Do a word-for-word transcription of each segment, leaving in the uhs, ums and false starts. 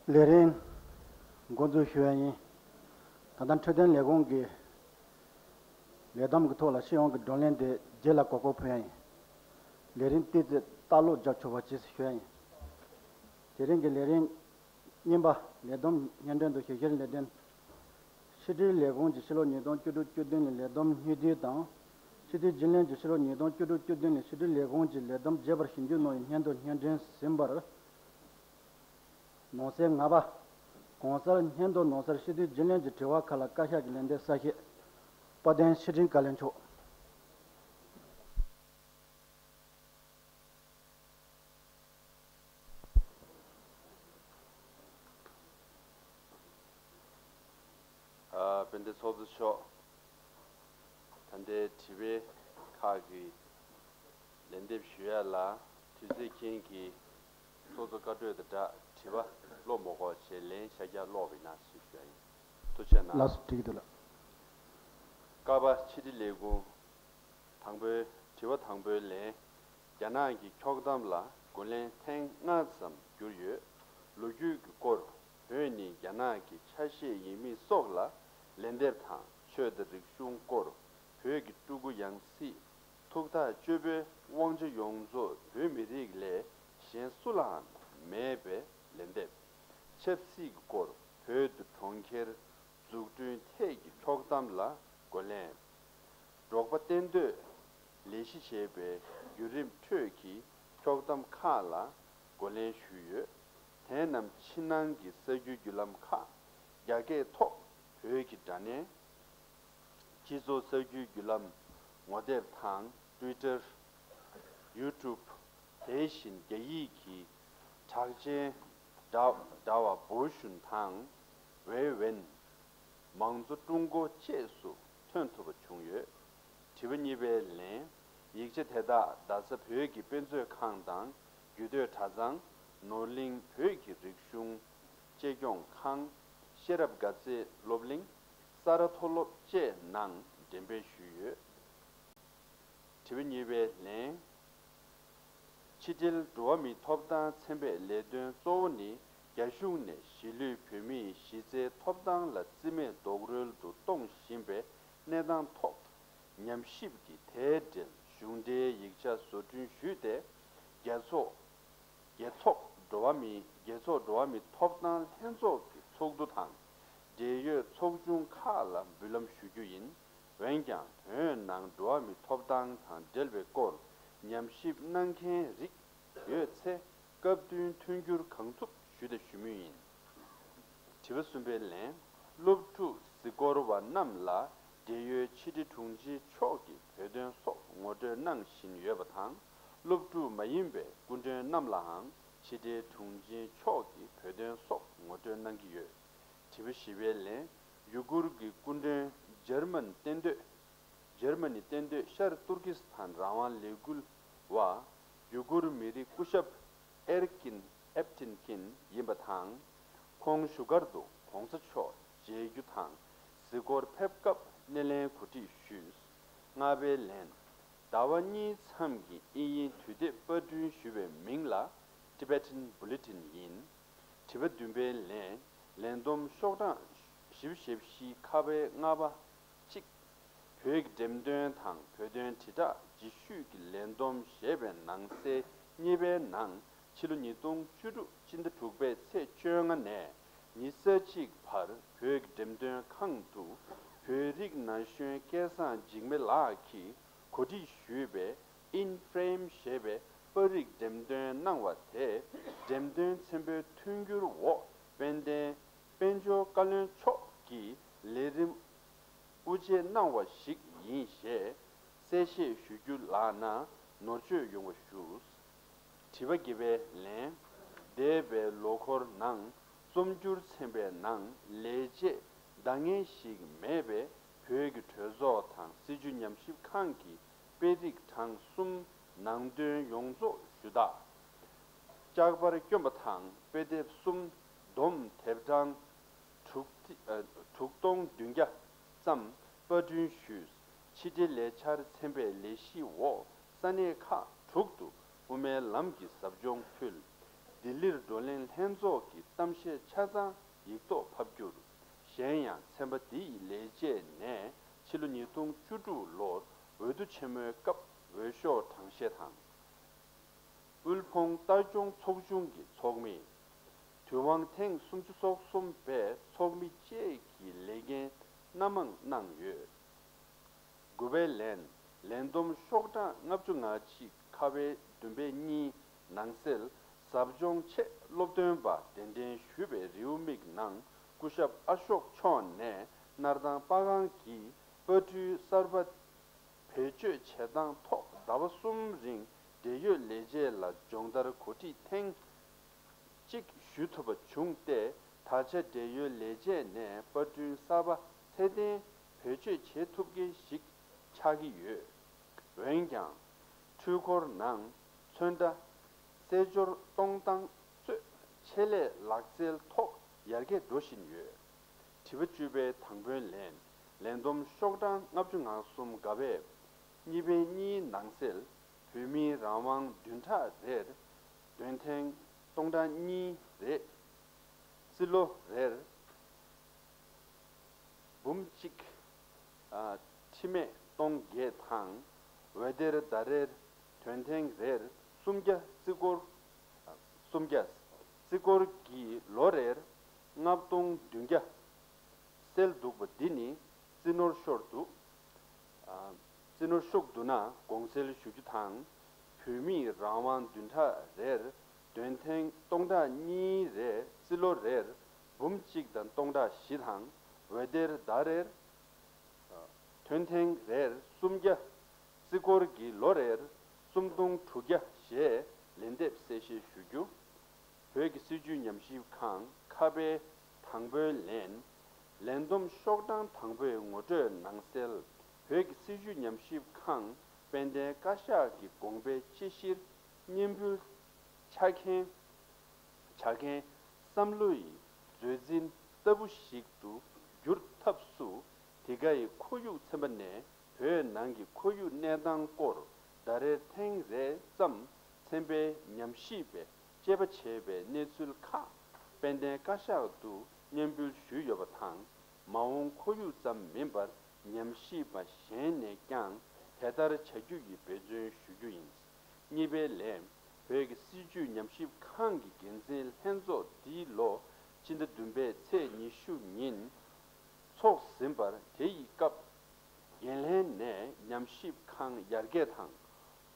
ལས་རིམ་འགོ་འཛུགས་ཞུ་ཡ་ཡིན། ད་ལྟ་འཕྲོད་བསྟེན་ལས་ཁུངས་ཀྱི་ལས་བསྡོམས་ཀྱི་ཐོག་ལ་སྤྱི་ཡོངས་ཀྱི་བགྲོ་གླེང་དེ་རྗེས་ལ་གོ་སྐབས་ཕུལ་ཡ་ཡིན། ལས་རིམ་ཏོག་ཙམ་ལྟ་ཀློག་རྒྱག་ཆོག་པ་བྱེད་ཞུ་ཡ་ཡིན། དེ་རིང་གི་ལས་རིམ་གཉིས་པ། ལས་བསྡོམས་སྙན་སྒྲོན་དང་ཞིབ་བཤེར་ལས་དོན། ཕྱི་དྲིལ་ལས་ཁུངས་ཀྱི་ཕྱི་ལོ་ཉིས་སྟོང་བཅུ་དྲུག་བཅུ་བདུན་ལོའི་ལས་བསྡོམས་སྙིང་བསྡུས་དང་། ཕྱི་དྲིལ་རྒྱུན་ལས་ཀྱི་ཕྱི་ལོ་ཉིས་སྟོང་བཅུ་དྲུག་བཅུ་བདུན་ལོའི་ཕྱི་དྲིལ་ལས་ཁུངས་ཀྱི་ལས་བསྡོམས་རྒྱས་པར་ཞིབ་འཇུག་གནང་བའི་སྙན་ཐོ་སྙན་སྒྲོན་ཟིན་པར། ནང་གསེས་ལྔ་པ། གོང་གསལ་སྙན་ཐོ་ནང་གསལ་ཕྱི་དྲིལ་རྒྱུན་ལས་ཀྱི་དྲི་བ་ཁག་ལ་བཀའ་ཤག་གི་ལན་འདེབས་གསལ་བཤད། དཔལ་ལྡན་ཕྱི་དྲིལ་བཀའ་བློན་མཆོག་དཔལ་ལྡན་ཚོགས་གཙོ་མཆོག་ད་ལྟའི་དྲི་བའི་ཁག་གི་ལན་འདེབས་ཞུ་ཡ་ལ་དུས་ཚོད་མཁྱེན་གྱིས་ཚོགས་གཙོ་བཀའ་གྲོས་དང་སྦྲགས་དྲི་བ་ཀློག་མ་དགོས་བྱས་ལན་ཤར་རྒྱག་ཀློག་པའི་ནང་ཞིག་ཞུ་ཡ་ཡིན། ཐུགས་རྗེ་གནང་། ལགས་སོ། འགྲིག་གི་འདུག་ལགས། ཀ་པ་ཕྱི་དྲིལ་ལས་ཁུངས། དང་པོའི་དྲི་བ་དང་པོའི་ལན། རྒྱ་ནག་གི་འཁྱོག་གཏམ་ལ་རྒོལ་ལན་ཐེངས་ལྔ་ཙམ་བསྒྱུར་ཡོད། ལོ་རྒྱུས་ཀྱི་སྐོར་བོད་ནི་རྒྱ་ནག་གི་ཆ་ཤས་ཡིན་མིན་སོགས་ལ་ལན་འདེབས་དང་། ཆོས་དང་རིག་གཞུང་སྐོར་བོད་ཀྱི་སྤྲུལ་སྐུ་ཡང་སྲིད་ཐུགས་ཐག་གཅོད་པའི་དབང་ཆ་ཡོངས་རྫོགས་བོད་མི་རིགས་ལས་གཞན་སུ་ལའང་མེད་པའི་ལན་འདེབས། ཆབ་སྲིད་ཀྱི་སྐོར་བོད་དུ་གྲོང་ཁྱེར་འཛུགས་སྐྲུན་ཐད་ཀྱི་འཁྱོག་གཏམ་ལ་རྒོལ་ལན། འབྲོག་པ་གཏན་སྡོད་ལས་གཞི་ཞེས་པའི་བརྒྱུད་རིམ་ཁྲོད་ཀྱི་འཁྱོག་གཏམ་ཁག་ལ་རྒོལ་ལན་ཞུས་ཡོད། དེ་རྣམས་ཕྱི་ནང་གི་གསར་འགྱུར་བརྒྱུད་ལམ་ཁག་རྒྱ་སྐད་ཐོག་བོད་ཀྱི་དྲ་བརྙན། སྤྱི་ཚོགས་གསར་འགྱུར་བརྒྱུད་ལམ་ངོ་དེབ་དང་། ཊུའི་ཊར། ཡུ་ཊུབ། དེ་བཞིན་རྒྱ་ཡིག་གི་གྲགས་ཅན་དྲ་དྲ་བ་བོ་ཤུན་དང་། ཝེ་ཝེན། མང་གཙོ་ཀྲུང་གོ་བཅས་སུ་ཐོན་ཐུབ་པ་བྱུང་ཡོད། དྲི་བ་གཉིས་པའི་ལན། ཡིག་ཆ་དེ་དག་རྡ་ས་བོད་ཀྱི་དཔེ་མཛོད་ཁང་དང་རྒྱུད་སྟོད་གྲྭ་ཚང་། ནོར་གླིང་བོད་ཀྱི་རིག་གཞུང་གཅེས་སྐྱོང་ཁང་། ཤེས་རབ་དགའ་ཚལ་སློབ་གླིང་། ས་རཱ་མཐོ་སློབ་བཅས་ནང་འགྲེམས་སྤེལ་ཞུས་ཡོད། དྲི་བ་གཉིས་པའི་ལན། ཕྱི་དྲིལ་འགྲོ་བ་མིའི་ཐོབ་ཐང་ཚན་པའི་ལས་དོན་གཙོ་བོ་ནི་རྒྱ་གཞུང་ནས་གཞིས་ལུས་བོད་མིའི་གཞི་རྩའི་ཐོབ་ཐང་ལ་རྩིས་མེད་རྡོག་རོལ་དུ་གཏོང་བཞིན་པའི་གནས་སྟངས་ཐོག་ཉམས་ཞིབ་ཀྱིས་དེའི་འབྲེལ་གཞུང་འབྲེལ་ཡིག་ཆ་བཟོ་སྐྲུན་ཞུས་ཏེ། རྒྱལ་ཚོགས་རྒྱལ་ཚོགས་འགྲོ་བ་མིའི་རྒྱལ་ཚོགས་འགྲོ་བ་མིའི་ཐོབ་ཐང་ལྷན་ཚོགས་ཀྱི་ཚོགས་འདུ་དང་འབྲེལ་ཡོད་ཚོགས་ཆུང་ཁག་ལ་འབུལ་ལམ་ཞུ་རྒྱུ་ཡིན། འོན་ཀྱང་བོད་ནང་འགྲོ་བ་མིའི་ཐོབ་ཐང་དང་འབྲེལ་བའི་སྐོར་ཉམས་ཞིབ་གནང་མཁན་རིགས་ཡོད་ཚེ་སྐབས་བསྟུན་མཐུན་འགྱུར་གང་ཐུབ་ཞུ་དང་ཞུ་མུས་ཡིན། དྲི་བ་གསུམ་པའི་ལན། སློབ་ཕྲུག་གཟིགས་སྐོར་བ་རྣམས་ལ་འབྲེལ་ཡོད་ཕྱི་དྲིལ་དྲུང་ཆེ་མཆོག་གིས་བོད་དོན་སོགས་ངོ་སྤྲོད་གནང་བཞིན་ཡོད་པ་དང་། སློབ་ཕྲུག་མ་ཡིན་པའི་སྐུ་མགྲོན་རྣམས་ལའང་ཕྱི་དྲིལ་དྲུང་ཆེ་མཆོག་གིས་བོད་དོན་སོགས་ངོ་སྤྲོད་གནང་གི་ཡོད། དྲི་བ་བཞི་པའི་ལན། ཡུ་གུར་གྱི་སྐུ་མགྲོན་འཇར་མན་གཏན་སྡོད། འཇར་མ་ནི་གཏན་སྡོད་ཤར་ཏུར་ཀི་སི་ཐན་རང་དབང་ལས་འགུལ་བ། ཡུ་གུར་མི་རིགས་སྐུ་ཞབས་ཨེར་ཀིན་ཨེབ་ཏིན་ཀིན་ཡིན་པ་དང་། ཁོང་བཞུགས་སྒར་དུ་གོང་ས་མཆོག་མཇལ་རྒྱུ་དང་གཟིགས་སྐོར་ཕེབས་སྐབས་སྣེ་ལེན་གོ་སྒྲིག་ཞུས། ལྔ་པའི་ལན། ཟླ་བ་གཉིས་མཚམས་ཀྱི་དབྱིན་ཡིག་དུས་དེབ་པར་སྐྲུན་ཞུས་པའི་མིང་ལ་Tibetan Bulletin་ཡིན། དྲི་བ་བདུན་པའི་ལན། ལས་བསྡོམས་ཤོག་གྲངས་བཞི་བཅུ་ཞེ་བཞི་ཁ་པའི་ལྔ་པ་གཅིག་བོད་ཀྱི་འགྲེམས་སྟོན་དང་བོད་དོན་དྲིལ་བསྒྲགས་རྗེས་ཤུལ་གྱི་ལས་བསྡོམས་ཞེས་པའི་ནང་གསེས་གཉིས་པའི་ནང་ཕྱི་ལོ་ཉིས་སྟོང་བཅུ་དྲུག་སྤྱི་ཟླ་དྲུག་པའི་ཚེས་བཅོ་ལྔ་ནས་ཉི་ཤུ་རྩ་གཅིག་བར་བོད་ཀྱི་འགྲེམས་སྟོན་ཁང་དུ་བོད་རིགས་ན་གཞོན་སྐལ་བཟང་འཇིགས་མེད་ལགས་ཀྱིས་གོ་སྒྲིག་ཞུས་པའི་In Frame་ཞེས་པའི་པར་རིས་འགྲེམས་སྟོན་གནང་བ་དེ་འགྲེམས་སྟོན་ཆེན་པོའི་མཐུན་འགྱུར་འོག་དཔལ་ལྡན་དཔལ་འབྱོར་བཀའ་བློན་མཆོག་གིས་ལས་རིམ་དབུ་འབྱེད་གནང་བ་ཞིག་ཡིན་ཞེས་གསལ་བཤད་ཞུ་རྒྱུ་ལགས་ན་ནོར་བཅོས་ཡོང་བ་ཞུ། དྲི་བ་བརྒྱད་པའི་ལན། འདས་པའི་ལོ་འཁོར་ནང་རྩོམ་སྒྱུར་ཚན་པའི་ནང་ལས་བྱེད་འདང་ངེས་ཤིག་མེད་པའི་བོད་ཀྱི་གྲོས་ཚོགས་དང་སྲིད་བྱུས་ཉམས་ཞིབ་ཁང་གི་དཔེ་རིས་གྲངས་གསུམ་ནང་དོན་ཡོངས་རྫོགས་ཞུ་དག་ལྕགས་པར་བསྐྱོན་པ་དང་དཔེ་དེབ་གསུམ་བསྡོམས་དེབ་གྲངས་དྲུག་ཨ་དྲུག་སྟོང་བདུན་བརྒྱ་ཙམ་པར་སྐྲུན་ཞུས། ཕྱི་དྲིལ་ལས་འཆར་ཚན་པའི་ལས་གཞི་འོག་ས་གནས་ཁག་དྲུག་ཏུ་དབུ་མའི་ལམ་གྱི་ཟབ་སྦྱོང་ཕུལ། ལྡི་ལིར་བགྲོ་གླེང་ལྷན་ཚོགས་ཀྱི་གཏམ་བཤད་ཆ་ཚང་ཡིག་ཐོག་ཕབ་སྒྱུར། གཞན་ཡང་ཚན་པ་འདི་ཡི་ལས་བྱེད་ནས་ཕྱི་ལོ་ཉིས་སྟོང་བཅུ་དྲུག་ལོར་འོས་བསྡུ་ཆེན་མོའི་སྐབས་འོས་ཤོག་གྲངས་བཤེར་དང་། དབུལ་ཕོངས་ལྟ་སྐྱོང་ཚོགས་ཆུང་གི་ཚོགས་མི། དུས་དབང་ཐེངས་སུམ་ཅུ་སོ་གསུམ་པའི་ཚོགས་མི་བཅས་ཀྱི་ལས་འགན་སྣ་མང་གནང་ཡོད། དགུ་པའི་ལན། ལས་བསྡོམས་ཤོག་གྲངས་ལྔ་བཅུ་ང་གཅིག་ཁ་པའི་བདུན་པའི་གཉིས་ནང་གསལ། ཟབ་སྦྱོང་ཆེད་སློབ་སྟོན་པ་གདན་འདྲེན་ཞུས་པའི་རེའུ་མིག་ནང་སྐུ་ཞབས་ཨ་ཤོག་མཆོག་ནས་སྣར་ཐང་པ་ཁང་གི་པར་སྐྲུན་གསར་པ་བེད་སྤྱོད་བྱེད་སྟངས་ཐོག་ཟླ་བ་གསུམ་རིང་འབྲེལ་ཡོད་ལས་བྱེད་ལ་སྦྱོང་བརྡར་གོ་སྒྲིག་ཐེངས་གཅིག་ཞུ་ཐུབ་པ་བྱུང་སྟེ། ད་ཆ་འབྲེལ་ཡོད་ལས་བྱེད་ནས་པར་སྐྲུན་གསར་པ་ཚད་ལྡན་བེད་སྤྱོད་བྱེད་ཐུབ་མཁན་ཞིག་ཆགས་ཀྱི་ཡོད། འོན་ཀྱང་། འཕྲུལ་འཁོར་ནང་ཚོན་ཁྲ་རྩེད་འཇོར་གཏོང་སྟངས་གཙོས་ཆེད་ལས་ལག་རྩལ་ཐོག་ཡར་རྒྱས་འགྲོ་བཞིན་ཡོད། དྲི་བ་བཅུ་པའི་དང་པོའི་ལན། ལས་བསྡོམས་ཤོག་གྲངས་ལྔ་བཅུ་ང་གསུམ་ག་པའི་གཉིས་པའི་གཉིས་ནང་གསལ། བོད་མིའི་རང་དབང་བདུན་ཕྲག་རེར་འདོན་ཐེངས་སྟོང་ཕྲག་གཉིས་རེ། རྩིས་ལོ་རེར་འབུམ་གཅིག་ཁྲི་མེད་སྟོང་བརྒྱད་དང་། འོད་སྡེར་ཟླ་རེར་འདོན་ཐེངས་རེར་སུམ་བརྒྱ། རྩིས་འཁོར་སུམ་བརྒྱ། རྩིས་འཁོར་གྱི་ལོ་རེར་ལྔ་སྟོང་བདུན་བརྒྱ་གསལ་འདུག་པ་འདི་ནི་རྩིས་ནོར་ཤོར་འདུག་རྩིས་ནོར་ཤོར་འདུག་ན་དགོངས་སེལ་ཞུ་རྒྱུ་དང་། བོད་མིའི་རང་དབང་བདུན་ཕྲག་རེར་འདོན་ཐེངས་སྟོང་ཕྲག་གཉིས་རེ། རྩིས་ལོ་རེར་འབུམ་གཅིག་དང་སྟོང་ཕྲག་བཞི་དང་། འོད་སྡེར་ཟླ་རེར་འདོན་ཐེངས་རེར་སུམ་བརྒྱ། རྩིས་འཁོར་གྱི་ལོ་རེར་སུམ་སྟོང་དྲུག་བརྒྱ་ཞེས་ལན་འདེབས་གསལ་བཤད་ཞུ་རྒྱུ། བོད་ཀྱི་སྲིད་བྱུས་ཉམས་ཞིབ་ཁང་ཁ་པའི་དང་པོའི་ལན། ལན་བསྡོམས་ཤོག་གྲངས་དང་པོའི་ངོ་སྤྲོད་ནང་གསལ། བོད་ཀྱི་སྲིད་བྱུས་ཉམས་ཞིབ་ཁང་དཔལ་ལྡན་བཀའ་ཤག་གི་དགོངས་པའི་དཔྱད་གཞིར་སྙན་འབུལ་ཆགས་མཁན། ཆགས་མཁན་བསམ་བློ་ཡི་མཛོད་འཛིན་ལྟ་བུ་ཞིག་ཏུ་འགྱུར་ཐབས་སུ། འདི་ག་ཡི་ཁོར་ཡུག་ཚན་པ་ནས་བོད་ནང་གི་ཁོར་ཡུག་གནས་སྟངས་སྐོར་ཟླ་རེར་ཐེངས་རེ་ཙམ་ཚན་པའི་ཉམས་ཞིབ་པས་དཔྱད་པ་བྱས་པའི་གནས་ཚུལ་ཁག་དཔལ་ལྡན་བཀའ་ཤག་ཏུ་སྙན་འབུལ་ཞུས་ཡོད་པ་དང་། མ་འོངས་ཁོར་ཡུག་ཙམ་མིན་པར་ཉམས་ཞིབ་པ་གཞན་ནས་ཀྱང་དེ་ལྟར་བྱ་རྒྱུ་ཡི་འབད་བརྩོན་ཞུ་རྒྱུ་ཡིན། གཉིས་པའི་ལན། བོད་ཀྱི་སྲིད་བྱུས་ཉམས་ཞིབ་ཁང་གི་འགན་འཛིན་ལྷན་ཚོགས་འདིའི་ལོ་སྤྱི་ཟླ་བདུན་པའི་ཚེས་ཉི་ཤུ་ཉིན་ཚོགས་ཟིན་པར། དེ་ཡི་སྐབས་འགན་ལྷན་ནས་ཉམས་ཞིབ་ཁང་ཡར་རྒྱས་དང་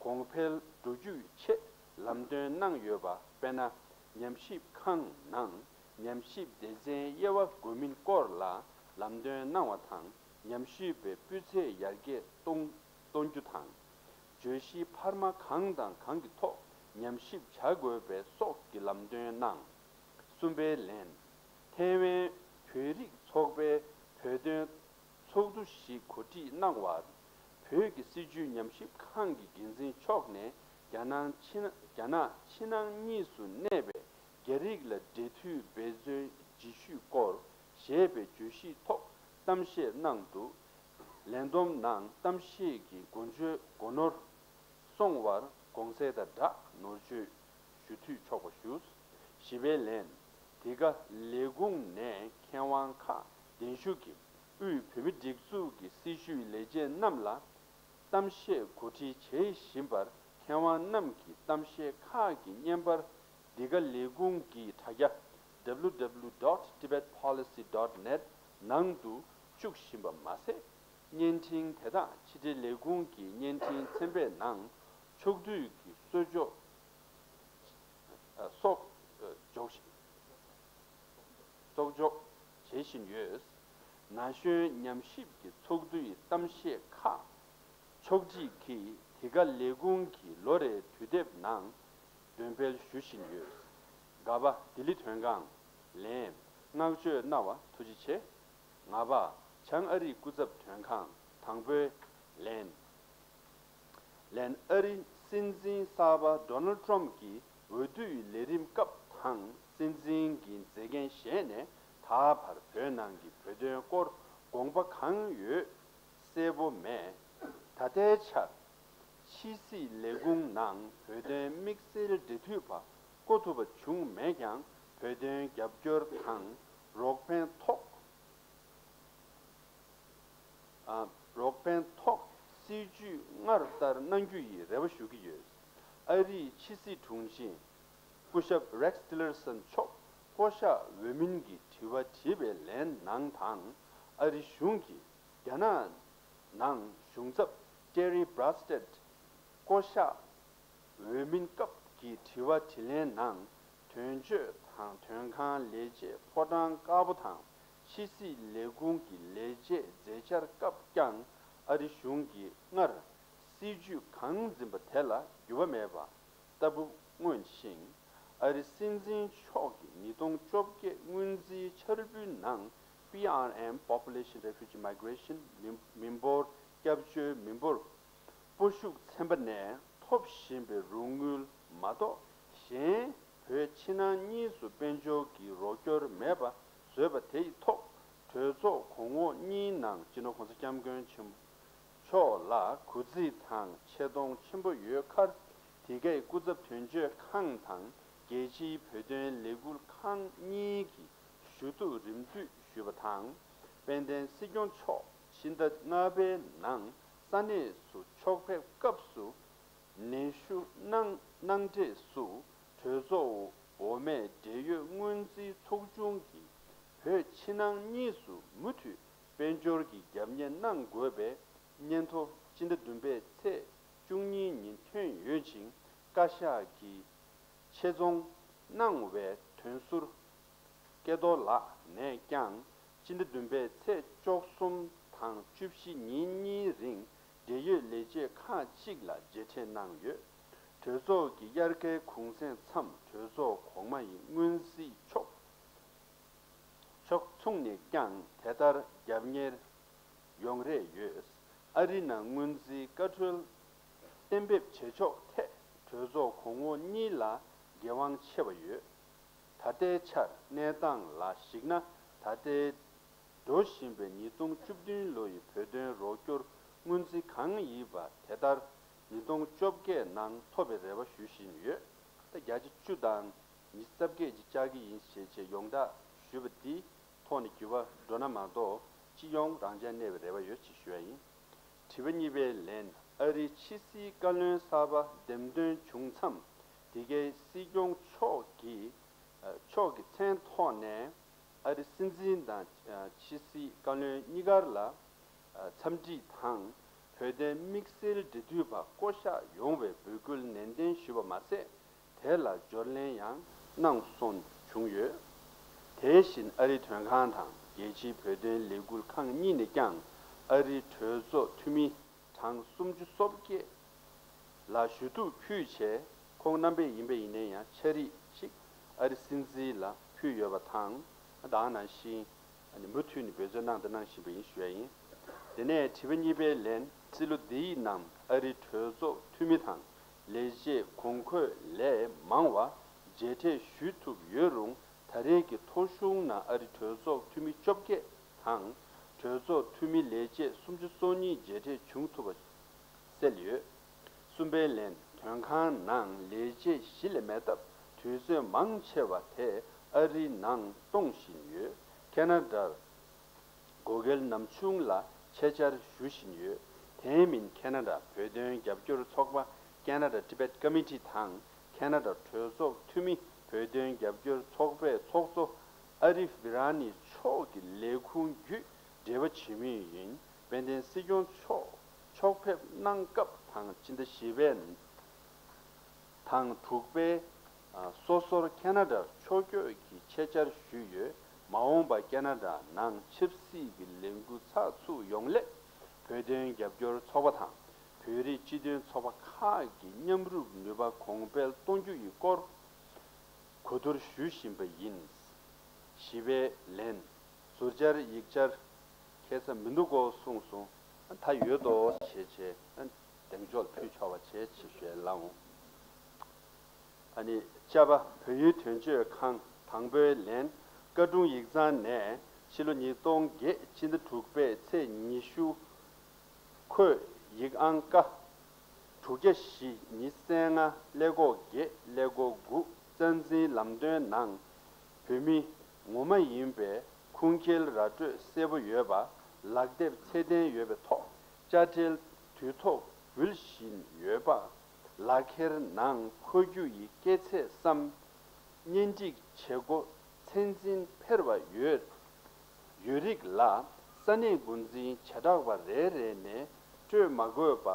གོང་འཕེལ་འགྲོ་རྒྱུའི་ཆེད་ལམ་སྟོན་གནང་ཡོད་པ། དཔེར་ན། ཉམས་ཞིབ་ཁང་ནང་ཉམས་ཞིབ་སྡེ་ཚན་དབྱེ་བ་དགོས་མིན་སྐོར་ལ་ལམ་སྟོན་གནང་བ་དང་། ཉམས་ཞིབ་པའི་སྤུས་ཚད་ཡར་རྒྱས་གཏོང་གཏོང་རྒྱུ་དང་། བརྗོད་གཞི་འཕར་མ་གང་དང་གང་གི་ཐོག་ཉམས་ཞིབ་བྱ་དགོས་པའི་སོགས་ཀྱི་ལམ་སྟོན་གནང་། གསུམ་པའི་ལན། ཐའེ་ཝན་བོད་རིགས་ཚོགས་པའི་བོད་དོན་ཚོགས་འདུ་ཞིག་གོ་སྒྲིག་གནང་བར། བོད་ཀྱི་སྲིད་བྱུས་ཉམས་ཞིབ་ཁང་གི་འགན་འཛིན་མཆོག་ནས་རྒྱ་ནག་ཕྱི་ནང་རྒྱ་ནག་ཕྱི་ནང་གཉིས་སུ་གནས་པའི་རྒྱ་རིགས་ལ་འབྲེལ་མཐུད་འབད་བརྩོན་བྱེད་ཤུགས་སྐོར་ཞེས་པའི་བརྗོད་གཞིའི་ཐོག་གཏམ་བཤད་གནང་འདུག་ལས་བསྡོམས་ནང་གཏམ་བཤད་ཀྱི་འགོ་བརྗོད་སྒོ་ནོར་སོང་བར་དགོངས་སེལ་དང་སྦྲགས་ནོར་བཅོས་ཞུ་འཐུས་ཆོག་པ་ཞུ། བཞི་པའི་ལན། འདི་ག་ལས་ཁུངས་ནས་མཁས་དབང་ཁག་གདན་ཞུ་གིས་དབུས་བོད་མིའི་སྒྲིག་འཛུགས་ཀྱི་སྲི་ཞུའི་ལས་བྱེད་རྣམས་ལ་གཏམ་བཤད་གོ་སྒྲིག་བྱེད་བཞིན་པར། མཁས་དབང་རྣམས་ཀྱི་གཏམ་བཤད་ཁག་གི་བརྙན་པར་འདི་ག་ལས་ཁུངས་ཀྱི་དྲ་རྒྱ་www.tibetpolicy.net ནང་དུ་བཅུག་བཞིན་པ་མ་ཟད། བརྙན་འཕྲིན་དེ་དག་ཕྱི་དྲིལ་ལས་ཁུངས་ཀྱི་བརྙན་འཕྲིན་ཚན་པའི་ནང་ཕྱོགས་བསྡུས་ཀྱི་གསོག་འཇོག་ཨ་གསོག་ཨ་འཇོག་གསོག་འཇོག་བྱེད་བཞིན་ཡོད། ན་གཞོན་ཉམས་ཞིབ་ཀྱི་ཚོགས་འདུའི་གཏམ་བཤད་ཁག་ཕྱོགས་སྒྲིག་གིས་འདི་ག་ལས་ཁུངས་ཀྱི་ལོ་རེའི་དུས་དེབ་ནང་འདོན་སྤེལ་ཞུ་བཞིན་ཡོད། ག་པ་ལྡི་ལི་མཐོང་སྒང་ལན། བསྔགས་བརྗོད་གནང་བ་ཐུགས་རྗེ་ཆེ། ང་པ་བྱང་ཨ་རིའི་སྐུ་ཚབ་མཐོང་སྒང་དང་པོའི་ལན། ལན། ཨ་རིའི་སྲིད་འཛིན་གསར་པ་ཌོ་ནལ་ཊམ་གྱི་འོས་བསྡུའི་ལས་རིམ་སྐབས་དང་སྲིད་འཛིན་གྱི་མཛད་འགན་བཞེས་ནས་ད་བར་བོད་ནང་གི་བོད་དོན་སྐོར་དགོངས་པ་གང་ཡོད་གསལ་པོ་མེད། ད་ལྟའི་ཆར་ཕྱི་སྲིད་ལས་ཁུངས་ནང་བོད་དོན་དམིགས་བསལ་འབྲེལ་མཐུད་པ་ བསྐོ་ཐུབ་པ་བྱུང་མེད་ཀྱང་། བོད་དོན་རྒྱབ་སྐྱོར་དང་རོགས་ཕན་ཐོག་ཨ། རོགས་ཕན་ཐོག་སྲིད་ཇུས་སྔར་ལྟར་གནང་རྒྱུ་ཡི་རེ་བ་ཞུ་གི་ཡོད། ཨ་རིའི་ཕྱི་སྲིད་དྲུང་ཆེ་སྐུ་ཞབས་Rex Tillerson མཆོག་བསྐོ་བཞག་འོས་མིན་གྱི་དྲི་བ་དྲིས་པའི་ལན་ནང་དང་། ཨ་རི་གཞུང་གིས་རྒྱ་ནག་ནང་གཞུང་ཚབ་Terry Branstad བསྐོ་བཞག་འོས་མིན་སྐབས་ཀྱི་དྲི་བ་དྲིས་ལན་ནང་། དོན་གཅོད་དང་དོན་ཁང་ལས་བྱེད་ཕོ་བྲང་དཀར་པོ་དང་ཕྱི་སྲིད་ལས་ཁུངས་ཀྱི་ལས་བྱེད་མཛད་འཆར་སྐབས་ཀྱང་། ཨ་རི་གཞུང་གིས་སྔར་སྲིད་ཇུས་གང་འཛིན་པ་དེ་ལ་འགྱུར་བ་མེད་པ་ལྟ་བུ་མངོན་ཞིང་། ཨ་རི་སྲིད་འཛིན་མཆོག་གིས་ཉིས་སྟོང་བཅོ་བརྒྱད་སྔོན་རྩིས་འཆར་འབུལ་ནང་། པི་ཨར་ཨེམ། Population Refugee Migration མི་མི་འབོར་སྐྱབས་བཅོལ་མི་འབོར་སྤོ་ཤུགས་ཚན་པ་ནས་ཐོབ་བཞིན་པའི་རོགས་དངུལ་མ་གཏོགས། གཞན་བོད་ཕྱི་ནང་གཉིས་སུ་དཔལ་འབྱོར་གྱི་རོགས་སྐྱོར་མེད་པ་བཟོས་པ་དེ་ཡི་ཐོག། གྲོས་ཚོགས་གོང་འོག་གཉིས་ནང་སྤྱི་ནོར་༸གོང་ས་༸སྐྱབས་མགོན་ཆེན་པོ་མཆོག་ལ་གུས་བརྩི་དང་ཆེ་མཐོང་ཆེན་པོ་ཡོད་ཁར། འདི་གའི་སྐུ་ཚབ་དོན་གཅོད་ཁང་དང་རྒྱལ་སྤྱིའི་བོད་དོན་ལས་འགུལ་ཁང་གཉིས་ཀྱི་ཞུ་གཏུག་རིམ་བསྟུད་ཞུས་པ་དང་། དཔལ་ལྡན་སྲིད་སྐྱོང་མཆོག་ཕྱི་ཟླ་ལྔ་པའི་ནང་ས་གནས་སུ་ཕྱོགས་ཕེབས་སྐབས་སུ། ནན་ཞུ་གནང་གནང་འབྲས་སུ། གྲོས་ཚོགས་འོག་མའི་འབྲེལ་ཡོད་སྔོན་རྩིས་ཚོགས་ཆུང་གིས་བོད་ཕྱི་ནང་གཉིས་སུ་མུ་མཐུད་དཔལ་འབྱོར་གྱི་རྒྱབ་གཉེར་གནང་དགོས་པའི་སྙན་ཐོ་སྤྱི་ཟླ་བདུན་པའི་ཚེས་བཅུ་གཉིས་ཉིན་ཐོན་ཡོད་ཅིང་། བཀའ་ཤག་གིས་ཆེད་རྫོང་གནང་བའི་དོན་ཟུར་སྐལ་རྡོར་ལགས་ནས་ཀྱང་། སྤྱི་ཟླ་བདུན་པའི་ཚེས་བཅུ་གསུམ་དང་བཅུ་བཞི་ཉིན་གཉིས་རིང་འབྲེལ་ཡོད་ལས་བྱེད་ཁག་ཅིག་ལ་མཇལ་འཕྲད་གནང་ཡོད། གྲོས་ཚོགས་ཀྱི་དབྱར་ཁའི་གུང་སེང་མཚམས་གྲོས་ཚོགས་གོང་མ་ཡི་སྔོན་རྩིས་ཕྱོགས་ཕྱོགས་མཚུངས་ནས་ཀྱང་དེ་ལྟར་རྒྱབ་གཉེར་ཡོང་རེ་ཡོད། ཨ་རི་ནང་སྔོན་རྩིས་བཀའ་འཁྲོལ་གཏན་འབེབས་བྱེད་ཕྱོགས་ཐད་གྲོས་ཚོགས་གོང་འོག་གཉིས་ལ་འགན་དབང་ཆེ་བ་ཡོད། ད་ལྟའི་ཆར་གནས་སྟངས་ལ་གཞིགས་ན། ད་ལྟའི་འགྲོ་བཞིན་པའི་ཉིས་སྟོང་བཅུ་བདུན་ལོ་ཡི་བོད་དོན་རོགས་སྐྱོར་སྔོན་རྩིས་གང་ཡིན་པ་དེ་ལྟར་ཉིས་སྟོང་བཅོ་བརྒྱད་ནང་ཐོབ་པའི་རེ་བ་ཞུ་བཞིན་ཡོད། ད་བརྒྱ་ཆ་བཅུ་དང་ཉི་ཤུ་རྩ་བརྒྱད་ཅིག་བཅག་གི་ཡིན་ཞེས་བྱས་ཡོངས་བསྒྲགས་ཞུས་པ་འདིའི་ཐོག་ནས་འགྱུར་བ་འགྲོ་ན་མ་གཏོགས། སྤྱི་ཡོངས་རང་འཇགས་གནས་པའི་རེ་བ་ཡོད་ཅེས་ཞུ་བ་ཡིན། དྲི་བ་གཉིས་པའི་ལན། ཨ་རིའི་ཕྱི་སྲིད་བཀའ་བློན་གསར་པ་འདེམས་ཐོན་བྱུང་མཚམས། འདི་གའི་སྲིད་སྐྱོང་མཆོག་གིས་མཆོག་གི་མཚན་ཐོག་ནས་ཨ་རི་སྲིད་འཛིན་དང་ཕྱི་སྲིད་བཀའ་བློན་གཉིས་ཀར་ལ་འཚམས་འདྲི་དང་། བོད་དོན་དམིགས་བསལ་འབྲེལ་མཐུད་པ་བསྐོ་གཞག་ཡོང་བའི་འབོད་སྐུལ་ནན་ཏན་ཞུས་པ་མ་ཟད། དེ་ལ་འབྱོར་ལན་ཡང་གནང་སོང་བྱུང་ཡོད། དེ་བཞིན་ཨ་རིའི་དོན་ཁང་དང་རྒྱལ་སྤྱིའི་བོད་དོན་ལས་འགུལ་ཁང་གཉིས་ནས་ཀྱང་ཨ་རིའི་གྲོས་ཚོགས་འཐུས་མི་གྲངས་སུམ་ཅུ་སོ་བརྒྱད་ལ་ཞུ་གཏུག་ཕུལ་བྱས། ཁོང་རྣམ་པས་ཡིན་པ་ཡིན་ན་ཡང་ཕྱག་བྲིས་ཤིག་ཨ་རི་སྲིད་འཛིན་ལ་ཕུལ་ཡོད་པ་དང་། ད་ག་ནང་བཞིན། ཨ་ནི་མུ་མཐུད་ནས་འབད་བརྩོན་གནང་དང་གནང་བཞིན་པ་ཡིན་ཞུ་ཡ་ཡིན། དེ་ནས་དྲི་བ་གཉིས་པའི་ལན། ཕྱི་ལོ་འདིའི་ནང་ཨ་རིའི་གྲོས་ཚོགས་འཐུས་མི་དང་ལས་བྱེད་གོང་འཁོད་ལས་མང་བ་མཇལ་འཕྲད་ཞུ་ཐུབ་ཡོད་རུང་། ད་རེས་ཀྱི་ཐོ་གཞུང་ནང་ཨ་རིའི་གྲོས་ཚོགས་འཐུས་མི་བཅོ་བརྒྱད་དང་གྲོས་ཚོགས་འཐུས་མི་ལས་བྱེད་སུམ་ཅུ་སོ་གཉིས་མཇལ་འཕྲད་བྱུང་ཐུབ་པ་གསལ་ཡོད། གསུམ་པའི་ལན། དོན་ཁང་ནང་ལས་བྱེད་གཞི་ལས་མེད་སྟབས། དུས་ཚོད་མང་ཆེ་བ་དེ་ཨ་རིའི་ནང་གཏོང་བཞིན་ཡོད། ཁེ་ན་ཌར་འགོ་འཁྲིད་ནམ་ཆུང་ལ་ཆེད་བཅར་ཞུ་བཞིན་ཡོད། དེ་མིན་ཁེ་ན་ཌ་བོད་དོན་རྒྱབ་སྐྱོར་ཚོགས་པ། Canada Tibet Committee དང་། ཁེ་ན་ཌ་གྲོས་ཚོགས་འཐུས་མི། བོད་དོན་རྒྱབ་སྐྱོར་ཚོགས་པའི་ཚོགས་གཙོ་ཨ་རིབ་བི་ར་ནི་མཆོག་གི་ལས་ཁུངས་བརྒྱུད་འབྲེལ་བ་བྱེད་མུས་ཡིན། དཔལ་ལྡན་སྲིད་སྐྱོང་མཆོག་ཕྱོགས་ཕེབས་གནང་སྐབས་དང་། ཕྱི་ཟླ་བཞི་པའི་དང་དྲུག་པའི་སོ་སོར་ཁེ་ན་ཌར་ཕྱོགས་བསྐྱོད་ཀྱི་ཆེད་བཅར་ཞུས་ཡོད། མ་འོངས་པར་ཁེ་ན་ཌ་ནང་ཆབ་སྲིད་ཀྱི་ལས་འགུལ་ཚགས་ཚུད་ཡོང་སླད། བོད་དོན་རྒྱབ་སྐྱོར་ཚོགས་པ་དང་། བོད་རིགས་སྤྱི་མཐུན་ཚོགས་པ་ཁག་གི་མཉམ་རུབ་ནུས་པ་གོང་འཕེལ་གཏོང་རྒྱུ་ཡི་སྐོར་གོ་བསྡུར་ཞུ་བཞིན་པ་ཡིན། བཞི་པའི་ལན། ཟུར་བཅར་ཡིག་ཆར་ཁྱད་མཚར་མི་འདུག་གོ་གསུངས་སོང་། ད་ཡོད་དོ་ཞེས་བྱས་གདེང་འཇོག་ཕུལ་ཆོག་པ་བྱས་ཞེས་ཞུ་ཡ་ལ་འོང་། ཨ་ནི་བཅའ་པ་བོད་ཡིག་དོན་གཅོད་ཁང་དང་པོའི་ལན། བཀའ་དྲུང་ཡིག་ཚང་ནས་ཕྱི་ལོ་ཉིས་སྟོང་བརྒྱད་ཕྱི་ཟླ་དྲུག་པའི་ཚེས་ཉི་ཤུ། ཁོས་ཡིག་ཨང་ཀ་དྲུག་བརྒྱ་བཞི་ཉི་ཤུ་རྩ་ལྔ་ཀླད་ཀོར་བརྒྱད་ཀླད་ཀོར་དགུ་ རྩ་འཛིན་ལམ་སྟོན་ནང་བོད་མི་ངོ་མ་ཡིན་པའི་ཁུངས་སྐྱེལ་ར་སྤྲོད་གསལ་པོ་ཡོད་པ། ལག་དེབ་ཚད་ལྡན་ཡོད་པའི་ཐོག་དཔྱ་ཁྲལ་དུས་ཐོག་འབུལ་བཞིན་ཡོད་པ། ལག་ཁྱེར་ནང་འཁོད་རྒྱུ་ཡི་སྐྱེད་ཚད་སམ། གཉེན་སྒྲིག་བྱེད་སྒོ་ཚད་འཛིན་འཕེར་བ་ཡོད། ཡོད་རིགས་ལ་ས་གནས་འགོ་འཛིན་བྱེ་བྲག་པ་རེ་རེ་ནས་སྤྲོད་མ་དགོས་པ།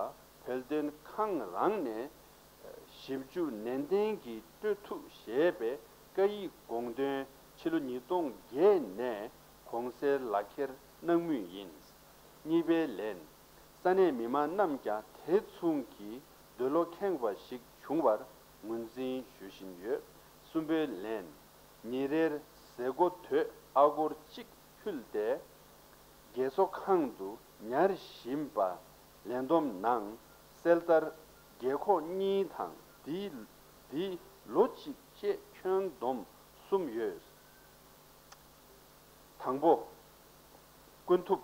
བོད་དོན་ཁང་རང་ནས་ཞིབ་འཇུག་ནན་ཏན་གྱིས་སྤྲོད་ཐུབ་ཞེས་པའི་བཀའ་ཡིག་དགོངས་དོན་ཕྱི་ལོ་ཉིས་སྟོང་བརྒྱད་ནས་གོང་གསལ་ལག་ཁྱེར་གནང་མུས་ཡིན། གཉིས་པའི་ལན། ས་གནས་མི་མང་རྣམས་ཀྱང་དེ་མཚུངས་ཀྱི་འདོད་བློ་ཁེངས་པ་ཞིག་བྱུང་བར་ངོས་འཛིན་ཞུ་བཞིན་ཡོད། གསུམ་པའི་ལན། ཉིན་རེར་ཟས་གོ་དོད་ཨ་སྒོར་གཅིག་ཕུལ་ཏེ། རྒས་གསོ་ཁང་དུ་ཉར་བཞིན་པ་ལས་བསྡོམས་ནང་གསལ་ལྟར་རྒས་འཁོགས་གཉིས་དང་འདི་འདི་ལོ་གཅིག་བཅས་ཁྱོན་བསྡོམས་གསུམ་ཡོད། དང་པོ། ཀུན་ཐུབ་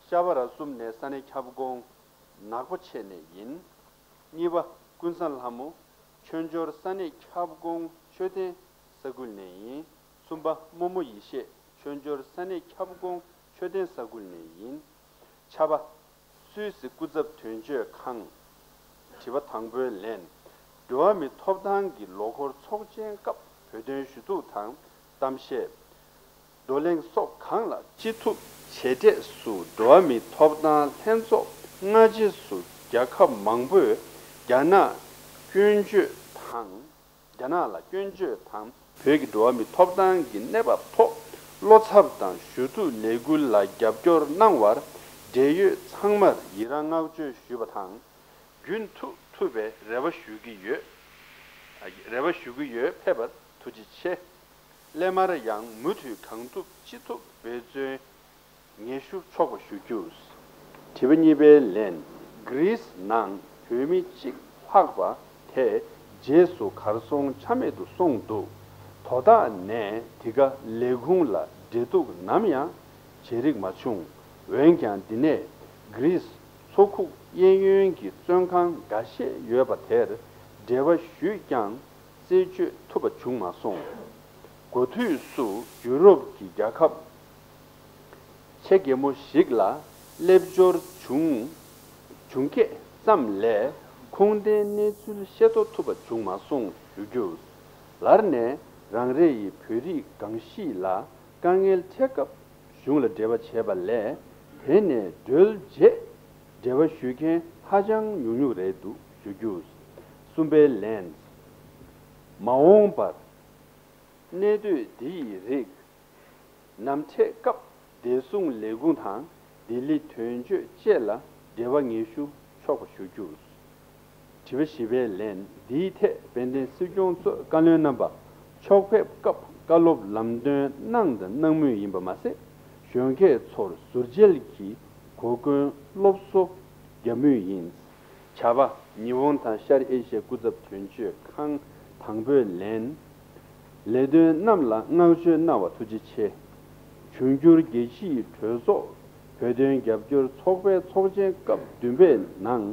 ཤ་བ་ར་གསུམ་ནས་ས་གནས་ཁྱབ་ཁོངས་ནག་པོ་ཆེ་ནས་ཡིན། གཉིས་པ། ཀུན་བཟང་ལྷ་མོ། མཆོད་འབྱོར་ས་གནས་ཁྱབ་ཁོངས་མཆོད་རྟེན་ས་ཁུལ་ནས་ཡིན། གསུམ་པ། རྨོ་མོ་ཡེ་ཤེས། མཆོད་འབྱོར་ས་གནས་ཁྱབ་ཁོངས་མཆོད་རྟེན་ས་ཁུལ་ནས་ཡིན། ཆ་པ། སུད་སི་སྐུ་ཚབ་དོན་གཅོད་ཁང་། དྲི་བ་དང་པོའི་ལན། འགྲོ་བ་མིའི་ཐོབ་ཐང་གི་ལོ་འཁོར་ཚོགས་ཆེན་སྐབས་བོད་དོན་ཞུ་གཏུག་དང་གཏམ་བཤད། བགྲོ་གླེང་སོགས་གང་ལ་ཅི་ཐུབ་བྱས་འབྲས་སུ་འགྲོ་བ་མིའི་ཐོབ་ཐང་ལྷན་ཚོགས་སྔ་རྗེས་སུ་རྒྱལ་ཁབ་མང་པོས་རྒྱ་ནག་སྐྱོན་བརྗོད་དང་། རྒྱ་ནག་ལ་སྐྱོན་བརྗོད་དང་། བོད་ཀྱི་འགྲོ་བ་མིའི་ཐོབ་ཐང་གི་གནས་བབ་ཐོག་བློ་འཚབ་དང་ཞུ་གཏུག་ལས་འགུལ་ལ་རྒྱབ་སྐྱོར་གནང་བར་འབྲེལ་ཡོད་ཚང་མར་ཡི་རང་བསྔགས་བརྗོད་ཞུས་པ་དང་། རྒྱུན་མཐུད་ཐུབ་པའི་རེ་བ་ཞུ་གི་ཡོད། རེ་བ་ཞུ་གི་ཡོད། ཕེབས་པར་ཐུགས་རྗེ་ཆེ། སླད་མར་ཡང་མུ་མཐུད་གང་ཐུབ་ཅི་ཐུབ་འབད་བརྩོན་ངེས་ཞུ་ཆོག་པ་ཞུ་རྒྱུ། དྲི་བ་གཉིས་པའི་ལན། གྷི་རིས་ནང་བོད་མི་གཅིག་ལྷག་པ་དེ་རྗེས་སུ་གར་སོང་ཆ་མེད་དུ་སོང་འདུག་དོ་བདག་ནས་འདི་ག་ལས་ཁུངས་ལ་འབྲེལ་གཏུག་ནམ་ཡང་བྱེད་རིགས་མ་བྱུང་། འོན་ཀྱང་འདི་ནས་གྷི་རིས་མཚོ་ཁུག་གཡས་གཡོན་གྱི་བཙོན་ཁང་འགའ་ཤས་ཡོད་པ་དེར་འབྲེལ་བ་ཞུས་ཀྱང་རྩད་གཅོད་ཐུབ་པ་བྱུང་མ་སོང་། འགོ་ཐོས་སུ་ཡུ་རོབ་ཀྱི་རྒྱལ་ཁབ་ཆེ་གེ་མོ་ཞིག་ལ་སླེབས་འབྱོར་བྱུང་བྱུང་སྐད་ཙམ་ལས་ཁུངས་ལྡན་གནས་ཚུལ་ཤེས་རྟོགས་ཐུབ་པ་བྱུང་མ་སོང་ཞུ་རྒྱུ། ལར་ནས་རང་རེ་ཡི་བོད་རིགས་གང་ཞིག་ལ་དཀའ་ངལ་འཕྲད་སྐབས་གཞུང་ལ་འབྲེལ་བ་བྱས་པ་ལས་དེ་ནས་གྲོལ་རྗེས་འབྲེལ་བ་ཞུ་མཁན་ཧ་ཅང་ཉུང་ཉུང་རེད་འདུག་ཞུ་རྒྱུ། གསུམ་པའི་ལན། མ་འོངས་པར་གནས་སྡོད་འདི་ཡི་རིགས་ནམ་འཕྲད་སྐབས་བདེ་སྲུང་ལས་ཁུངས་དང་ལྡི་ལི་དོན་གཅོད་བཅས་ལ་འབྲེལ་བ་ངེས་ཞུ་ཆོག་པ་ཞུ་རྒྱུ། དྲི་བ་བཞི་པའི་ལན། འདིའི་ཐད་དཔལ་ལྡན་སྲིད་སྐྱོང་གཙོས་བཀའ་བློན་རྣམ་པ་ཕྱོགས་ཕེབས་སྐབས་བཀའ་སློབ་ལམ་སྟོན་གནང་དང་གནང་མུས་ཡིན་པ་མ་ཟད། གཞོན་སྐྱེས་ཚོར་ཟུར་མཇལ་གྱིས་གོ་སྐོན་སློབ་གསོ་བརྒྱབ་མུས་ཡིན། བྱ་བ། ཉི་ཧོང་དང་ཤར་ཨེ་ཤི་ཡའི་སྐུ་ཚབ་དོན་གཅོད་ཁང་དང་པོའི་ལན། ལས་དོན་རྣམས་ལ་བསྔགས་བརྗོད་གནང་བ་ཐུགས་རྗེ་ཆེ། འབྱུང་འགྱུར་རྒྱལ་སྤྱིའི་གྲོས་ཚོགས་བོད་དོན་རྒྱབ་སྐྱོར་ཚོགས་པའི་ཚོགས་ཆེན་སྐབས་བདུན་པའི་ནང་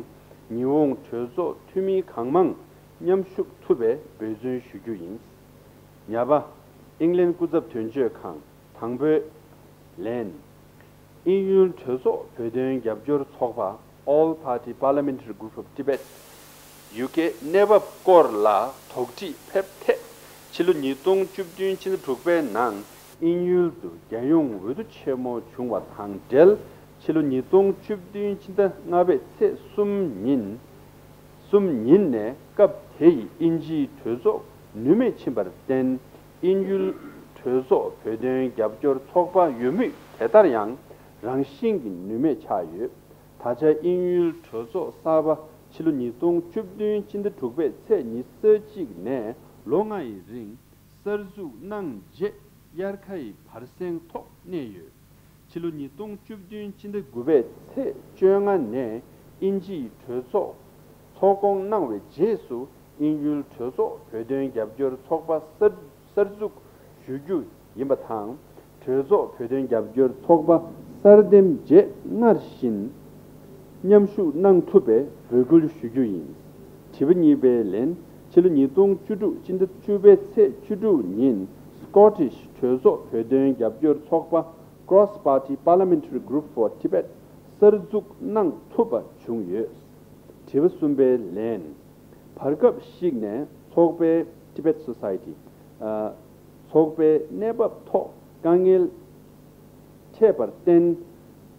ཉི་ཧོང་གྲོས་ཚོགས་འཐུས་མི་གང་མང་མཉམ་ཞུགས་ཐུབ་པའི་འབད་བརྩོན་ཞུ་རྒྱུ་ཡིན། ཉ་པ། ཨིང་ལན་སྐུ་ཚབ་དོན་གཅོད་ཁང་དང་པོའི་ལན། དབྱིན་ཡུལ་གྲོས་ཚོགས་བོད་དོན་རྒྱབ་སྐྱོར་ཚོགས་པ། All Party Parliamentary Group of Tibet། ཡུ་ཀེ་གནས་བབ་སྐོར་ལ་དོགས་འདྲི་ཕེབས་ཐད་ཕྱི་ལོ་ཉིས་སྟོང་བཅུ་བདུན་ཕྱི་ཟླ་དྲུག་པའི་ནང་དབྱིན་ཡུལ་དུ་རྒྱལ་ཡོངས་འོས་བསྡུ་ཆེན་མོ་བྱུང་བ་དང་འབྲེལ་ཕྱི་ལོ་ཉིས་སྟོང་བཅུ་བདུན་ཕྱི་ཟླ་ལྔ་པའི་ཚེས་གསུམ་ཉིན་གསུམ་ཉིན་ནས་སྐབས་དེ་ཡི་དབྱིན་ཇིའི་གྲོས་ཚོགས་ནུས་མེད་ཕྱིན་པར་བརྟེན། དབྱིན་ཡུལ་གྲོས་ཚོགས་བོད་དོན་རྒྱབ་སྐྱོར་ཚོགས་པ་ཡོད་མུས་དེ་ལྟར་ཡང་རང་བཞིན་གྱིས་ནུས་མེད་ཆགས་ཡོད། ད་ཆ་དབྱིན་ཡུལ་གྲོས་ཚོགས་གསར་པ་ཕྱི་ལོ་ཉིས་སྟོང་བཅུ་བདུན་ཕྱི་ཟླ་དྲུག་པའི་ཚེས་ཉི་ཤུ་རྩ་གཅིག་ནས་ལོ་ལྔ་ཡི་རིང་གསར་འཛུགས་གནང་རྗེས་དབྱར་ཁ་ཡི་བར་གསེང་ཐོག་གནས་ཡོད། ཕྱི་ལོ་ཉིས་སྟོང་བཅུ་བདུན་ཕྱི་ཟླ་དགུ་པའི་ཚེས་བཅོ་ལྔ་ནས་དབྱིན་ཇིའི་གྲོས་ཚོགས་ཚོགས་སྐོང་གནང་བའི་རྗེས་སུ་དབྱིན་ཡུལ་གྲོས་ཚོགས་བོད་དོན་རྒྱབ་སྐྱོར་ཚོགས་པ་གསར་གསར་འཛུགས་ཞུ་རྒྱུ་ཡིན་པ་དང་། གྲོས་ཚོགས་བོད་དོན་རྒྱབ་སྐྱོར་ཚོགས་པ་གསར་འདེམས་རྗེས་སྔར་བཞིན་མཉམ་ཞུགས་གནང་ཐུབ་པའི་འབོད་སྐུལ་ཞུ་རྒྱུ་ཡིན། དྲི་བ་གཉིས་པའི་ལན། ཕྱི་ལོ་ཉིས་སྟོང་བཅུ་དྲུག་སྤྱི་ཟླ་བཅུ་པའི་ཚེས་བཅུ་དྲུག་ཉིན་སི་ཀོ་ཊིཤ་གྲོས་ཚོགས་བོད་དོན་རྒྱབ་སྐྱོར་ཚོགས་པ་Cross Party Parliamentary Group for Tibet གསར་འཛུགས་གནང་ཐུབ་པ་བྱུང་ཡོད། དྲི་བ་གསུམ་པའི་ལན། བར་སྐབས་ཤིག་ནས་ཚོགས་པའི་Tibet Society ཚོགས་པའི་གནས་བབ་ཐོག་དཀའ་ངལ་འཕྲད་པར་བརྟེན།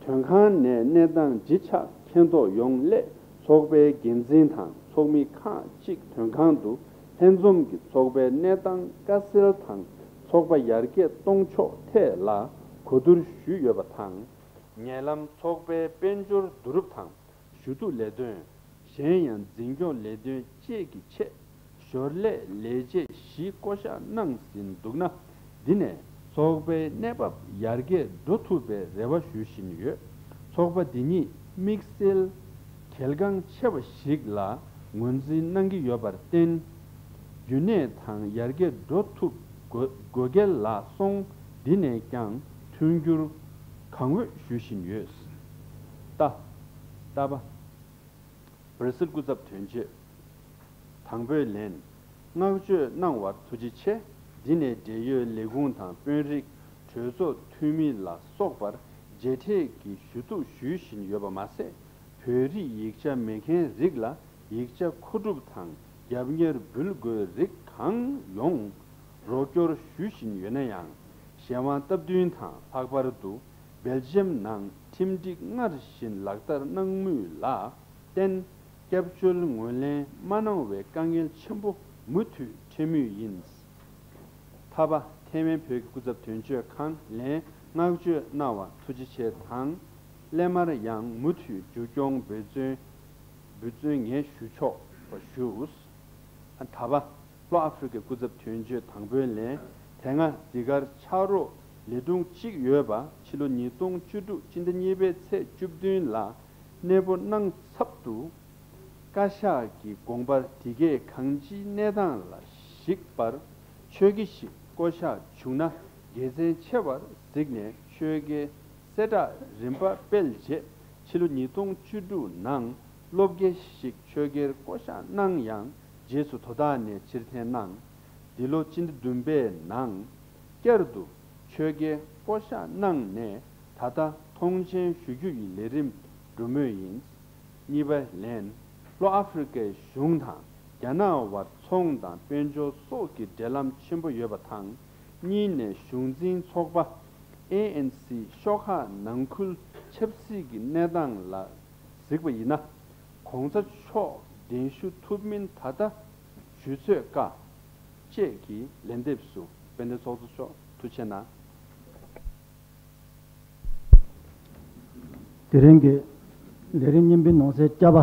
དོན་ཁང་ནས་གནས་སྟངས་ཇི་ཆགས་མཁྱེན་རྟོགས་ཡོང་སླད་ཚོགས་པའི་འགན་འཛིན་དང་ཚོགས་མི་ཁག་ཅིག་དོན་ཁང་དུ་ལྷན་འཛོམས་ཀྱིས་ཚོགས་པའི་གནས་སྟངས་དཀའ་སེལ་དང་ཚོགས་པ་ཡར་རྒྱས་གཏོང་ཕྱོགས་ཐད་ལ་གོ་བསྡུར་ཞུས་ཡོད་པ་དང་། ཉེ་ལམ་ཚོགས་པའི་དཔལ་འབྱོར་བསྡུ་རུབ་དང་། ཞུ་གཏུག་ལས་དོན། གཞན་ཡང་འཛིན་སྐྱོང་ལས་དོན་བཅས་ཀྱི་ཆེད་ཞོར་ལས་ལས་བྱེད་བཞི་བསྐོ་གཞག་གནང་ཟིན་འདུག་ན། འདི་ནས་ཚོགས་པའི་གནས་བབ་ཡར་རྒྱས་འགྲོ་ཐུབ་པའི་རེ་བ་ཞུ་བཞིན་ཡོད། ཚོགས་པ་འདི་ཉིད་དམིགས་བསལ་གལ་འགངས་ཆེ་བ་ཞིག་ལ་ངོས་འཛིན་གནང་གི་ཡོད་པར་བརྟེན། རྒྱུན་གནས་དང་ཡར་རྒྱས་འགྲོ་ཐུབ་དགོས་དགོས་གལ་ལ་སོང་། འདི་ནས་ཀྱང་མཐུན་འགྱུར་གང་འོས་ཞུ་བཞིན་ཡོད། ལྟ། ལྟ་བ། སྦར་སིལ་སྐུ་ཚབ་དོན་གཅོད། དང་པོའི་ལན། བསྔགས་བརྗོད་གནང་བར་ཐུགས་རྗེ་ཆེ། འདི་ནས་འབྲེལ་ཡོད་ལས་ཁུངས་དང་དཔོན་རིགས་གྲོས་ཚོགས་འཐུས་མི་ལ་སོགས་པར་མཇལ་འཕྲད་ཀྱི་ཞུ་གཏུག་ཞུ་བཞིན་ཡོད་པ་མ་ཟད། བོད་རིགས་ཡིག་ཆ་མེད་མཁན་རིགས་ལ་ཡིག་ཆ་མཁོ་སྒྲུབ་དང་རྒྱབ་གཉེར་འབུལ་དགོས་རིགས་གང་ཡོང་རོགས་སྐྱོར་ཞུ་བཞིན་ཡོད་ན་ཡང་། གཞན་དབང་སྟབས་བསྟུན་དང་ལྷག་པར་དུ་སྦེལ་ཇམ་ནང་ཁྲིམས་སྒྲིག་སྔར་བཞིན་ལག་བསྟར་གནང་མུས་ལ་བརྟེན། སྐྱབས་བཅོལ་ངོས་ལེན་མ་གནང་བའི་དཀའ་ངལ་ཆེན་པོ་མུ་མཐུད་འཕྲད་མུས་ཡིན། ཐ་པ་ཐའེ་ཝན་བོད་ཀྱི་སྐུ་ཚབ་དོན་གཅོད་ཁང་ལན་བསྔགས་བརྗོད་གནང་བ་ཐུགས་རྗེ་ཆེ་དང་། སླད་མར་ཡང་མུ་མཐུད་མཇུག་སྐྱོང་འབད་བརྩོན་འབད་བརྩོན་ངས་ཞུ་ཆོག་པ་ཞུ། ཐ་པ་ལྷོ་ཨ་ཧྥེ་རི་ཁའི་སྐུ་ཚབ་དོན་གཅོད་དང་པོའི་ལན། དེ་སྔ་འདི་གར་ཕྱག་རོགས་ལས་དྲུང་གཅིག་ཡོད་པ་ཕྱི་ལོ་ཉིས་སྟོང་བཅུ་དྲུག་སྤྱི་ཟླ་གཉིས་པའི་ཚེས་བཅུ་བདུན་ལ་གནས་སྤོ་གནང་ཚབ་ཏུ། བཀའ་ཤག་གི་དགོངས་པར་དེ་གའི་གང་ཅིའི་གནས་སྟངས་ལ་གཞིགས་པར་ཆོས་དགེ་ཞིག་བསྐོ་གཞག་བྱུང་ན་དགེ་མཚན་ཆེ་བར་གཟིགས་ནས་ཆོས་དགེ་གསལ་བསྒྲགས་རིམ་པ་སྤེལ་རྗེས་ཕྱི་ལོ་ཉིས་སྟོང་བཅུ་དྲུག་ནང་སློབ་དགེ་ཞིག་ཆོས་དགེར་བསྐོ་གཞག་གནང་ཡང་རྗེས་སུ་དོ་བདག་ནས་ཕྱིར་འཐེན་གནང་། འདི་ལོ་སྤྱི་ཟླ་བདུན་པའི་ནང་བསྐྱར་དུ་ཆོས་དགེ་བསྐོ་གཞག་གནང་ནས་ད་ལྟ་མཐོང་མཆན་ཞུ་རྒྱུ་ཡི་ལས་རིམ་འགྲོ་མུས་ཡིན། གཉིས་པ་ལན། ལྷོ་ཨ་ཧྥེ་རི་ཁའི་གཞུང་དང་རྒྱ་ནག་དབར་ཚོང་དང་དཔལ་འབྱོར་སོགས་ཀྱི་འབྲེལ་ལམ་ཆེན་པོ་ཡོད་པ་དང་། གཉིས་ནས་གཞུང་འཛིན་ཚོགས་པ་ཨེ་ཨེན་སི་ཤོག་ཁག་ནང་ཁུལ་ཆབ་སྲིད་ཀྱི་གནས་སྟངས་ལ་གཟིགས་པ་ཡིན་ན། གོང་ས་མཆོག་གདན་ཞུ་ཐུབ་མིན་ད་ལྟ་ཞུ་ཚོད་དཀའ། བཅས་ཀྱི་ལན་འདེབས་སུ་དཔལ་ལྡན་ཚོགས་གཙོ་མཆོག་ཐུགས་རྗེ་གནང་། དེ་རིང་གི་ལས་རིམ་གཉིས་པའི་ནང་གསེས་བཅའ་བ།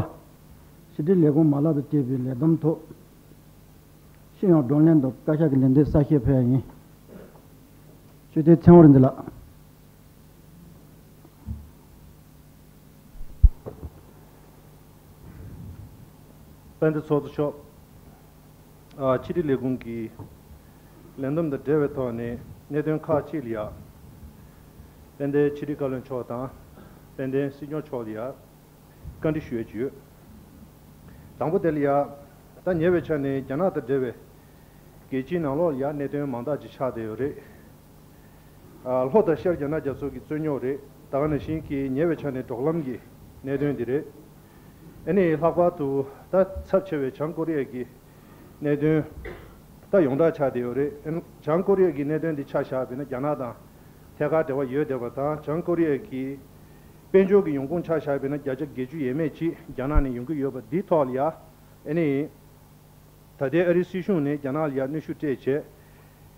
ཕྱི་དྲིལ་ལས་ཁུངས་མ་ལག་དང་བཅས་པའི་ལས་བསྡོམས་ཐོག་སྤྱི་ཡོངས་བགྲོ་གླེང་དང་བཀའ་ཤག་གི་ལན་འདེབས་གསལ་བཤད་ཕུལ་ཡ་ཡིན། ཆོས་དད་ཚེ་དབང་རིག་འཛིན་ལགས། དཔལ་ལྡན་ཚོགས་གཙོ་མཆོག་ཨ། ཕྱི་དྲིལ་ལས་ཁུངས་ཀྱི་ལས་བསྡོམས་དང་འབྲེལ་བའི་ཐོག་ནས་གནད་དོན་ཁག་ཅིག་ལ་ཡ། དཔལ་ལྡན་ཕྱི་དྲིལ་བཀའ་བློན་མཆོག་དང་། དཔལ་ལྡན་སྲིད་སྐྱོང་མཆོག་ལ་ཡ། བཀའ་འདྲི་ཞུ་ཡས་ཅིག་ཡོད། དང་པོ་དེ་ལ་ཡ། ད་ཉེ་བའི་ཆར་ནས་རྒྱ་ནག་དང་འབྲེལ་བའི་རྒྱལ་སྤྱིའི་ནང་ལོགས་ལ་ཡ་གནད་དོན་མང་དག་ཅིག་ཆགས་བསྡད་ཡོད་རེད། ཨ། ལྷོ་དང་ཤར་རྒྱ་ནག་རྒྱ་མཚོ་གི་རྩོད་རྙོག་རེད། ད་ག་ནང་བཞིན་གྱི་ཉེ་བའི་ཆར་ནས་འབྲོག་ལམ་གྱི་གནད་དོན་འདི་རེད། ཨ་ནི་ལྷག་པར་དུ་ད་ཚབས་ཆེ་བའི་བྱང་ཀོ་རི་ཡ་གི་གནད་དོན་ད་ཡོངས་གྲགས་ཆགས་བསྡད་ཡོད་རེད། ཨ་ནི་བྱང་ཀོ་རི་ཡ་གི་གནད་དོན་འདི་ཆ་བཞག་པ་ཡིན་ན་རྒྱ་ནག་དང་ཐད་ཀར་འབྲེལ་བ་ཡོད་བསྡད་པ་དང་། བྱང་ཀོ་རི་ཡ་གི་དཔལ་འབྱོར་གྱི་ཡོང་ཁུངས་ཆ་བཞག་པ་ཡིན་ན་བརྒྱ་ཆ་བརྒྱད་ཅུ་ཡས་མས་ཅིག་རྒྱ་ནག་ནས་ཡོང་གི་ཡོད་པ་འདིའི་ཐོག་ལ་ཡ། ཨ་ནི། ད་ལྟའི་ཨ་རིའི་སྲིད་གཞུང་ནས་རྒྱ་ནག་ལ་ཡ་གནོན་ཤུགས་སྤྲད་བྱས།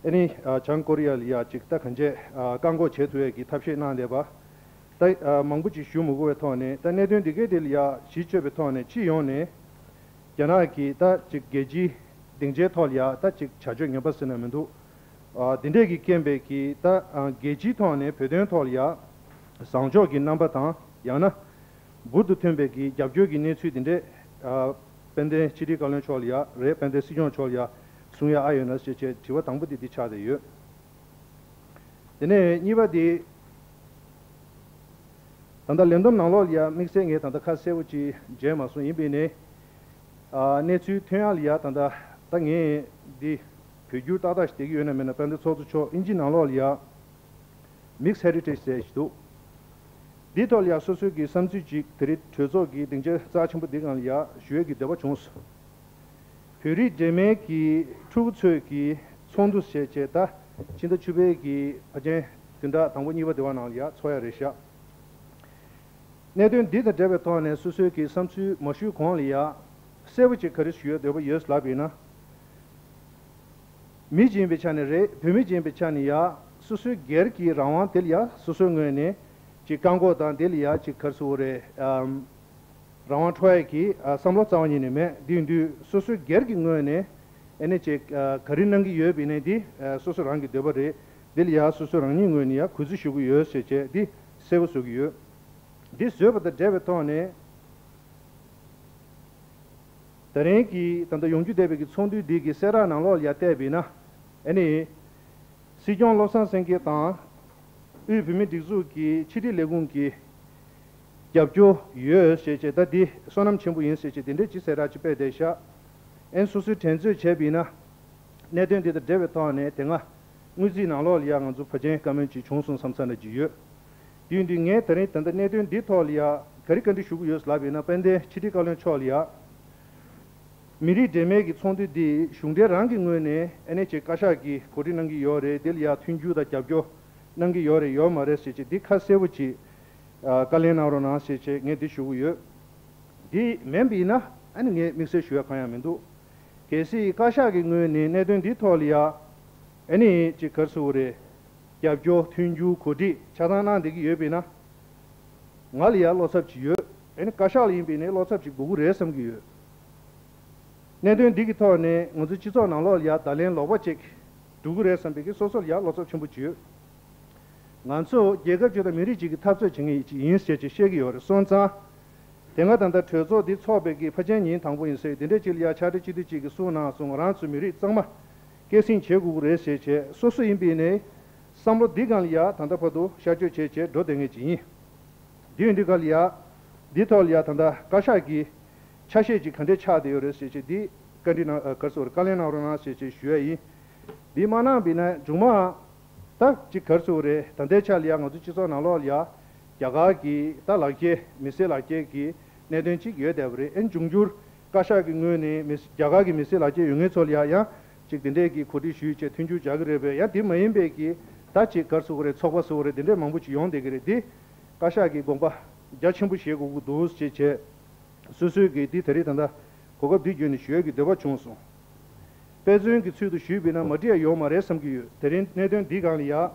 ཨ་ནི། ཨ། བྱང་ཀོ་རི་ཡ་ལ་ཡ་ཅིག་ད་གང་བྱས། ཨ། བཀག་འགོག་བྱེད་ཐུབ་ཡས་ཀྱི་ཐབས་ཤེས་གནང་བསྡད་པ། ད། ཨ། མང་པོ་ཅིག་ཞུ་མི་དགོས་པའི་ཐོག་ནས། ད་གནད་དོན་འདི་གའི་དེ་ལ་ཡ་གཞི་བཅོལ་བའི་ཐོག་ནས་སྤྱི་ཡོངས་ནས་རྒྱ་ནག་གིས་ད་ཅིག་རྒྱལ་སྤྱིའི་སྡིངས་ཆའི་ཐོག་ལ་ཡ་ད་ཅིག་བྱ་སྤྱོད་ངན་པ་ཟེར་ན་མི་འདུག། ཨ། འདི་འདྲས་ཀྱི་རྐྱེན་པས་ཀྱིས་ད། ཨ། རྒྱལ་སྤྱིའི་ཐོག་ནས་བོད་དོན་ཐོག་ལ་ཡ་བཟང་ཕྱོགས་ཀྱི་རྣམ་པ་དང་། ཡང་ན་འབུར་དུ་ཐོན་པའི་གི་རྒྱབ་སྐྱོར་གྱི་གནས་ཚུལ་འདི་འདྲས། ཨ། དཔལ་ལྡན་ཕྱི་དྲིལ་བཀའ་བློན་མཆོག་ལ་ཡ་རེད། དཔལ་ལྡན་སྲིད་སྐྱོང་མཆོག་ལ་ཡ་གསུང་ཡ་ཨ་ཡོད་ན་ཞེས་བྱས་དྲི་བ་དང་པོ་དེ་འདི་ཆགས་བསྡད་ཡོད། དེ་ནས་གཉིས་པ་དེ། ད་ལྟ་ལས་བསྡོམས་ནང་ལོགས་ལ་ཡ་དམིགས་བསལ་ངས་ད་ལྟ་ཁ་གསལ་པོ་ཅིག་མཇལ་མ་སོང་། ཡིན་པས་ནས། ཨ། གནས་ཚུལ་ཐོན་ཡག་ལ་ཡ་ད་ལྟ་ ད་ངས་འདི་བོད་བསྒྱུར་ཏག་ཏག་ཞིག་བསྡད་ཀྱི་ཡོད་ན་མེད་ན། དཔལ་ལྡན་ཚོགས་གཙོ་མཆོག་དབྱིན་ཇི་ནང་ལོགས་ལ་ཡ་Mixed Heritage ཟེར་ཞིག་འདུག་འདིའི་ཐོག་ལ་ཡ་སོ་སོའི་གི་བསམ་ཚུལ་ཅིག་དེ་རིང་གྲོས་ཚོགས་ཀྱི་སྡིངས་ཆ་རྩ་ཆེན་པོ་འདི་སྒང་ལ་ཡ་ཞུ་ཡས་ཀྱི་འདོད་པ་བྱུང་སོང་། བོད་རིགས་འདྲེས་མའི་གི་ཕྲུ་གུ་ཚོའི་གི་ཚོགས་འདུ་བྱས་བྱས། ད་ཕྱི་ཟླ་བཅུ་པའི་གི་ཕལ་ཆེར་བདུན་ཕྲག་དང་པོ་གཉིས་པ་དེ་བ་ནང་ལ་ཡ་ཚོགས་ཡ་རེད་ཤག་གནད་དོན་འདི་དང་འབྲེལ་བའི་ཐོག་ནས་སོ་སོའི་གི་བསམ་ཚུལ་མ་ཞུས་གོང་ལ་ཡ་གསལ་པོ་ཅིག་ག་རེ་ཞུ་ཡ་འདོད་པ་ཡོད་ལབ་པ་ཡིན་ན། མི་ཅིག་ཡིན་པའི་ཆ་ནས་རེད། བོད་མི་ཅིག་ཡིན་པའི་ཆ་ནས་ཡ་སོ་སོའི་སྒེར་གྱི་རང་དབང་དེ་ལ་ཡ་སོ་སོའི་ངོས་ནས་ཅིག་བཀག་འགོག་དང་། དེ་ལ་ཡ་ཅིག་ག་རེ་ཟེར་དགོས་རེད། ཨམ། རང་དབང་འཕྲོག་ཡས་ཀྱི་ཨ་བསམ་བློ་རྩ་བ་ཉིད་ནས་མེད། དེ་ཡིན་དུས་སོ་སོའི་སྒེར་གྱི་ངོས་ནས་ཨ་ནི་ཅིག་ཨ་ག་རེ་གནང་གི་ཡོད་པ་ཡིན་ནའི་དེ་ཨ་སོ་སོ་རང་གི་འདོད་པ་རེད། དེ་ལ་ཡ་སོ་སོ་རང་ཉིད་ངོས་ནས་ཡ་གུས་བརྩི་ཞུ་གི་ཡོད་ཟེར་བྱས་དེ་གསལ་པོ་བཟོ་གི་ཡོད། འདི་བཟོས་པ་དང་འབྲེལ་བའི་ཐོག་ནས། ད་རིང་གི་ད་ལྟ་ཡོང་རྒྱུ་བསྡད་པའི་གི་ཚོགས་འདུ་འདི་གི་གསལ་བསྒྲགས་ནང་ལོགས་ལ་ཡ་བལྟས་པ་ཡིན་ན། ཨ་ནི་སྲིད་སྐྱོང་བློ་བཟང་སེང་གེ་དང་དབུས་བོད་མིའི་སྒྲིག་འཛུགས་ཀྱི་ཕྱི་དྲིལ་ལས་ཁུངས་ཀྱི་རྒྱབ་སྐྱོར་ཡོད་ཟེར་བྱས། ད་འདི་བསོད་ནམས་ཆེན་པོ་ཡིན་ཟེར་བྱས་དེ་འདྲའི་ཅིག་གསལ་བསྒྲགས་ཅིག་སྤེལ་བསྡད་ཤག་ཨན་སོ་སོས་དྲན་གསོས་བྱས་པ་ཡིན་ན། གནད་དོན་འདི་དང་འབྲེལ་བའི་ཐོག་ནས་དེ་སྔ་དངུལ་རྩིས་ནང་ལོགས་ལ་ཡ་ང་ཚོ་ཕལ་ཆེར་བཀའ་མོལ་ཅིག་བྱུང་སོང་བསམ་ས་འདྲ་ཅིག་ཡོད། དེ་ཡིན་དུས་ངས་ད་རིང་ད་ལྟ་གནད་དོན་འདི་ཐོག་ལ་ཡ་ག་རེ་བཀའ་འདྲི་ཞུ་གི་ཡོད་ལབ་པ་ཡིན་ན། དཔལ་ལྡན་ཕྱི་དྲིལ་བཀའ་བློན་མཆོག་ལ་ཡ། མི་རིགས་འདྲེས་མའི་གི་ཚོགས་འདུ་འདི་གཞུང་འབྲེལ་རང་གི་ངོས་ནས་ཨ་ནི་ཅིག་བཀའ་ཤག་གིས་གོ་སྒྲིག་གནང་གི་ཡོད་རེད། དེ་ལ་ཡ་མཐུན་འགྱུར་དང་རྒྱབ་སྐྱོར་གནང་གི་ཡོད་རེད་ཡོད་མ་རེད་ཟེར་བྱས་འདི་ཁ་གསལ་པོ་ཅིག་ཨ་བཀའ་ལན་གནང་རོགས་གནང་ཟེར་བྱས་ངས་འདི་ཞུ་གི་ཡོད། འདི་མིན་པ་ཡིན་ན་ཨ་ནི་ངས་དམིགས་བསལ་ཞུ་ཡ་གང་ཡང་མི་འདུག་གལ་སྲིད་བཀའ་ཤག་གི་ངོས་ནས་གནད་དོན་འདི་ཐོག་ལ་ཡ་ཨ་ནི་ཅིག་ག་རེ་ཟེར་དགོས་རེད། རྒྱབ་སྐྱོར་མཐུན་འགྱུར་གོ་སྒྲིག་ཆ་ཚང་གནང་བསྡད་ཀྱི་ཡོད་པ་ཡིན་ན། ང་ལ་ཡ་བློ་འཚབ་ཅིག་ཡོད། ཨ་ནི་བཀའ་ཤག་ལ་ཡིན་པ་ཡིན་ནའི་བློ་འཚབ་ཅིག་དགོས་ཀྱི་རེད་བསམ་གྱི་ཡོད། གནད་དོན་འདི་གི་ཐོག་ནས་ང་ཚོའི་སྤྱི་ཚོགས་ནང་ལོགས་ལ་ཡ་བརྡ་ལན་ལོག་པ་ཅིག་འགྲོ་གི་རེད་བསམ་པའི་གི་སོ་སོ་ལ་ཡ་བློ་འཚབ་ཆེན་པོ་ཅིག་ཡོད། ང་ཚོ་རྒྱལ་ཁབ་ཅིག་དང་མི་རིགས་ཅིག་གི་འཐབ་རྩོད་བྱེད་མཁན་ཅིག་ཡིན་ཟེར་ཅིག་བཤད་ཀྱི་ཡོད་རེད་སོང་ཙང་། དེ་སྔ་ད་ལྟ་གྲོས་ཚོགས་འདི་ཚོགས་པའི་གི་ཕལ་ཆེར་ཉིན་དང་པོ་ཡིན་ཟེར། དེ་འདྲའི་ཅིག་ལ་ཡ་ཕྱག་སྦྲེལ་སྤྱི་འཐུས་ཅིག་གིས་གསུངས་གནང་སོང་། ང་རང་ཚོའི་མི་རིགས་གཙང་མ་སྐྱེད་སྲིང་བྱེད་དགོས་ཀྱི་རེད་ཟེར་བྱས། སོ་སོ་ཡིན་པ་ཡིན་ནའི་བསམ་བློ་འདི་སྒང་ལ་ཡ་ད་ལྟ་བར་དུ་ཤར་བསྐྱོད་བྱས་བྱས་འགྲོ་བསྡད་མཁན་ཅིག་ཡིན། འདི་ཡིན་དུས་ག་ལ་ཡ། འདི་ཐོག་ལ་ཡ་ད་ལྟ་བཀའ་ཤག་གི་ཆ་ཤས་ཅིག་ག་འདྲས་ཆགས་བསྡད་ཡོད་རེད་ཟེར་བྱས་འདི་བཀའ་འདྲི་གནང་ཨ་ག་རེ་ཟེར་དགོས་རེད། བཀའ་ལན་གནང་རོགས་གནང་ཟེར་བྱས་ཞུ་ཡ་ཡིན། འདི་མ་གནང་བ་ཡིན་ན་མཇུག་མ་ད་ཅིག་ག་རེ་ཟེར་དགོས་རེད། ད་ལྟའི་ཆ་ལ་ཡ་ང་ཚོ་སྤྱི་ཚོགས་ནང་ལོགས་ལ་ཡ་རྒྱ་གར་གྱི་ད་ལག་འཁྱེར་མི་སེར་ལག་འཁྱེར་གྱི་གནད་དོན་ཅིག་ཡོད་བསྡད་པ་རེད། ཨེ་འབྱུང་འགྱུར་བཀའ་ཤག་གི་ངོས་ནས་མི་རྒྱ་གར་གྱི་མི་སེར་ལག་འཁྱེར་ཡོད་མཁན་ཚོ་ལ་ཡ་ཡང་ཅིག་དེ་འདྲས་ཀྱི་གོ་སྒྲིག་ཞུས་བྱས་མཐུན་འགྱུར་བྱ་གི་རེད་པས། ཡང་དེ་མ་ཡིན་པའི་གི་ད་ཅིག་ག་རེ་ཟེར་དགོས་རེད། ཚོགས་པ་ཟེར་དགོས་རེད། དེ་འདྲས་མང་པོ་ཅིག་ཡོང་བསྡད་ཀྱི་རེད། འདི་བཀའ་ཤག་གིས་དགོངས་པ་རྒྱ་ཆེན་པོ་བཞེས་དགོས་ཀྱི་འདུག་ཅེས་བྱས། སོ་སོའི་གི་འདི་ད་རེས་ད་ལྟ་གོ་སྐབས་འདི་བརྒྱུད་ནས་ཞུ་ཡས་ཀྱི་འདོད་པ་བྱུང་སོང་། དཔེ་མཚོན་གྱི་ཚུལ་དུ་ཞུས་པ་ཡིན་ན་མ་འགྲིག་ཡ་ཡོད་མ་རེད་བསམ་གྱི་ཡོད། དེ་རིང་གནད་དོན་འདི་སྒང་ལ་ཡ།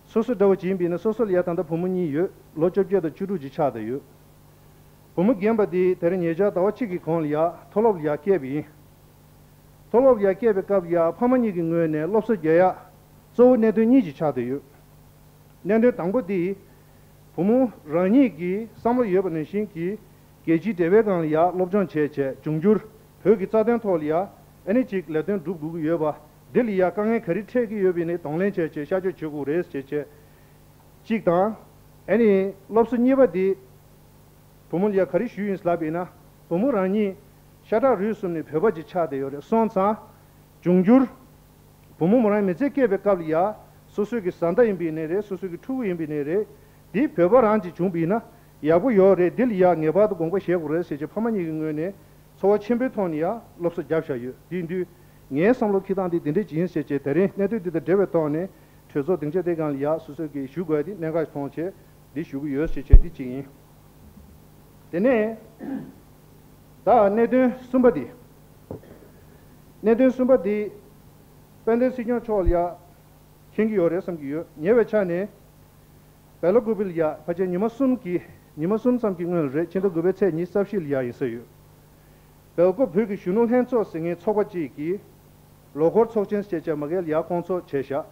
སོ་སོ་འདྲ་བོ་ཅིག་ཡིན་པ་ཡིན་ན་སོ་སོ་ལ་ཡ་ད་ལྟ་བུ་མོ་གཉིས་ཡོད། ལོ་བཅོ་བརྒྱད་དང་བཅུ་དྲུག་ཅིག་ཆགས་བསྡད་ཡོད། བུ་མོ་རྒན་པ་འདི་དེ་རིང་ཉེ་ཆར་ཟླ་བ་གཅིག་གི་གོང་ལ་ཡ་མཐོ་སློབ་ལ་ཡ་བསྐྱལ་བ་ཡིན། མཐོ་སློབ་ལ་ཡ་བསྐྱལ་བའི་སྐབས་ལ་ཡ་ཕ་མ་གཉིས་ཀྱི་ངོས་ནས་སློབ་གསོ་རྒྱག་ཡ་གཙོ་བོ་གནད་དོན་གཉིས་ཅིག་ཆགས་བསྡད་ཡོད། གནད་དོན་དང་པོ་འདི། བུ་མོ་རང་ཉིད་ཀྱི་བསམ་བློ་ཡོད་པ་ནང་བཞིན་གྱི་རྒྱལ་སྤྱིའི་འབྲེལ་བའི་སྒང་ལ་ཡ་སློབ་སྦྱོང་བྱས་བྱས་འབྱུང་འགྱུར་བོད་ཀྱི་རྩ་དོན་ཐོག་ལ་ཡ་ཨ་ནི་ཅིག་ལས་དོན་སྒྲུབ་དགོས་ཀྱི་ཡོད་པ། འདི་ལ་ཡ་དཀའ་ངལ་ག་རེ་འཕྲད་ཀྱི་ཡོད་པ་ཡིན་ནའི་གདོང་ལེན་བྱས་བྱས་ཤར་བསྐྱོད་བྱེད་དགོས་རེད་ཟེར་བྱས། གཅིག་དང་། ཨ་ནི་སློབ་གསོ་གཉིས་པ་འདི། བུ་མོ་ལ་ཡ་ག་རེ་ཞུས་ཡིན་ལབ་པ་ཡིན་ན། བུ་མོ་རང་ཉིད་ཤ་ཁྲག་རུས་གསུམ་ནས་བོད་པ་ཅིག་ཆགས་བསྡད་ཡོད་རེད་སོང་ཙང་། འབྱུང་འགྱུར། བུ་མོ་མོ་རང་མི་ཚེ་སྐྱེལ་བའི་སྐབས་ལ་ཡ། སོ་སོའི་གི་བཟའ་ཟླ་ཡིན་པ་ཡིན་ནའི་རེད། སོ་སོའི་གི་ཕྲུ་གུ་ཡིན་པ་ཡིན་ནའི་རེད། འདི་བོད་པ་རང་ཅིག་བྱུང་བ་ཡིན་ན་ཡག་པོ་ཡོད་རེད། འདི་ལ་ཡ་ངེས་པར་དུ་དགོངས་པ་བཞེས་དགོས་རེད་ཟེར་བྱས་ཕ་མ་གཉིས་ཀྱི་ངོས་ནས་ཚོར་བ་ཆེན་པོའི་ཐོག་ནས་ཡ་སློབ་གསོ་བརྒྱབ་བཞག་ཡོད། འདི་ཡིན་དུས་ངའི་བསམ་བློ་འཁྱེར་སྟངས་འདི་འདི་འདྲས་ཅིག་ཡིན་ཟེར་བྱས་དེ་རིང་གནད་དོན་འདི་དང་འབྲེལ་བའི་ཐོག་ནས་གྲོས་ཚོགས་སྡིངས་ཆ་དེ་སྒང་ལ་ཡ་སོ་སོ་གིས་ཞུ་དགོས་ཡ་འདི་གནད་འགག་མཐོང་བྱས་འདི་ཞུ་གི་ཡོད་ཟེར་བྱས་འདི་གཅིག་ཡིན། དེ་ནས་ད་གནད་དོན་གསུམ་པ་འདི། གནད་དོན་གསུམ་པ་འདི་དཔལ་ལྡན་སྲིད་སྐྱོང་མཆོག་ལ་ཡ་མཁྱེན་གྱི་ཡོད་རེད་བསམ་གྱི་ཡོད། ཉེ་བའི་ཆ་ནས་སྦེལ་ཀོབ་ལ་ཡ་ཕལ་ཆེར་ཉི་མ་གསུམ་གྱི་ཉི་མ་གསུམ་ཙམ་གྱི་སྔོན་ལ་རེད། ཕྱི་ཟླ་དགུ་པའི་ཚེས་ཉི་ཤུ་རྩ་བཞི་ལ་ཡ་ཡིན་ས་ཡོད། སྦེལ་ཀོབ་བོད་ཀྱི་གཞོན་ནུ་ལྷན་ཚོགས་ཟེར་མཁན་ཚོགས་པ་གཅིག་གིས་ལོ་འཁོར་ཚོགས་ཆེན་ཟེར་བྱས་མ་གི་ལ་ཡ་བསྐོང་ཚོགས་བྱས་བཞག་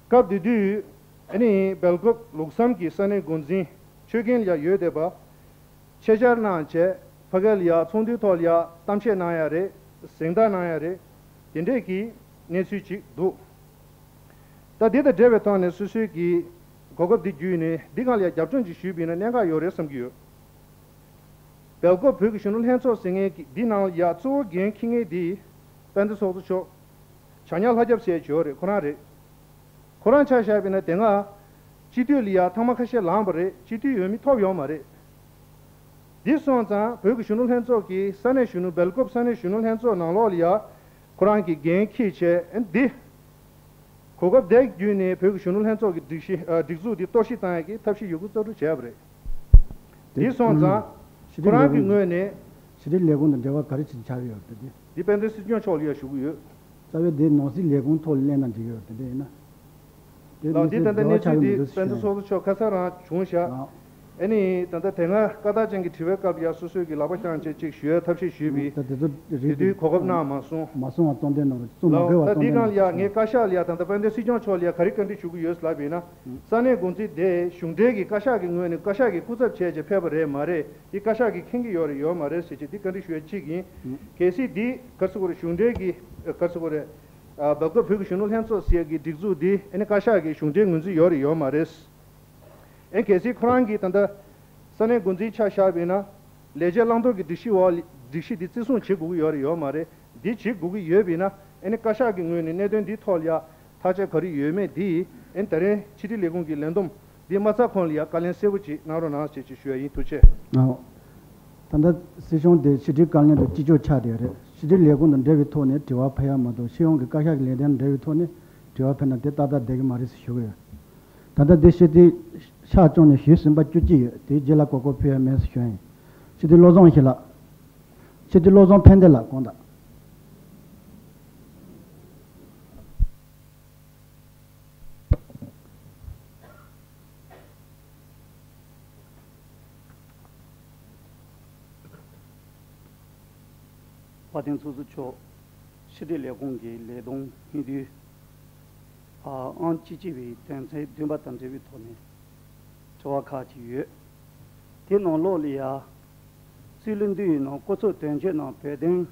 སྐབས་དེ་དུས་ཨ་ནི་སྦེལ་ཀོབ་ལུགས་བསམ་གྱི་ས་གནས་འགོ་འཛིན་ཆོས་རྒྱན་ལ་ཡ་ཡོད་བསྡད་པ། ཆེད་བཅར་གནང་བྱས་ཕ་གི་ལ་ཡ་ཚོགས་འདུའི་ཐོག་ལ་ཡ་གཏམ་བཤད་གནང་ཡ་རེད། གཟེངས་རྟགས་གནང་ཡ་རེད། དེ་འདྲས་ཀྱི་གནས་ཚུལ་ཅིག་འདུག་ད་འདི་དང་འབྲེལ་བའི་ཐོག་ནས་སོ་སོའི་གི་གོ་སྐབས་འདི་བརྒྱུད་ནས་འདི་སྒང་ལ་ཡ་རྒྱབ་ལྗོངས་ཅིག་ཞུས་པ་ཡིན་ན་གནད་འགག་ཡོད་རེད་བསམ་གྱི་ཡོད། སྦེལ་ཀོབ་བོད་ཀྱི་གཞོན་ནུ་ལྷན་ཚོགས་ཟེར་མཁན་གྱི་འདི་ནང་ལ་ཡ་གཙོ་བོ་འགན་འཁྱེར་མཁན་འདི་ དཔལ་ལྡན་ཚོགས་གཙོ་མཆོག་བྱ་ཉག་ལྷ་སྐྱབས་ཟེར་ཡ་ཅིག་ཡོད་རེད། ཁོ་རང་རེད། ཁོ་རང་ཆ་བཞག་པ་ཡིན་ན་དེ་སྔ་སྤྱི་འཐུས་ལ་ཡ་ཐེངས་མ་ཁ་ཤས་ལངས་པ་རེད། སྤྱི་འཐུས་འོས་མི་ཐོབ་ཡོད་མ་རེད། འདི་སོང་ཙང་བོད་ཀྱི་གཞོན་ནུ་ལྷན་ཚོགས་ཀྱི་ས་གནས་གཞོན་ནུ་སྦེལ་ཀོབ་ས་གནས་གཞོན་ནུ་ལྷན་ཚོགས་ནང་ལོགས་ལ་ཡ་ཁོ་རང་གི་འགན་འཁྱེར་བྱས། ཨ་ནི་འདི་གོ་སྐབས་དེ་བརྒྱུད་ནས་བོད་ཀྱི་གཞོན་ནུ་ལྷན་ཚོགས་ཀྱི་སྒྲིག་གཞི་ཨ་སྒྲིག་འཛུགས་འདི་གཏོར་བཤིག་བཏང་ཡག་གི་ཐབས་ཤེས་ཡོད་རྒུ་རྩལ་སྤྲུགས་བྱས་པ་རེད། དེ་འདི་སོང་ཙང་ཕྱི་ཁོ་དྲིལ་རང་ལས་གི་ཁུངས་ངོས་ནས་ཕྱི་དྲིལ་ལས་ཁུངས་དང་འབྲེལ་བ་ག་རེ་བྱེད་ཆགས་ཡོད་རེད་དེ། འདི་དཔལ་ལྡན་སྲིད་སྐྱོང་མཆོག་ལ་ཡ་ཞུ་གི་ཡོད། རྩ་བའི་དེ་ནང་སྲིད་ལས་ཁུངས་ཐོག་ལ་གླེང་ན་འགྲིག་གི་ཡོད་རེད་དེ་འདྲ་ཡིན་ན། དེ་ལགས། དམིགས་འདི་ད་ལྟ་བསལ་འབྲེལ་བ་གནས་ཚུལ་ཆགས་ཡོད་འདི་མི་འདུག་དཔལ་ལྡན་ཞུ་ཡ་ཡིན། ཚོགས་གཙོ་མཆོག་ཁ་སང་རང་བྱུང་བཞག་ལགས། ཨ་ནི་ད་ལྟ་དེ་སྔ་བཀའ་རྟགས་ཅན་གྱི་དྲི་བའི་སྐབས་ལ་ཡ་སོ་སོའི་གི་ལག་པ་བརྐྱངས་བྱས་ཅིག་ཞུ་ཡའི་ཐབས་ཤེས་ཞུས་པས། ད་དེ་ཚོ་རེད་དེ་དུས་གོ་སྐབས་གནང་མ་སོང་། མ་སོང་བ་རྩོམ་དོན་ནང་རུ་བཙུགས་མ་ལགས། དགོས་བ་ད་རྩོམ་འདི་དོན་ནང་སྒང་ལ་ཡ་ངས་བཀའ་ཤག་ལ་ཡ་ད་ལྟ་དཔལ་ལྡན་སྲིད་སྐྱོང་མཆོག་ལ་ཡ་ག་རེ་བཀའ་འདྲི་ཞུ་གི་ཡོད་ལབ་པ་ཡིན་ན། ས་གནས་འགོ་འཛིན་དེ་གཞུང་འབྲེལ་གྱི་བཀའ་ཤག་གི་ངོས་ནས་བཀའ་ཤག་གི་སྐུ་ཚབ་བྱས་བྱས་ཕེབས་པ་རེད་མ་རེད། འདི་བཀའ་ཤག་གིས་མཁྱེན་གྱི་ཡོད་རེད་ཡོད་མ་རེད་ཟེར་བྱས་འདི་བཀའ་འདྲི་ཞུ་ཡ་གཅིག་ཡིན། གལ་སྲིད་འདི་ག་རེ་ཟེར་དགོས་རེད། གཞུང་འབྲེལ་གྱི་ག་རེ་ཟེར་དགོས་རེད། སྦེལ་ཀོབ་བོད་ཀྱི་གཞོན་ནུ་ལྷན་ཚོགས་ཟེར་ཡ་གི་སྒྲིག་འཛུགས་འདི་ཨ་ནི་བཀའ་ཤག་གི་གཞུང་འབྲེལ་ངོས་འཛིན་ཡོད་རེད་ཡོད་མ་རེད། ཨེ་གལ་སྲིད་ཁོ་རང་གིས་ད་ལྟ་ས་གནས་འགོ་འཛིན་ཆ་བཞག་པ་ཡིན་ན། ལས་བྱེད་བླང་དོར་གྱི་སྒྲིག་གཞི་འོག་ལ་སྒྲིག་གཞི་འདི་བརྩི་སྲུང་བྱེད་དགོས་ཀྱི་ཡོད་རེད་ཡོད་མ་རེད། འདི་བྱེད་དགོས་ཀྱི་ཡོད་པ་ཡིན་ན་ཨ་ནི་བཀའ་ཤག་གི་ངོས་ནས་གནད་དོན་འདིའི་ཐོག་ལ་ཡ་ཐག་གཅོད་ག་རེ་ཡོད་མེད་འདི་ཨ་ནི་ད་རེས་ཕྱི་དྲིལ་ལས་ཁུངས་ཀྱི་ལས་བསྡོམས་འདི་མ་ཚར་གོང་ལ་ཡ་བཀའ་ལན་གསལ་པོ་ཅིག་གནང་རོགས་གནང་ཞེས་ཅིག་ཞུ་ཡ་ཡིན། ཐུགས་རྗེ་ཆེ། ད་ལྟ་སྲིད་གཞུང་དེ་ཕྱི་དྲིལ་བཀའ་བློན་དང་སྤྱི་ཁྱབ་ཆགས་བསྡད་ཡོད་རེད། ཕྱི་དྲིལ་ལས་ཁུངས་དང་འབྲེལ་བའི་ཐོག་ནས་དྲི་བ་ཕེབས་ཡ་མ་གཏོགས་སྤྱི་ཡོངས་ཀྱི་བཀའ་ཤག་གི་ལས་དོན་དང་འབྲེལ་བའི་ཐོག་ནས་དྲི་བ་ཕེབས་ན་དེ་ཏག་ཏག་བསྡད་ཀྱི་མ་རེད་ཟེར་ཞུ་གི་ཡོད། ད་ལྟ་འདི་ཕྱི་དྲིལ་ཤག་བཅུ་ནས་ཞུས་ཟིན་པ་བཅུ་གཅིག་ཡོད། དེའི་རྗེས་ལ་གོ་སྐབས་ཕུལ་ཡ་མེད་ཟེར་ཞུ་ཡ་ཡིན། ཕྱི་དྲིལ་བློ་བཟང་ཡེ་ཤེས་ལགས། ཕྱི་དྲིལ་བློ་བཟང་ཕན་བདེ་ལགས་དགོངས་དག་དཔལ་ལྡན་ཚོགས་གཙོ་མཆོག་ཕྱི་དྲིལ་ལས་ཁུངས་ཀྱི་ལས་བསྡོམས་སྙིང་བསྡུས། ཨང་གཅིག་གཅིག་པའི་དོན་ཚན་བདུན་པ་དང་འབྲེལ་བའི་ཐོག་ནས་དྲི་བ་ཁག་ཅིག་ཡོད། དེ་ནང་ལོགས་ལ་ཡ། རྩིས་ལོ་འདི་ཡི་ནང་སྐུ་ཚབ་དོན་གཅོད་ནང་བོད་དོན་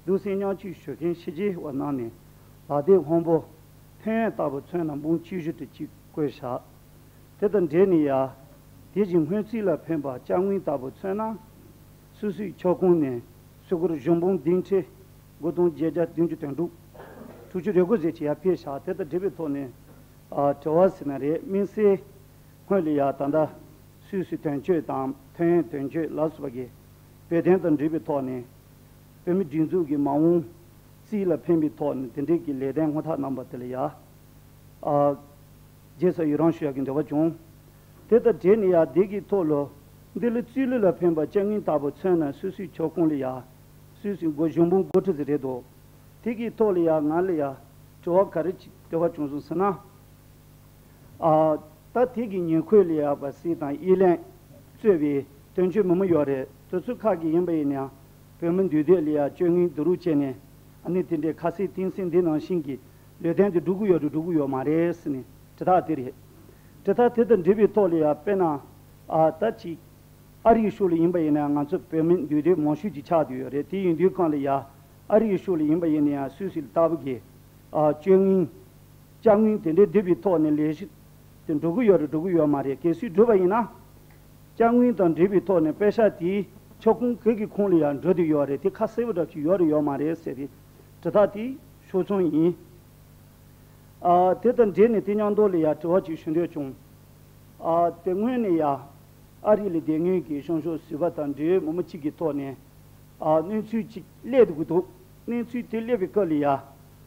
གདུང་སེམས་མཉམ་སྐྱེད་ཞུ་མཁན་ཕྱི་རྒྱལ་བ་རྣམས་ནས་ལག་དེབ་སྔོན་པོ་ཐེ་ཝན་ལྟ་བུ་མཚོན་ན་འབུམ་བཅུ་བཞི་དྲུག་ཅུ་བཀོད་བཞག་དེ་དང་འབྲེལ་ནས་ཡ། དེ་བཞིན་སྔོན་རྩིས་ལ་ཕན་པ་ཅ་དངོས་ལྟ་བུ་མཚོན་ན། སུད་སིའི་ཁྱབ་ཁོངས་ནས་སུད་སྒོར་གཞུང་འབུམ་བདུན་ཁྲི་དགུ་སྟོང་བརྒྱད་བརྒྱ་བདུན་ཅུ་དོན་དྲུག་དྲུག་ཅུ་རེ་དགུ་ཟེར་གྱི་ཡར་ཕེབས་བཞག་དེ་དང་འབྲེལ་བའི་ཐོག་ནས་ཨ་དྲི་བ་ཟེར་ན་རེད། དམིགས་བསལ་སྔོན་ལ་ཡ་ད་ལྟ་སུད་སི་དོན་གཅོད་དང་ཐེ་ཝན་དོན་གཅོད་ལ་སོགས་པ་གི་བོད་དོན་དང་འབྲེལ་བའི་ཐོག་ནས་བོད་མི་སྒྲིག་འཛུགས་ཀྱི་མ་འོངས་རྩིས་ལ་ཕན་པའི་ཐོག་ནས་དེ་འབྲེལ་གྱི་ལས་དོན་སྔོན་ཐག་གནང་པ་དེ་ལ་ཡ། ཨ། རྗེས་སུ་ཡི་རང་ཞུ་ཡག་གི་འདོད་པ་བྱུང་། དེ་དང་འབྲེལ་ནས་ཡ་འདི་གི་ཐོག་ལ། འདི་ལ་རྩིས་ལུགས་ལ་ཕན་པ་ཅ་དངོས་ལྟ་བུ་མཚོན་ན་སུད་སིའི་ཁྱབ་ཁོངས་ལ་ཡ། སུད་སི་སྒོར་གཞུང་འབུམ་དགུ་ཁྲི་ཙམ་རེད་འདུག་དེ་གི་ཐོག་ལ་ཡ་ང་ལ་ཡ། དྲི་བ་ག་རེ་ཅིག་འདོད་པ་བྱུང་སོང་ཟེར་ན། ཨ། ད་དེ་གི་ཉེ་འཁོར་ལ་ཡ་བ་སི་དང་ཨི་ལན་གཙོས་པའི་དོན་གཅོད་མི་མང་ཡོད་རེད། དེ་ཚོ་ཁག་གི་ཡིན་པ་ཡིན་ན་ཡང་བོད་མི་འདུས་སྡོད་ལ་ཡ་བཅོ་ལྔའི་བསྡུ་རུབ་བྱས་ནས་ཨ་ནི་དེ་འདྲའི་ཁ་གསལ་གཏིང་གསལ་འདི་ནང་བཞིན་གྱི་ལས་དོན་དེ་འགྲུབ་ཀྱི་ཡོད་རེད་འགྲུབ་ཀྱི་ཡོད་མ་རེད་ཟེར་ནས་དྲི་རྟགས་དེ་རེད། དྲི་རྟགས་དེ་དང་འབྲེལ་བའི་ཐོག་ལ་ཡ་དཔེར་ན། ཨ། ད་ཅིག་ཨ་རིའི་ཕྱོགས་ལ་ཡིན་པ་ཡིན་ན་ང་ཚོ་བོད་མི་འདུས་སྡོད་མང་ཤོས་ཅིག་ཆགས་བསྡད་ཡོད་རེད། དེ་ཡིན་དུས་སྒང་ལ་ཡ་ཨ་རིའི་ཕྱོགས་ལ་ཡིན་པ་ཡིན་ན་ཡང་སུད་སི་ལྟ་བུ་གི་ཨ། བཅོ་ལྔའི་ཅ་དངོས་དེ་འདྲའི་བསྡུས་པའི་ཐོག་ནས་ལས་གཞི་དེ་འགྲུབ་ཀྱི་ཡོད་རེད་འགྲུབ་ཀྱི་ཡོད་མ་རེད། གལ་སྲིད་འགྲུབ་པ་ཡིན་ན། ཅ་དངོས་དང་འབྲེལ་བའི་ཐོག་ནས་པེ་ཤག་དེའི་ཁྱབ་ཁོངས་ག་གི་ཁོངས་ལ་ཡང་འགྲོ་བསྡད་ཡོད་རེད། དེ་ཁ་གསལ་པོ་འདྲ་ཅིག་ཡོད་རེད་ཡོད་མ་རེད་ཟེར་བའི་དྲི་རྟགས་དེ་ཤོར་སོང་ཡིན། ཨ། དེ་དང་འབྲེལ་ནས་དེ་མཉམ་དུ་ལ་ཡང་དྲི་བ་ཅིག་ཞུ་འདོད་བྱུང་། ཨ། དེ་སྔོན་ནས་ཡང་ཨ་རི་ལ་བསྡད་མཁན་གྱི་གཞུང་ཕྱོགས་ཟུར་པ་དང་འབྲེལ་ཡོད་མི་མང་གཅིག་གི་ཐོག་ནས། ཨ། གནས་ཚུལ་ཅིག་སླེབས་འདུག་གི་འདུག་གནས་ཚུལ་དེ་སླེབས་པའི་སྐབས་ལ་ཡ།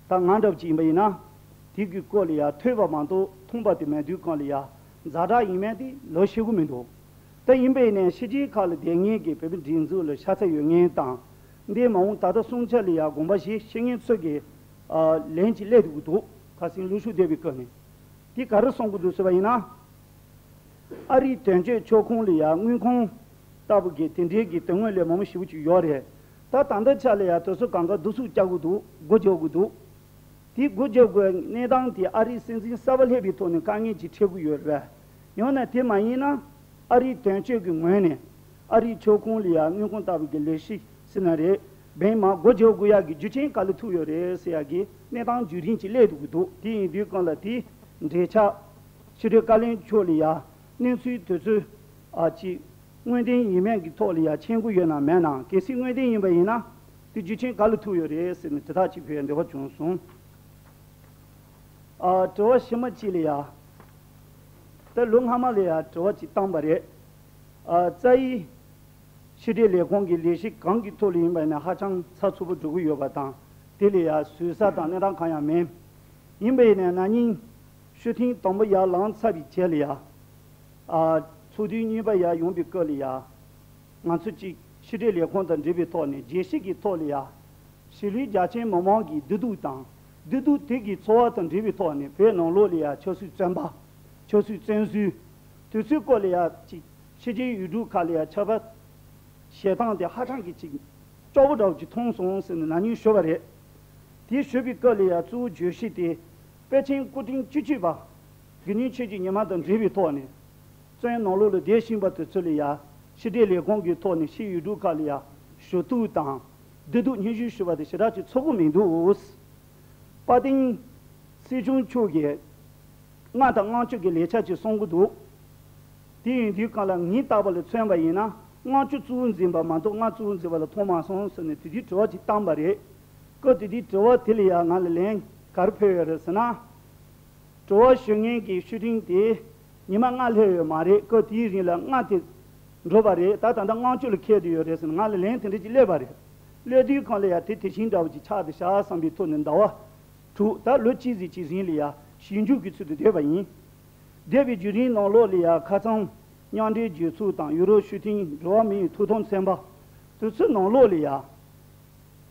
ད་ང་འདྲ་བ་ཅིག་ཡིན་པ་ཡིན་ན། དེ་གི་སྐོར་ལ་ཡ་ཐོས་པ་མ་གཏོགས་མཐོང་པ་དེ་མེད་དུས་སྒང་ལ་ཡ། ཛ་དྲག་ཡིན་མིན་དེ་ལབ་ཤེས་ཀྱི་མི་འདུག་ད་ཡིན་པ་ཡིན་ནའི་ཕྱི་རྒྱལ་ཁག་ལ་བསྡད་མཁན་གྱི་བོད་མི་སྒྲིག་འཛུགས་ལ་ཤ་ཚ་ཡོད་མཁན་དང་། འདིའི་མ་འོངས་ད་ལྟ་སོང་ཆ་ལ་ཡ་དགོངས་པ་བཞེས་ཤེས་མཁན་ཚོ་གི། ཨ། ལན་ཅིག་སླེབས་འདུག་གི་འདུག་ཁ་སང་ལུག་ཤུགས་བསྡད་པའི་སྐབས་ནས། དེ་ག་རེ་གསུང་གི་འདུག་ཟེར་བ་ཡིན་ན། ཨ་རིའི་དོན་གཅོད་ཁྱབ་ཁོངས་ལ་ཡ་དངུལ་ཁང་ལྟ་བུ་གི་དེ་འབྲེལ་གྱི་དོན་དངོས་ལས་མང་པོ་ཞེ་པོ་ཅིག་ཡོད་རེད། ད་ད་ལྟ་ཆ་ལ་ཡ་དེ་ཚོ་གང་ག་བསྡུ་ཚུགས་རྒྱག་གི་འདུག་སྒོ་རྒྱག་གི་འདུག་དེ་སྒོ་རྒྱག་དགོས་གནས་སྟངས་དེ་ཨ་རིའི་སྲིད་འཛིན་གསར་པ་སླེབས་པའི་ཐོག་ནས་དཀའ་ངལ་ཅིག་འཕྲད་ཀྱི་ཡོད་རེད་པས། ཡང་ན་དེ་མ་ཡིན་ན་ཨ་རིའི་དོན་གཅོད་ཀྱི་ངོས་ནས་ཨ་རིའི་ཁྱབ་ཁོངས་ལ་ཡ་དངུལ་ཁང་ལྟ་བུ་གི་ལས་གཞི་ཟེར་ན་རེད། བེང་མ་སྒོ་རྒྱག་དགོས་ཡག་གི་རྒྱུ་རྐྱེན་ག་ལ་ཐུག་ཡོད་རེད་ཟེར་ཡག་གི་གནས་སྟངས་རྒྱུན་རིང་ཅིག་སླེབས་འདུག་གི་འདུག་དེ་ཡིན་དུས་སྒང་ལ་དེ་འབྲེལ་ཆགས་ཕྱི་དྲིལ་བཀའ་བློན་མཆོག་ལ་ཡ་གནས་ཚུལ་དེ་ཚོ་ཨ་ཅིག་དངོས་བདེན་ཡིན་མིན་གྱི་ཐོག་ལ་ཡ་མཁྱེན་གྱི་ཡོད་ན་མེད་ན། གལ་སྲིད་དངོས་བདེན་ཡིན་པ་ཡིན་ན། དེ་རྒྱུ་རྐྱེན་ག་ལ་ཐུག་ཡོད་རེད་ཟེར་ནས་དྲི་རྟགས་ཅིག་ཕུལ་ཡ་འདོད་པ་བྱུང་སོང་། ཨ། དྲི་བ་ཕྱི་མ་གཅིག་ལ་ཡ། ད་ལོ་སྔ་མ་ལ་ཡ་དྲི་བ་གཅིག་བཏང་པ་རེད། ཨ། རྩ་ཡི་ཕྱི་དྲིལ་ལས་ཁུངས་ཀྱི་ལས་གཞི་གང་གི་ཐོག་ལ་ཡིན་པ་ཡིན་ན་ཧ་ཅང་ཚགས་ཚུད་པོ་འགྲོ་གི་ཡོད་པ་དང་། དེ་ལ་ཡ་ཟུར་ཟ་དང་གནས་སྟངས་གང་ཡང་མེད། ཡིན་པ་ཡིན་ན་ན་ནིང་ཤུ་ཊིང་དང་པོ་ཡར་ལངས་ཚར་བའི་རྗེས་ལ་ཡ། ཨ། ཚོགས་དུས་གཉིས་པ་ཡར་ཡོང་པའི་སྐབས་ལ་ཡ། ང་ཚོ་གཅིག་ཕྱི་དྲིལ་ལས་ཁུངས་དང་འབྲེལ་བའི་ཐོག་ནས་རྒྱལ་སྤྱི་གི་ཐོག་ལ་ཡ། གཞིས་ལུས་རྒྱ་ཆེའི་མི་མང་གི་བདེ་སྡུག་དང་། བདེ་སྡུག་དེ་གི་འཚོ་བ་དང་འབྲེལ་བའི་ཐོག་ནས་བོད་ནང་ལོགས་ལ་ཡ་ཆབ་སྲིད་བཙོན་པ། ཆབ་སྲིད་བཙོན་ཟུར། དུས་ཚོད་སྐོར་ལ་ཡ་གཅིག་ཕྱི་རྒྱལ་ཡུལ་གྲུ་ཁག་ལ་ཡ་ཆར་པ་བཞེས་སྟངས་དེ་ཧ་ཅང་གི་གཅིག་སྐྱོ་བོ་འདྲ་བོ་ཅིག་མཐོང་སོང་ཟེར་ནས་ན་ནིང་ཞུས་པ་རེད། དེ་ཞུས་པའི་སྐབས་ལ་ཡ་གཙོ་བོ་བརྗོད་གཞི་དེ་པེ་ཅིང་སྐུ་ཕྲེང་བཅུ་གཅིག་པ་དགེ་འདུན་ཆོས་ཀྱི་ཉི་མ་དང་འབྲེལ་བའི་ཐོག་ནས། བཙོན་ནང་ལོགས་ལ་བསྡད་བཞིན་པ་དེ་ཚོ་ལ་ཡ། ཕྱི་དྲིལ་ལས་ཁུངས་ཀྱི་ཐོག་ནས་ཕྱི་ཡུལ་གྲུ་ཁག་ལ་ཡ། ཞུ་གཏུག་དང་། བདེ་སྡུག་སྙན་ཞུ་ཞུ་བ་དེ་ཞེ་དྲག་ཅིག་ཚོར་གི་མི་འདུག་དཔལ་ལྡན་སྲིད་སྐྱོང་མཆོག་གིས་ལྔ་དང་ལྔ་བཅུ་གི་ལས་འཆར་ཅིག་གསུང་གི་འདུག་དེ་ཡིན་དུས་སྒང་ལ་ངས་བལྟས་པ་ལ་མཚོན་པ་ཡིན་ན། ལྔ་བཅུ་གཙོ་བོ་འཛིན་པ་མ་གཏོགས་ལྔ་གཙོ་བོ་འཛིན་པ་ལ་མཐོང་མ་སོང་ཟེར་ནས་དེ་དུས་དྲི་བ་ཅིག་བཏང་པ་རེད། སྐབས་དེ་དུས་དྲི་བ་དེ་ལ་ཡ་ང་ལ་ལན་ག་རེ་ཕུལ་ཡོད་རེད་ཟེར་ན། དྲི་བ་ཞུ་མཁན་གྱི་ཤུ་ཊིང་དེ་ཉི་མ་ལྔ་སླེབས་ཡོད་མ་རེད། སྐབས་དེའི་རིང་ལ་ལྔ་དེ་འགྲོ་བ་རེད། ད་ད་ལྟ་ལྔ་བཅུ་ལ་འཁེལ་བསྡད་ཡོད་རེད་ཟེར་ནས་ང་ལ་ལན་དེ་འདྲ་ཅིག་སླེབས་པ་རེད། སླེབས་དུས་སྒང་ལ་ཡ་དེ་དེ་བཞིན་འདྲ་བོ་ཅིག་ཆགས་བསྡད་ཤག་བསམ་པའི་ཐོག་ནས་ཟླ་བ་དྲུག་ད་ལོ་གཅིག་ཙམ་ཅིག་རིང་ལ་ཡ་ཞིབ་འཇུག་གི་ཚུལ་དུ་བསྡད་པ་ཡིན། འདས་པའི་བརྒྱུད་རིམ་ནང་ལོགས་ལ་ཡ་ཁ་སང་མཉམ་འབྲེལ་རྒྱལ་ཚོགས་དང་ཡུ་རོབ་ཤུ་ཊིང་འགྲོ་བ་མིའི་ཐོབ་ཐང་ཚན་པ་དེ་ཚོའི་ནང་ལོགས་ལ་ཡ།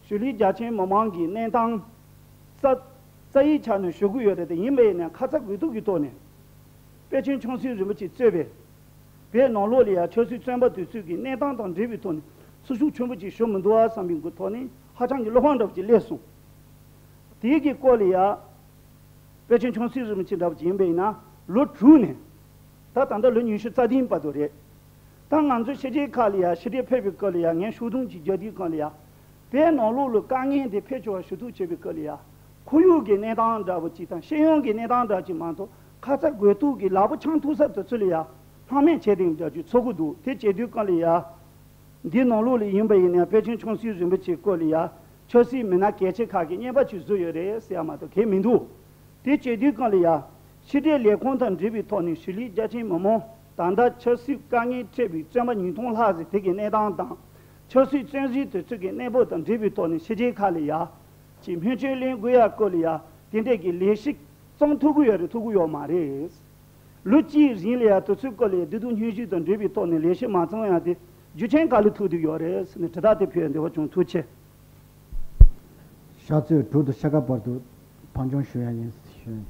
གཞིས་ལུས་རྒྱ་ཆེའི་མི་མང་གི་གནས་སྟངས་རྩ་རྩ་ཡི་ཆ་ནས་ཞུ་གི་ཡོད་རེད་དེ། ཡིན་པ་ཡིན་ན་ཁ་ཚ་དགོས་གཏུགས་ཀྱི་ཐོག་ནས་པཎ་ཆེན་ཆུང་སྲིད་རིན་པོ་ཆེ་གཙོས་པའི་བོད་ནང་ལོགས་ལ་ཡ་ཆབ་སྲིད་བཙོན་པ་དེ་ཚོའི་གི་གནས་སྟངས་དང་འབྲེལ་བའི་ཐོག་ནས་ཚོར་ཤུགས་ཆེན་པོ་ཅིག་ཞུ་མི་འདུག་བསམ་པའི་གི་ཐོག་ནས་ཧ་ཅང་གི་བློ་ཕམ་འདྲ་བོ་ཅིག་སླེབས་སོང་། དེའི་གི་སྐོར་ལ་ཡ། པཎ་ཆེན་ཆུང་སྲིད་རིན་པོ་ཆེ་འདྲ་བོ་ཅིག་ཡིན་པ་ཡིན་ན་ལོ་དྲུག་ནས། ད་ད་ལྟ་ལོ་ཉི་ཤུ་རྩ་བདུན་བར་དུ་རེད། ད་ང་ཚོ་ཕྱི་རྒྱལ་ཁག་ལ་ཡ་ཕྱི་དྲིལ་ཕེབས་པའི་སྐབས་ལ་ཡ་ངས་ཤོག་དུམ་ཅིག་རྒྱག་དུས་སྒང་ལ་ཡ། བོད་ནང་ལོགས་ལ་དཀའ་ངལ་དེ་ཕལ་ཆེ་བ་ཞུ་གཏུག་བྱེད་པའི་སྐབས་ལ་ཡ། ཁོར་ཡུག་གི་གནས་སྟངས་འདྲ་བོ་ཅིག་དང་ཤེས་ཡོན་གྱི་གནས་སྟངས་འདྲ་ཅིག་མ་གཏོགས་ཁ་ཚ་དགོས་གཏུགས་ཀྱི་ལག་པ་འཆང་ཐུབ་ས་དེ་ཚོ་ལ་ཡ། སྣང་མེད་བྱས་དེ་འདྲ་ཅིག་ཚོར་གི་འདུག་དེ་བྱེད་དུས་སྒང་ལ་ཡ། འདི་ནང་ལོགས་ལ་ཡིན་པ་ཡིན་ན་པཎ་ཆེན་ཆུང་སྲིད་རིན་པོ་ཆེའི་སྐོར་ལ་ཡ། ཆབ་སྲིད་མི་སྣ་གལ་ཆེ་ཁག་གིས་བརྙན་པར་ཅིག་བཟོས་ཡོད་རེད་ཟེར་ཡ་མ་གཏོགས་གང་ཡང་མི་འདུག་དེ་བྱེད་དུས་སྒང་ལ་ཡ། ཕྱི་དྲིལ་ལས་ཁུངས་དང་འབྲེལ་བའི་ཐོག་ནས་གཞིས་ལུས་རྒྱ་ཆེའི་མི་མང་ད་ལྟ་ཆབ་སྲིད་དཀའ་ངལ་འཕྲད་པའི་བཙོན་པ་ཉིས་སྟོང་ལྷག་ཙམ་དེ་གའི་གནས་སྟངས་དང་། ཆབ་སྲིད་བཙོན་ཟུར་དེ་ཚོ་གི་གནས་བབ་དང་འབྲེལ་བའི་ཐོག་ནས་ཕྱི་རྒྱལ་ཁག་ལ་ཡ། ཅིག་སྨན་བཅོས་ལེན་དགོས་ཡ་སྐོར་ལ་ཡ། དེ་འདྲས་ཀྱི་ལས་གཞི་བརྩམས་ཐུབ་ཀྱི་ཡོད་རེད་ཐུབ་ཀྱི་ཡོད་མ་རེད། ལོ་གཅིག་རིང་ལ་ཡ་དེ་ཚོའི་སྐོར་ལ་ཡ་བདེ་སྡུག་སྙན་ཞུ་དང་འབྲེལ་བའི་ཐོག་ནས་ལས་གཞི་མ་བརྩམས་ཡ་དེ་རྒྱུ་རྐྱེན་ག་ལ་ཐུག་བསྡད་ཡོད་རེད་ཟེར་ནས་དྲི་བ་དེ་ཕུལ་ཡ་འདོད་པ་བྱུང་། ཐུགས་རྗེ་ཆེ། ཤར་ཚོད་དྲུག་དང་ཕྱེད་ཀ་བར་དུ་ཕབ་སྦྱོང་ཞུ་ཡ་ཡིན་ཞུ།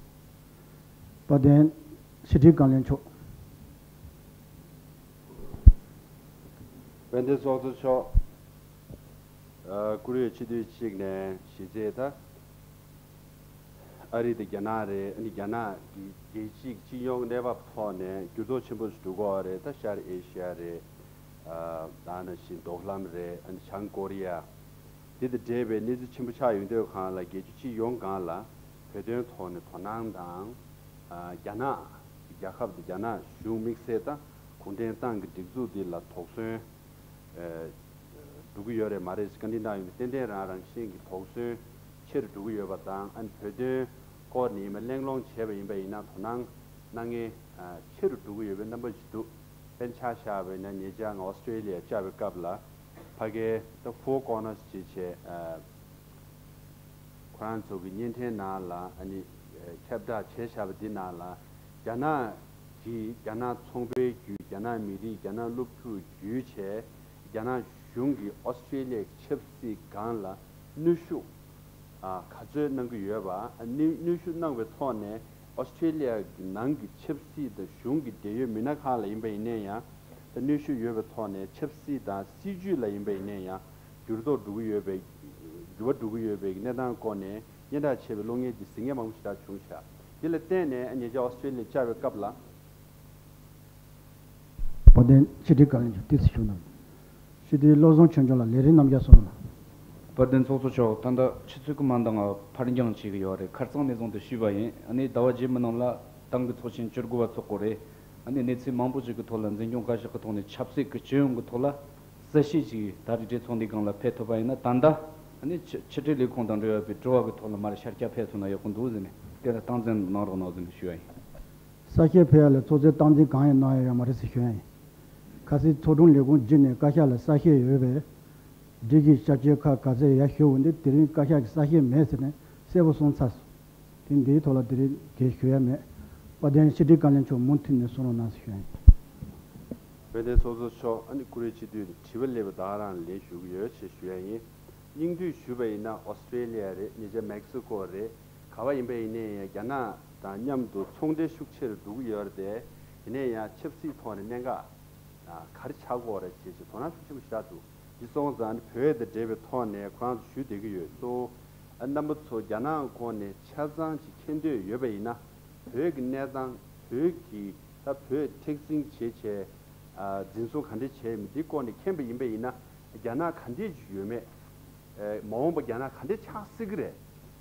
དཔལ་ལྡན་ཕྱི་དྲིལ་བཀའ་བློན་མཆོག་དཔལ་ལྡན་ཚོགས་གཙོ་མཆོག་ཨ། ཀོ་རི་ཡའི་སྤྱི་འཐུས་གཅིག་ནས་གཞི་རྩའི་ད། ཨ་རི་དང་རྒྱ་ནག་རེད། ཨ་ནི་རྒྱ་ནག་གི་རྒྱལ་སྤྱིའི་སྤྱི་ཡོངས་གནས་བབ་ཐོག་ནས་འགྱུར་ལྡོག་ཆེན་པོ་ཞིག་འགྲོ་གི་ཡོད་རེད། ད་ཤར་ཨེ་ཤི་ཡ་རེད། ཨ། ད་ནང་བཞིན་མདོ་ཁམས་རེད། ཨ་ནི་བྱང་ཀོ་རི་ཡ། དེ་དང་འབྲེལ་བའི་གནས་ཚུལ་ཆེན་པོ་ཆགས་ཡོང་དུས་སྒང་ལ་རྒྱལ་སྤྱི་སྤྱི་ཡོངས་སྒང་ལ་བོད་དོན་ཐོག་ནས་དོ་སྣང་དང་། ཨ། རྒྱ་ནག་རྒྱལ་ཁབ་དང་རྒྱ་ནག་གཞུང་དམིགས་བསལ་དང་གུང་ཁྲན་ཏང་གི་སྒྲིག་འཛུགས་འདི་ལ་དོགས་ཟོན། ཨ། འགྲོ་གི་ཡོད་རེད་མ་རེད་བཀའ་འདྲི་གནང་ཡོད་པ་ཏན་ཏན་རང་རང་བཞིན་གྱི་དོགས་ཟོན་ཆེ་རུ་འགྲོ་གི་ཡོད་པ་དང་། ཨ་ནི་བོད་དོན་སྐོར་ནས་ཡིན་པ་གླེང་སློང་བྱས་པ་ཡིན་པ་ཡིན་ན་དོ་སྣང་གནང་མཁན་ཆེ་རུ་འགྲོ་གི་ཡོད་པའི་རྣམ་པ་ཞིག་འདུག་དཔེར་ན་ཆ་བཞག་པ་ཡིན་ན་ཉེ་ཆར་ང་ཨོ་སི་ཀྲེ་ལི་ཡ་བཅར་བའི་སྐབས་ལ་ཕ་གིའི་ད་Four Corners་ཅེས་བྱས། ཨ། ཁོ་རང་ཚོ་གི་བརྙན་འཕྲིན་ནང་ལ་ཨ་ནི་ཁྱབ་བསྒྲགས་བྱས་བཞག་པ་འདི་ནང་ལ་རྒྱ་ནག་གིས་རྒྱ་ནག་ཚོང་པའི་བརྒྱུད་རྒྱ་ནག་མི་རིགས་རྒྱ་ནག་སློབ་ཕྲུག་བརྒྱུད་བྱས་རྒྱ་ནག་གཞུང་གིས་ཨོ་སི་ཀྲེ་ལི་ཡའི་ཆབ་སྲིད་སྒང་ལ་གནོན་ཤུགས་ཨ། ག་ཚོད་གནང་གི་ཡོད་པ། ཨ་ནི་གནོན་ཤུགས་གནང་བའི་ཐོག་ནས་ཨོ་སི་ཀྲེ་ལི་ཡ་གི་ནང་གི་ཆབ་སྲིད་དང་གཞུང་གི་འབྲེལ་ཡོད་མི་སྣ་ཁག་ལ་ཡིན་པ་ཡིན་ན་ཡང་ད་གནོན་ཤུགས་ཡོད་པའི་ཐོག་ནས་ཆབ་སྲིད་དང་སྲིད་ཇུས་ལ་ཡིན་པ་ཡིན་ན་ཡང་འགྱུར་ལྡོག་འགྲོ་གི་ཡོད་པའི་འགྱུར་བ་འགྲོ་གི་ཡོད་པའི་གནས་སྟངས་སྐོར་ནས་སྙན་གྲགས་ཆེ་བའི་གློག་བརྙན་འདི་གཟིགས་མཁན་མང་པོ་ཞིག་ད་བྱུང་ཤག་འདི་ལ་བརྟེན་ནས་ཉེ་ཆར་ཨོ་སི་ཀྲེ་ལི་ཡ་བཅར་བའི་སྐབས་ལ། དཔལ་ལྡན་ཕྱི་དྲིལ་བཀའ་བློན་མཆོག་ཏོག་ཙམ་ཞུ་གནང་། སྤྱི་འཐུས་བློ་བཟང་ཆོས་འབྱོར་ལགས་ལས་རིམ་རྣམས་བརྒྱབ་སོང་ལ། དཔལ་ལྡན་ཚོགས་གཙོ་མཆོག་ད་ལྟ་ཆུ་ཚོད་དགུ་མ་འདང་བར་ཕར་འགྱངས་བྱེད་ཀྱི་ཡོད་རེད། ཁ་རྩང་ནས་བཟུང་དུ་ཞུས་པ་ཡིན། ཨ་ནི་ཟླ་བ་རྗེས་མའི་ནང་ལ་ཏང་གི་ཚོགས་ཆེན་བཅུ་དགུ་པ་འཚོགས་དགོས་རེད། ཨ་ནི་གནས་ཚུལ་མང་པོ་ཞིག་གི་ཐོག་ལ་འཛིན་སྐྱོང་བཀའ་ཤག་གི་ཐོག་ནས་ཆབ་སྲིད་ཀྱི་སྤྱི་ཡོངས་ཀྱི་ཐོག་ལ་གསལ་བཤད་ཅིག་ད་རེས་གྲོས་ཚོགས་འདིའི་སྒང་ལ་ཕེབས་ཐུབ་པ་ཡིན་ན། ད་ ཨ་ནི་ཕྱི་ཕྱི་དྲིལ་ལས་ཁུངས་དང་འབྲེལ་བའི་དྲི་བ་གི་ཐོག་ལ་མར་ཤར་རྒྱག་ཕེབས་སོང་ན་ཡག་པོ་འདུག་ཟེར་ནས་དེ་ལ་སྟངས་འཛིན་གནང་རོགས་གནང་ཟེར་ནས་ཞུ་ཡ་ཡིན། ས་ཤེར་ཕེབས་ཡ་ལ་ཚོགས་གཙོས་སྟངས་འཛིན་གང་ཡང་གནང་ཡ་ཡོད་མ་རེད་ཟེར་ཞུ་ཡ་ཡིན། ཁ་སང་ཚོགས་དྲུང་ལས་ཁུངས་བརྒྱུད་ནས་བཀའ་ཤག་ལ་ས་ཤེར་ཡོད་པས། སྒྲིག་གཞི་བསྐྱར་བཅོས་ཁག་ག་ཚད་ཡར་ཞུ་འོང་དུས་དེ་རིང་བཀའ་ཤག་གིས་ས་ཤེར་མེད་ཟེར་ནས་གསལ་པོ་གསུངས་ཚར་སོང་། དེ་འདིའི་ཐོག་ལ་དེ་རིང་གས་ཞུ་ཡ་མེད། དཔལ་ལྡན་ཕྱི་དྲིལ་བཀའ་བློན་མཆོག་མུ་མཐུད་ནས་གསུང་རོགས་གནང་ཟེར་ཞུ་ཡ་ཡིན། དཔལ་ལྡན་ཚོགས་གཙོ་མཆོག་ཨ་ནི་བཀུར་འོས་སྤྱི་འཐུས་དྲི་བ་སླེབས་པ་ད་ག་རང་ལན་ཞུ་གི་ཡོད་ཅེས་ཞུ་ཡ་ཡིན། སྙིང་བསྡུས་ཞུས་པ་ཡིན་ན་ཨོ་སི་ཀྲེ་ལི་ཡ་རེད། ཉེ་ཆར་མེག་སི་ཀོ་རེད། ག་བ་ཡིན་པ་ཡིན་ནའི་རྒྱ་ནག་དང་མཉམ་དུ་ཚོང་འབྲེལ་ཤུགས་ཆེ་རུ་འགྲོ་གི་ཡོད་རེད་དེ། ཡིན་ནའི་ཡང་ཆབ་སྲིད་ཐོག་ནས་གནད་འགག་ག་རེ་ཆགས་ཀྱི་ཡོད་རེད་ཅེས་ཅིག་དོ་སྣང་ཤུགས་ཆེན་པོ་ཞིག་བྱ་འདུག་འདི་སོང་ཙང་བོད་དང་འབྲེལ་བའི་ཐོག་ནས་ཁོ་རང་ཚོ་ཞུ་བསྡད་ཀྱི་ཡོད། གཙོ་བོ་རྣམ་པ་ཚོ་རྒྱ་ནག་ཁོངས་ནས་ཆ་ཚང་ཅིག་མཁྱེན་འདོད་ཡོད་པ་ཡིན་ན། བོད་ཀྱི་གནས་སྟངས། བོད་ཀྱི་ད་བོད་མཁྲེགས་འཛིན་བྱེད་བྱས། འཛིན་བཟུང་ག་འདྲ་བྱས་མིན་འདི་སྐོར་ནས་མཁྱེན་པ་ཡིན་པ་ཡིན་ན། རྒྱ་ནག་ག་འདྲས་ཅིག་ཡོད་མེད། མ་འོངས་པ་རྒྱ་ནག་ག་འདྲས་ཆགས་སྲིད་ཀྱི་རེད།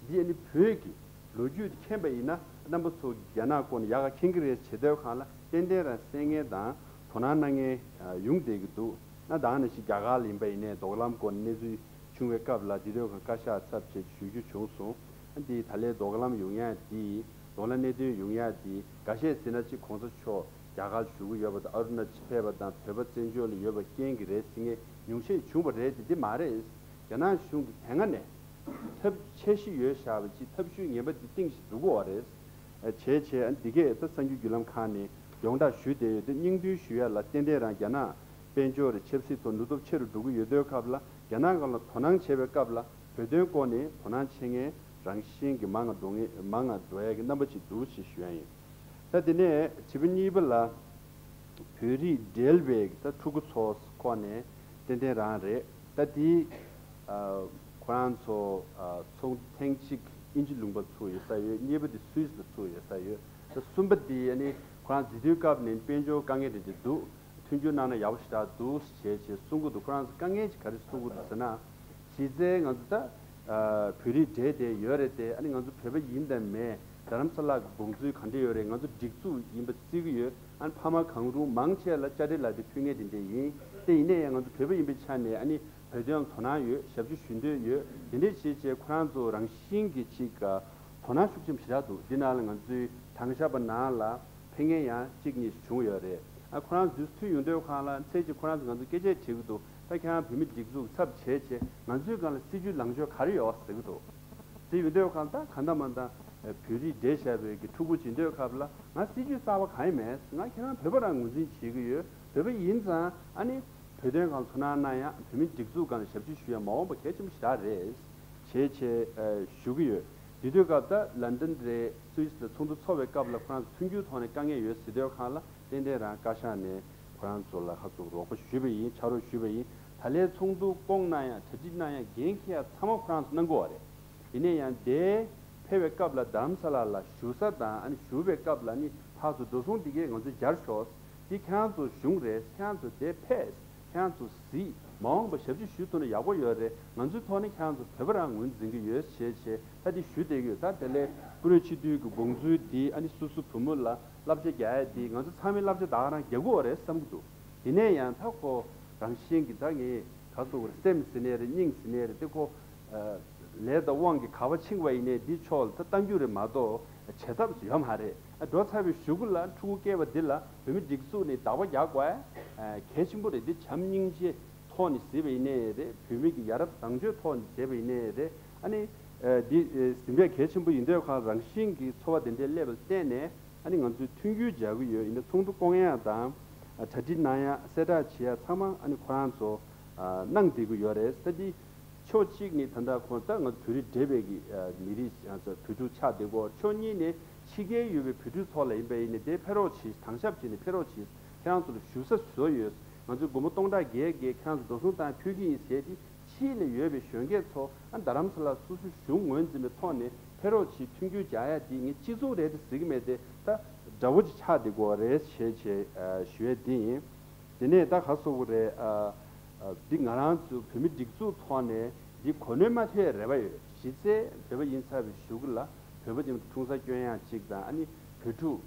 འདི་ཨ་ནི་བོད་ཀྱི་ལོ་རྒྱུས་དེ་མཁྱེན་པ་ཡིན་ན་རྣམ་པ་ཚོ་རྒྱ་ནག་སྐོར་ནས་ཡག་ག་མཁྱེན་གྱི་རེད་བྱེད་དུས་སྒང་ལ་ཏན་ཏན་རང་གསན་མཁན་དང་དོ་སྣང་གནང་མཁན་ཡོང་བསྡད་ཀྱི་འདུག་ན་ད་ག་ནང་བཞིན་རྒྱ་གར་ལ་ཡིན་པ་ཡིན་ནའི་རྡོག་ལམ་སྐོར་ནས་གནས་ཚུལ་བྱུང་བའི་སྐབས་ལ་འདི་དུས་སྒང་བཀའ་ཤག་ཚབ་བྱས་ཞུ་རྒྱུ་བྱུང་སོང་། འདི་ད་ལན་རྡོག་ལམ་ཡོང་ཡ་འདི་རྡོག་ལ་གནད་དོན་ཡོང་ཡ་འདི་འགའ་ཤས་ཟེར་ན་གཅིག་གོང་ས་མཆོག་རྒྱ་གར་བཞུགས་ཀྱི་ཡོད་པ་དང་ཨ་རུ་ན་ཅལ་ཕེབས་པ་དང་བོད་པ་བཙན་བྱོལ་ལ་ཡོད་པ་རྐྱེན་གྱིས་རེད་ཟེར་མཁན་ཉུང་ཤས་བྱུང་བ་རེད་དེ་འདི་མ་རེད། རྒྱ་ནག་གཞུང་གིས་དེ་སྔ་ནས་ཐབས་འཆར་གཞི་ཡོད་བཞག་པ་ཅིག་ཐབས་ཤུགས་ངན་པ་འདི་བཏིང་བཞིན་འདུག་གོ་བ་རེད། བྱས་བྱས་འདི་གས་ད་གསར་འགྱུར་བརྒྱུད་ལམ་ཁག་ནས་ཡོངས་གྲགས་ཞུས་བསྡད་ཡོད་དེ་སྙིང་བསྡུས་ཞུ་ཡ་ལ་ཏན་ཏན་རང་རྒྱ་ནག་དཔལ་འབྱོར་རེད་ཆབ་སྲིད་ཐོག་ནུས་སྟོབས་ཆེ་རུ་འགྲོ་གི་ཡོད་དུས་སྐབས་ལ་རྒྱ་ནག་སྒང་ལ་དོ་སྣང་བྱེད་པའི་སྐབས་ལ་བོད་དོན་སྐོར་ནས་དོ་སྣང་བྱེད་མཁན་རང་བཞིན་གྱི་མང་ང་འགྲོ་ངེས་མང་ང་འགྲོ་ཡ་གི་རྣམ་པ་ཅིག་འདུག་ཅེས་ཞུ་ཡ་ཡིན། ད་དེ་ནས་དྲི་བ་གཉིས་པ་ལ། བོད་རིགས་འབྲེལ་བའི་ད་ཕྲུ་གུ་ཚོ་ཁོ་ནས་ཏན་ཏན་རང་རེད། ད་དེ་ཁོ་རང་ཚོ་ཚོགས་ཐེངས་གཅིག་དབྱིན་ཇི་ལུང་པ་ཚུགས་ཡོད་ས་ཡོད། གཉིས་པ་དེ་སུད་སི་ལ་ཚུགས་ཡོད་ས་ཡོད། ད་གསུམ་པ་དེ་ཨ་ནི་ཁོ་རང་འཛིན་དུས་སྐབས་ནས་དཔལ་འབྱོར་དཀའ་ངལ་རེ་རེ་འདུག་མཐུན་འགྱུར་གནང་ན་ཡག་པོ་ཞེ་དྲག་འདུག་ཞེས་ཞེས་གསུང་གི་འདུག་ཁོ་རང་ཚོ་དཀའ་ངལ་ཅིག་ག་རེ་གསུང་གི་འདུག་ཟེར་ན། གཞི་རྩའི་ང་ཚོ་ད་བོད་རིགས་འབྲེལ་བསྡད་ཡོད་རེད་དེ་ཨ་ནི་ང་ཚོ་བོད་པ་ཡིན་དང་མེད་རྡ་རམ་ས་ལ་གི་དགོངས་ཚུལ་ག་འདྲ་ཡོད་རེད། ང་ཚོ་སྒྲིག་འཛུགས་ཡིན་པ་བརྩི་གི་ཡོད། ཨ་ནི་ཕ་མ་གང་རུང་མང་ཆེ་ལ་བཅར་འདྲི་ལག་འདྲི་ཕུལ་མཁན་དེ་འདྲ་ཡིན། དེ་ཡིན་ནའི་ཡང་ང་ཚོ་བོད་པ་ཡིན་པའི་ཆ་ནས་ཨ་ནི་བོད་དོན་ལ་དོ་སྣང་ཡོད། ཞབས་ཕྱི་ཞུ་འདོད་ཡོད། དེ་འདྲས་བྱས་བྱས་ཁོ་རང་ཚོ་རང་བཞིན་གྱིས་ཅིག་དོ་སྣང་ཤུགས་ཆེན་པོ་ཞེ་དྲག་འདུག་འདི་ནང་ལ་ང་ཚོའི་དྭང་ཞབས་པ་ནང་ལ་ཕེབས་མཁན་ཡང་གཅིག་གཉིས་ཤིག་བྱུང་ཡོད་རེད། ཨ་ཁོ་རང་ཚོ་དུས་སུ་ཐུག་ཡོང་དུས་སྒང་ལ་ཚེ་གཅིག་ཁོ་རང་ཚོ་ང་ཚོ་སྐད་ཆ་དྲིས་ཀྱི་འདུག་ད་ཁྱེད་རང་བོད་མི་སྒྲིག་འཛུགས་ཚབ་བྱས་བྱས་ང་ཚོའི་སྒང་ལ་སྲིད་ཇུས་ལངས་ཕྱོགས་ག་རེ་ཡོད་ཟེར་གྱི་འདུག་དེ་ཡོང་དུས་སྒང་ལ་ད་གང་ལྟར་མ་ལྟར་བོད་རིགས་འབྲེལ་བཞག་པའི་གི་ཕྲུ་གུ་བྱེད་དུས་སྐབས་ལ་ང་སྲིད་ཇུས་གསར་པ་གང་ཡང་མེད། ང་ཁྱེད་རང་བོད་པ་རང་ངོས་འཛིན་བྱེད་ཀྱི་ཡོད། བོད་པ་ཡིན་ཙང་ཨ་ནི་བོད་དོན་སྒང་ལ་དོ་སྣང་གནང་ཡ་བོད་མི་སྒྲིག་འཛུགས་སྒང་ལ་ཞབས་ཕྱི་ཞུ་ཡ་མ་འོངས་པ་གལ་ཆེན་པོ་ཞེ་དྲག་རེད་བྱས་བྱས་ཞུ་གི་ཡོད། དེ་དུས་སྐབས་ད་ལན་ཌན་རེད་སུད་སི་ལ་ཚོགས་འདུ་ཚོགས་པའི་སྐབས་ལ་ཁོ་རང་ཚོ་མཐུན་འགྱུར་ཐོག་ནས་དཀའ་ངལ་ཡོད་ཟེར་དུས་སྒང་ལ་ཏན་ཏན་རང་བཀའ་ཤག་ནས་ཁོ་རང་ཚོ་ལ་ཧ་ཚོ་རོགས་པ་ཞུས་པ་ཡིན། ཕྱག་རོགས་ཞུས་པ་ཡིན། ད་ལན་ཚོགས་འདུ་བསྐོང་གནང་ཡ་གྲ་སྒྲིག་གནང་ཡ་འགན་འཁྱེར་ཡ་ཚང་མ་ཁོ་རང་ཚོ་གནང་གི་ཡོད་རེད། ཡིན་ན་ཡང་དེ་ཕེབས་པའི་སྐབས་ལ་རྡ་རམ་ས་ལ་ལ་བཞུགས་ས་དང་ཨ་ནི་བཞུགས་པའི་སྐབས་ལ་ནི་ཕར་ཚུར་འགྲོ་སོང་འདི་གས་ང་ཚོས་སྦྱར་ཤོག་འདི་ཁྱེད་རང་ཚོ་གཞུང་རེད། ཁྱེད་རང་ཚོ་དེ་ཕེབས། ཁྱེད་རང་ཚོ་གཟིགས། མ་འོངས་པ་ཞབས་ཕྱི་ཞུ་ཐུབ་ན་ཡག་པོ་ཡོད་རེད། ང་ཚོའི་ཐོག་ནས་ཁྱེད་རང་ཚོ་བོད་པ་རང་ངོས་འཛིན་གྱི་ཡོད་ཞེས་བྱས་ད་འདི་ཞུ་བསྡད་ཀྱི་ཡོད། ད་དེ་ལས་བཀུར་འོས་སྤྱི་འཐུས་ཀྱི་དགོངས་ཚུལ་འདི་ཨ་ནི་སོ་སོ་བུ་མོ་ལ་བསླབ་བྱ་རྒྱག་ཡ་འདི་ང་ཚོ་ཚང་མས་བསླབ་བྱ་ད་ག་རང་རྒྱག་གི་ཡོད་རེད་བསམ་གྱི་འདུག་ཡིན་ནའི་ཡང་ད་ཁོ་རང་བཞིན་གྱི་ད་ངས་ག་སོ་བར་སེམས་ཟིན་ནའི་རེད། སྙིང་ཟིན་ནའི་རེད། དེ་ཁོ་ལས་དང་དབང་གི་ག་བ་འཆིང་བ་ཡིན་ནའི་འདི་ཕྱོགས་ལ་ད་གཏང་རྒྱུ་རེད་མ་གཏོགས་བྱེད་ཐབས་ཡོད་མ་རེད། འགྲོ་ཚར་བའི་གཞུག་གུ་ལ་ཕྲུ་གུ་སྐྱེས་པ་འདི་ལ་བོད་མི་སྒྲིག་འཛུགས་ནས་བདག་པོ་རྒྱག་དགོས་གལ་ཆེན་པོ་རེད། འདི་བྱམས་སྙིང་རྗེ་ཐོག་ནས་གཟིགས་པ་ཡིན་ནའི་རེད། བོད་མི་གི་ཡ་རབས་བཟང་སྤྱོད་ཐོག་ནས་བྱས་པ་ཡིན་ནའི་རེད། ཨ་ནི་འདི་ཟིན་པས་གལ་ཆེན་པོ་ཡིན་དུས་ཁ་རང་བཞིན་གྱི་ཚོར་བ་དེ་འདྲའི་སླེབས་པ་ལ་བརྟེན་ནས། ཨ་ནི་ང་ཚོས་མཐུན་འགྱུར་སྦྱར་གྱི་ཡོད། ཡིན་ན་ཚོགས་འདུ་བསྐོང་ཡག་དང་གྲ་སྒྲིག་གནང་ཡག་གསལ་བསྒྲགས་བྱེད་ཡག་ཚང་མ་ཨ་ནི་ཁོ་རང་ཚོ་གནང་བསྡད་ཀྱི་ཡོད་རེད། ད་འདི་ཕྱོགས་གཅིག་ནས་ད་ལྟ་ཁོང་ད་ང་ཚོ་བོད་རིགས་འབྲེལ་བའི་གི་མི་རིགས་ང་ཚོ་བོད་ཕྲུག་ཆགས་བསྡད་ཀྱི་ཡོད། ཕྱོགས་གཉིས་ནས་ཕྱི་རྒྱལ་ཡོད་པའི་བོད་ཕྲུག་ཚོ་ལ་ཡིན་པ་ཡིན་ནའི་དེ་ཕེབས་རོགས་བྱེད། དྭང་ཞབས་བྱས་ནས་ཕེབས་རོགས་བྱེད། ཁྱེད་རང་ཚོ་ལ་བཞུགས་ས་བཟོས་ཡོད། ང་ཚོས་སྒོར་མོ་སྟོང་ཕྲག་བརྒྱད་བརྒྱད་ཁྱེད་རང་ཚོ་འགྲོ་སོང་བཏང་ཕུལ་གྱི་ཡིན་ཟེར་དེ། ཕྱི་ལ་ཡོད་པའི་གཞོན་སྐྱེས་ཚོ་ཨ་རྡ་རམ་ས་ལ་སོ་སོའི་གཞུང་ངོས་འཛིན་པའི་ཐོག་ནས་ཕེབས་རོགས་བྱེད། མཐུན་འགྱུར་རྒྱག་ཡ་དེ་ངས་སྤྱི་ཚོགས་རེད་དེ་ཟེར་གྱི་མེད་དེ། ད་དགྲ་བོ་ཅིག་ཆགས་བསྡད་ཀྱི་ཡོད་རེད་ཞེས་བྱས་ཞུ་ཡ་དེ་ཡིན། དེ་ནས་ད་ག་སོ་བོ་རེད། འདི་ང་རང་ཚོ་བོད་མི་སྒྲིག་འཛུགས་ཐོག་ནས་འདི་གོ་གནས་མ་ཐོབ་ཡ་རེ་བ་ཡོད། གཞི་རྩའི་བོད་པ་ཡིན་ཚར་བའི་གཞུག་གུ་ལ་བོད་པ་ཅིག་འཁྲུངས་ས་སྐྱོན་ཡ་གཅིག་དང་ཨ་ནི་བོད་ཕྲུག་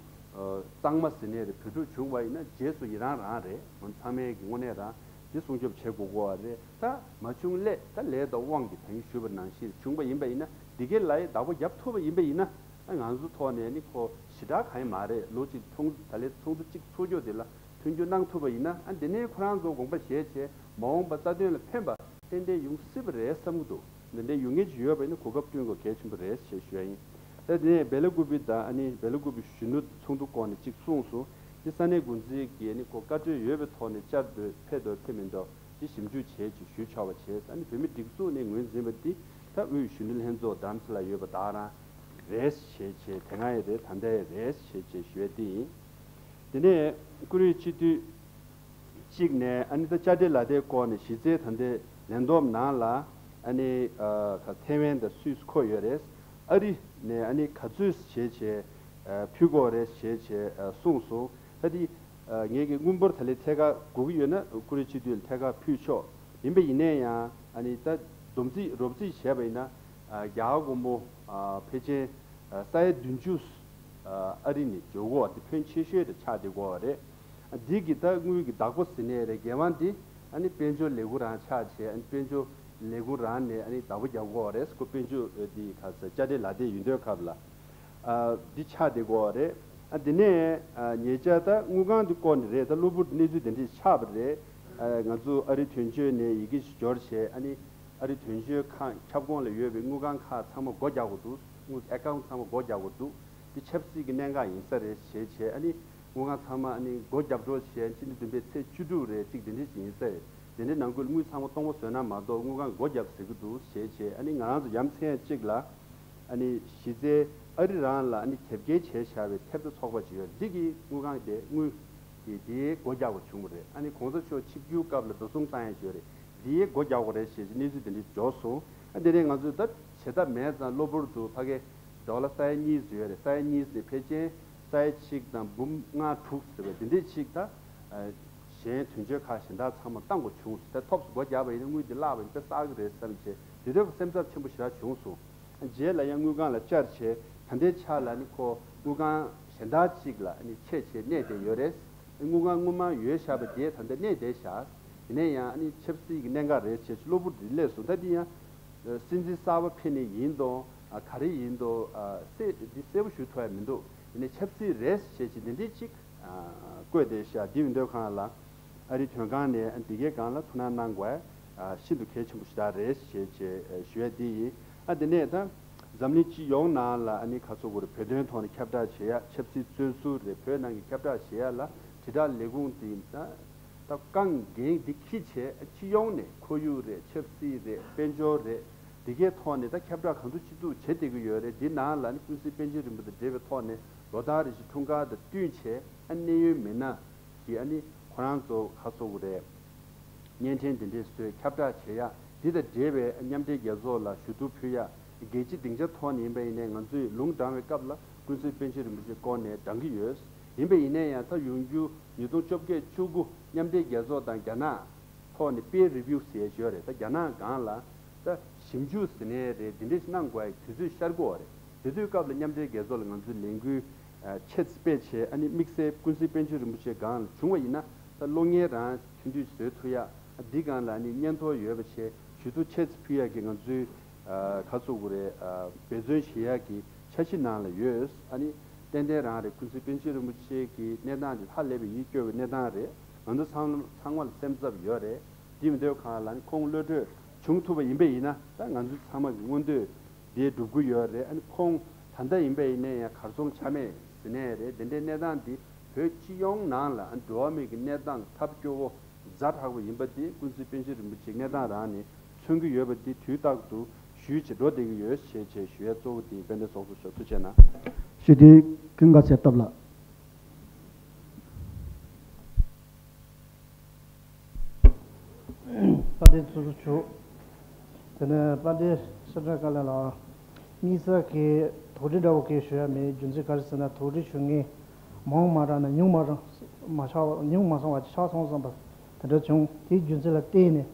གཙང་མ་ཟེར་ནའི་རེད། བོད་ཕྲུག་བྱུང་བ་ཡིན་ན་རྗེས་སུ་ཡི་རང་རང་རེད། ང་ཚང་མའི་གི་དངོས་གནས་རང་ འདི་སྲུང་སྐྱོབ་བྱེད་དགོས་ཀྱི་ཡོད་རེད། ད་མ་བྱུང་སླད་ད་ལས་དང་དབང་གིས་ད་གིན་ཞུས་པ་ནང་བཞིན་བྱུང་པ་ཡིན་པ་ཡིན་ན། འདི་གའི་ལ་ཡི་བདག་པོ་རྒྱབ་ཐུབ་པ་ཡིན་པ་ཡིན་ན། ཨ་ང་ཚོ་ཐོག་ནས་ནི་ཁོ་ཞེ་དྲག་གང་ཡང་མ་རེད། ལོ་གཅིག་ཚོགས་འདུ་ད་ལས་ཚོགས་འདུ་གཅིག་ཚོགས་རྒྱུ་དེ་ལ་མཐུན་འགྱུར་གནང་ཐུབ་པ་ཡིན་ན། ཨ་འདི་ནས་ཁོ་རང་ཚོ་དགོངས་པ་བཞེས་བྱས་མ་འོངས་པ་རྩ་དོན་ལ་ཕན་པ་ཏན་ཏན་ཡོང་སྲིད་པ་རེད་བསམ་གྱི་འདུག་འདི་འདྲའི་ཡོང་མཁན་ཅིག་ཡོད་པ་ཡིན་ན་གོ་སྐབས་བསྐྲུན་དགོས་གལ་ཆེན་པོ་རེད་ཞེས་ཞུ་ཡ་ཡིན། ད་དེ་ནས་སྦེ་ལ་ཀུ་པི་དང་ཨ་ནི་སྦེ་ལ་ཀུ་པི་གཞོན་ནུ་ཚོགས་འདུ་སྐོར་ནས་གཅིག་གསུངས་སོང་། དེ་ས་གནས་འགོ་འཛིན་གྱིས་ཨ་ནི་ཁོ་བཀའ་འཁྲོལ་ཡོད་པའི་ཐོག་ནས་བཅར་འདོད་ཕེབས་འདོད་ཕེབས་མི་འདོད་དེ་ཞིབ་འཇུག་བྱས་ཅིག་ཞུས་ཆོག་པ་བྱས། ཨ་ནི་བོད་མི་སྒྲིག་འཛུགས་ནས་ངོས་འཛིན་པ་འདི་ད་དབུས་གཞོན་ནུ་ལྷན་ཚོགས་རྡ་རམ་ས་ལ་ཡོད་པ་དག་རང་རེད་ཞེས་བྱས། དེ་སྔ་ཡི་རེད། ད་ལྟའི་རེད་ཞེས་བྱས་ཞུ་ཡ་དེ་ཡིན། དེ་ནས་ཀུ་རེ་སྤྱི་འཐུས་གཅིག་ནས་ཨ་ནི་ད་དཔྱ་ཁྲལ་ལག་དེབ་སྐོར་ནས་གཞི་རྩའི་ད་ལྟའི་ལས་བསྡོམས་ནང་ལ་ཨ་ནི་ཨ་ཐེ་ཝན་དང་སུད་སི་འཁོད་ཡོད་རེད། ཨ་རི་ནས་ཨ་ནི་ག་ཚོད་བྱས་བྱས་ཨ་ཕུལ་དགོས་རེད་ཞེས་བྱས་ཨ་གསུངས་སོང་། ད་དེ་ཨ་ངེད་ཀྱི་དངུལ་འབོར་ད་ལས་ཐད་ཀར་དགོས་ཀྱི་ཡོད་ན་ཀུ་རེ་སྤྱི་འཐུས་ལ་ཐད་ཀར་ཕུལ་ཆོག་ཡིན་པ་ཡིན་ན་ཡང་ཨ་ནི་ད་བསྡོམས་རྩིས་རོབ་རྩིས་བྱས་པ་ཡིན་ན་ཨ་རྒྱ་གར་སྒོར་མོ་ཨ་ཕལ་ཆེར་ཨ་ས་ཡ་བདུན་ཅུ་ཨ་ཨ་རི་ནས་འཇོག་གོ་དེ་ཕོན་ཆེ་ཤོས་དེ་ཆགས་བསྡད་ཀྱི་ཡོད་རེད། ཨ་འདི་གི་ད་དངུལ་གྱི་བདག་པོ་ཟེར་ནའི་རེད། འགན་དབང་འདི་ཨ་ནི་དཔལ་འབྱོར་ལས་ཁུངས་རང་ཆགས་བྱས། ཨ་ནི་དཔལ་འབྱོར་ལས་ཁུངས་རང་ནས་ཨ་ནི་བདག་པོ་རྒྱག་གི་ཡོད་རེད། ཁོ་དཔལ་འབྱོར་འདི་ག་ས་དཔྱ་ཁྲལ་ལག་དེབ་ཡོད་དུས་སྐབས་ལ་ཨ་འདི་ཆགས་བསྡད་ཀྱི་ཡོད་རེད། ཨ་འདི་ནས་ཨ་ཉེ་ཆར་ད་དངུལ་ཁང་འདི་སྐོར་ནས་རེད། ད་གློ་བུར་གནས་ཚུལ་དེ་འདྲས་ཆགས་པ་རེད། ཨ་ང་ཚོ་ཨ་རི་དོན་གཅོད་ནས་ཡི་གེ་ཞིག་འབྱོར་བྱས། ཨ་ནི་ཨ་རི་དོན་གཅོད་ཁང་ཁྱབ་ཁོངས་ལ་ཡོད་པའི་དངུལ་ཁང་ཁག་ཚང་མ་སྒོ་རྒྱག་དགོས་འདུག་དངུལ་ཨེ་ཀའུན་ཚང་མ་སྒོ་རྒྱག་དགོས་འདུག་འདི་ཆབ་སྲིད་ཀྱི་གནད་འགག་ཡིན་ས་རེད་ཞེས་བྱས། ཨ་ནི་དངུལ་ཁང་ཚང་མ་ཨ་ནི་སྒོ་རྒྱབ་འགྲོ་བྱས། ཕྱི་ཟླ་བདུན་པའི་ཚེས་བཅུ་དྲུག་རེད་ཅིག་དེ་འདྲ་ཞིག་ཡིན་ས་རེད། དེ་འདྲའི་ནང་ཁུལ་དངུལ་ཚང་མ་གཏོང་པ་བཟོས་ན་མ་གཏོགས་དངུལ་ཁང་སྒོ་རྒྱབ་ཟེར་གྱི་འདུག་ཞེས་བྱས། ཨ་ནི་ང་རང་ཚོ་ཡ་མཚན་གཅིག་ལ་ཨ་ནི་གཞི་རྩའི་ཨ་རི་རང་ལ་ཨ་ནི་དེབ་སྐྱེལ་བྱས་བཞག་པའི་ཐེབས་རྩ་ཚོགས་པ་ཅིག་ཡོད། འདི་གི་དངུལ་ཁང་དེ་དངུལ་དེ་དེའི་སྒོ་རྒྱག་པ་བྱུང་བ་རེད། ཨ་ནི་གོང་ས་མཆོག་ཆིབས་བསྒྱུར་སྐབས་ལ་འགྲོ་སོང་བཏང་ཡ་ཅིག་ཡོད་རེད། འདིའི་སྒོ་རྒྱག་དགོས་རེད་ཞེས་གནས་ཚུལ་དེ་འདྲ་འབྱོར་སོང་། ཨ་དེ་ནས་ང་ཚོས་ད་བྱེད་ཐབས་མེད་ཙང་གློ་བུར་དུ་ཕ་གི་ཌོ་ལར་ས་ཡ་གཉིས་ཡོད་རེད། ས་ཡ་གཉིས་ནས་ཕལ་ཆེར་ས་ཡ་གཅིག་དང་འབུམ་ལྔ་དྲུག་ཟེར་བའི་དེ་འདྲའི་ཅིག་ད་གཞན་དོན་གཅོད་ཁག་གཞན་དག་ཚང་མ་བཏང་དགོས་བྱུང་སོང་། ད་ཐོབ་སྒོ་རྒྱག་པ་ཡིན་ན་དངུལ་འདི་བརླག་པ་ཡིན་པས་བསགས་ཀྱི་རེད་བསམ་བྱས། དེ་དུས་སེམས་འཚབ་ཆེན་པོ་ཞེ་དྲག་བྱུང་སོང་། རྗེས་ལ་ཡང་དངུལ་ཁང་ལ་བཅར་བྱས། ད་ལྟའི་ཆ་ལ་ནི་ཁོ་དངུལ་ཁང་གཞན་དག་ཅིག་ལ་ནི་ཆད་བྱས་གནས་བསྡད་ཡོད་རེད། དངུལ་ཁང་སྔོན་མ་ཡོད་བཞག་པ་དེ་ད་ལྟ་གནས་བསྡད་བཞག་ཡིན་ན་ཡང་ནི་ཆབ་སྲིད་ཀྱི་གནད་འགག་རེད་ཅེས་གློ་བུར་དུ་སླེབས་སོང་། ད་འདི་ཡང་སྲིད་འཛིན་གསར་པ་ཕེབས་ནས་ཡིན་དང་ག་རེ་ཡིན་དང་གསལ་འདི་གསལ་པོ་ཞུ་ཐུབ་ཡ་མི་འདུག་ཡིན་ནའི་ཆབ་སྲིད་རེད་ཅེས་ཅིག་འདི་འདྲའི་ཅིག་བཀོད་བསྡད་བཞག་འདི་ཡིན་དུས་སྒང་ལ་ཨ་རིའི་དོན་ཁང་ནས་འདི་གའི་སྒང་ལ་ཐུགས་སྣང་གནང་དགོས་ཤིན་ཏུ་གལ་ཆེན་པོ་ཞེ་དྲག་རེད་ཞེས་ཞུ་ཡ་འདི་ཡིན། ཨ་དེ་ནས་ད་འཛམ་གླིང་སྤྱི་ཡོངས་ནང་ལ་ཨ་ནི་ཁ་ཚོ་གུ་རེ་བོད་དོན་ཐོག་ནས་ཁྱབ་བསྒྲགས་བྱེད་ཡ། ཆབ་སྲིད་བཙོན་ཟུར་རེད། བོད་ནང་གི་ཁྱབ་བསྒྲགས་བྱེད་ཡ་ལ་དྲིལ་བསྒྲགས་ལས་ཁུངས་འདི་ད་ད་རྐང་འགན་འདི་འཁྱེར་བྱས་སྤྱི་ཡོངས་ནས་ཁོར་ཡུག་རེད། ཆབ་སྲིད་རེད། དཔལ་འབྱོར་རེད། འདི་གའི་ཐོག་ནས་ད་ཁྱབ་བསྒྲགས་གང་ཐུབ་ཅི་ཐུབ་བྱེད་བསྡད་ཀྱི་ཡོད་རེད། འདི་ནང་ལ་ནི་ཀུན་གཟིགས་པཎ་ཆེན་རིན་པོ་ཆེ་དང་འབྲེལ་བའི་ཐོག་ནས་ལོ་ལྟར་རེ་བཞིན་འཁྲུངས་སྐར་དང་བསྟུན་བྱས་ཨ་གནད་ཡོད་མི་སྣ་གི་ཨ་ནི་ཁོ་རང་ཚོ་ག་ཚོ་གུ་རེད། བརྙན་འཕྲིན་འདི་འདྲས་བཟོས་ཁྱབ་བསྒྲགས་བྱེད་ཡ། འདི་དང་འབྲེལ་བའི་མཉམ་འབྲེལ་རྒྱལ་ཚོགས་ལ་ཞུ་གཏུག་ཕུལ་ཡ། རྒྱལ་སྤྱིའི་སྡིངས་ཆ་ཐོག་ནས་ཡིན་པ་ཡིན་ནའི་ང་ཚོས་ལུང་དྲངས་པའི་སྐབས་ལ་ཀུན་གཟིགས་པཎ་ཆེན་རིན་པོ་ཆེ་སྐོར་ནས་དྲངས་ཀྱི་ཡོད། ཡིན་པ་ཡིན་ནའི་ཡང་ད་ཡོང་རྒྱུ་ཉིས་སྟོང་བཅོ་བརྒྱད་བཅུ་དགུ་མཉམ་འབྲེལ་རྒྱལ་ཚོགས་དང་རྒྱ་ནག་ཐོག་ནས་པིར་རི་བིའུ་ཟེར་ཡ་ཞིག་ཡོད་རེད། ད་རྒྱ་ནག་སྒང་ལ་ད་ཞིབ་འཇུག་ཟེར་ནའི་རེད། འདི་འདྲས་ཞིག་གནང་དགོས་ཡ་དུས་ཚོད་ཤར་གྱི་ཡོད་རེད། དེ་དུས་སྐབས་ལ་མཉམ་འབྲེལ་རྒྱལ་ཚོགས་ལ་ང་ཚོས་ལས་འགུལ་ཆེད་སྤེལ་བྱས་ཨ་ནི་དམིགས་བསལ་ཀུན་གཟིགས་པཎ་ཆེན་རིན་པོ་ཆེ་སྒང་ལ་བྱུང་བ་ཡིན་ན་ད་གློག་བརྙན་རང་ཐུང་ཐུང་བཟོས་ཐུབ་ཡ། འདི་སྒང་ལ་ཨ་ནི་སྙན་ཐོ་ཡོད་པ་བྱས་ཞུ་གཏུག་ཆེད་ཕུལ་ཡ་གི་ང་ཚོའི་ག་ཚོད་དགོས་རེད། འབད་བརྩོན་བྱེད་ཡག་གི་འཆར་གཞི་ནང་ལ་ཡོད། ཨ་ནི་ཏན་ཏན་རང་རེད། ཀུན་གཟིགས་པཎ་ཆེན་རིན་པོ་ཆེ་གི་གནས་སྟངས་འདི་ཧ་ལས་པའི་ཡིད་སྐྱོ་བའི་གནས་སྟངས་རེད། ང་ཚོ་ཚང་ཚང་མ་ལ་སེམས་འཚབ་ཡོད་རེད། དེ་མི་འདོད་གང་ལ་ནི་ཁོང་གློད་གྲོལ་བྱུང་ཐུབ་པ་ཡིན་པ་ཡིན་ན་ད་ང་ཚོ་ཚང་མ་གི་མངོན་འདོད་འདི་འགྲུབ་ཀྱི་ཡོད་རེད། ཨ་ནི་ཁོང་ད་ལྟ་ཡིན་པ་ཡིན་ན་ཡང་གར་སོང་ཆ་མེད་ཟེར་ནས་རེད། དེ་འདྲའི་གནས་སྟངས་འདི་བོད་སྤྱི་ཡོངས་ནང་ལ་ཨ་ནི་འགྲོ་བ་མི་གི་གནས་སྟངས་ཐབས་སྐྱོ་བོ་ཛ་དྲག་པ་ཡིན་པ་དེ་ཀུན་གཟིགས་པཎ་ཆེན་རིན་པོ་ཆེའི་གནས་སྟངས་རང་ནས་མཚོན་གྱི་ཡོད་པ་དེ་དུས་རྟག་ཏུ་ཞུས་བྱས་འགྲོ་བསྡད་ཀྱི་ཡོད་ཞེས་བྱས་ཞུ་ཡ་གཙོ་བོ་དེ་དཔལ་ལྡན་ཚོགས་གཙོ་མཆོག་ཐུགས་རྗེ་གནང་། ཞུ་དེ་ཀུན་དགའ་ཚེ་སྟོབས་ལགས། དཔལ་ལྡན་ཚོགས་གཙོ་མཆོག་དེ་ནས་དཔལ་ལྡན་སེ་བན་བཀའ་བློན་ལགས། དམིགས་བསལ་གྱི་དོགས་འདྲི་འདྲ་བོ་གང་ཞུ་ཡ་མེད། རྒྱུ་མཚན་ག་རེ་ཟེར་ན་དོགས་འདྲི་ཞུ་མཁན་མང་མ་རག་ན་ཉུང་མ་རག་མ་ཆགས་ཉུང་མ་སོང་བ་ཅིག་ཆགས་སོང་བསམ་པ་དེ་འདྲ་བྱུང་། དེའི་རྒྱུ་མཚན་ལ་བརྟེན་ནས་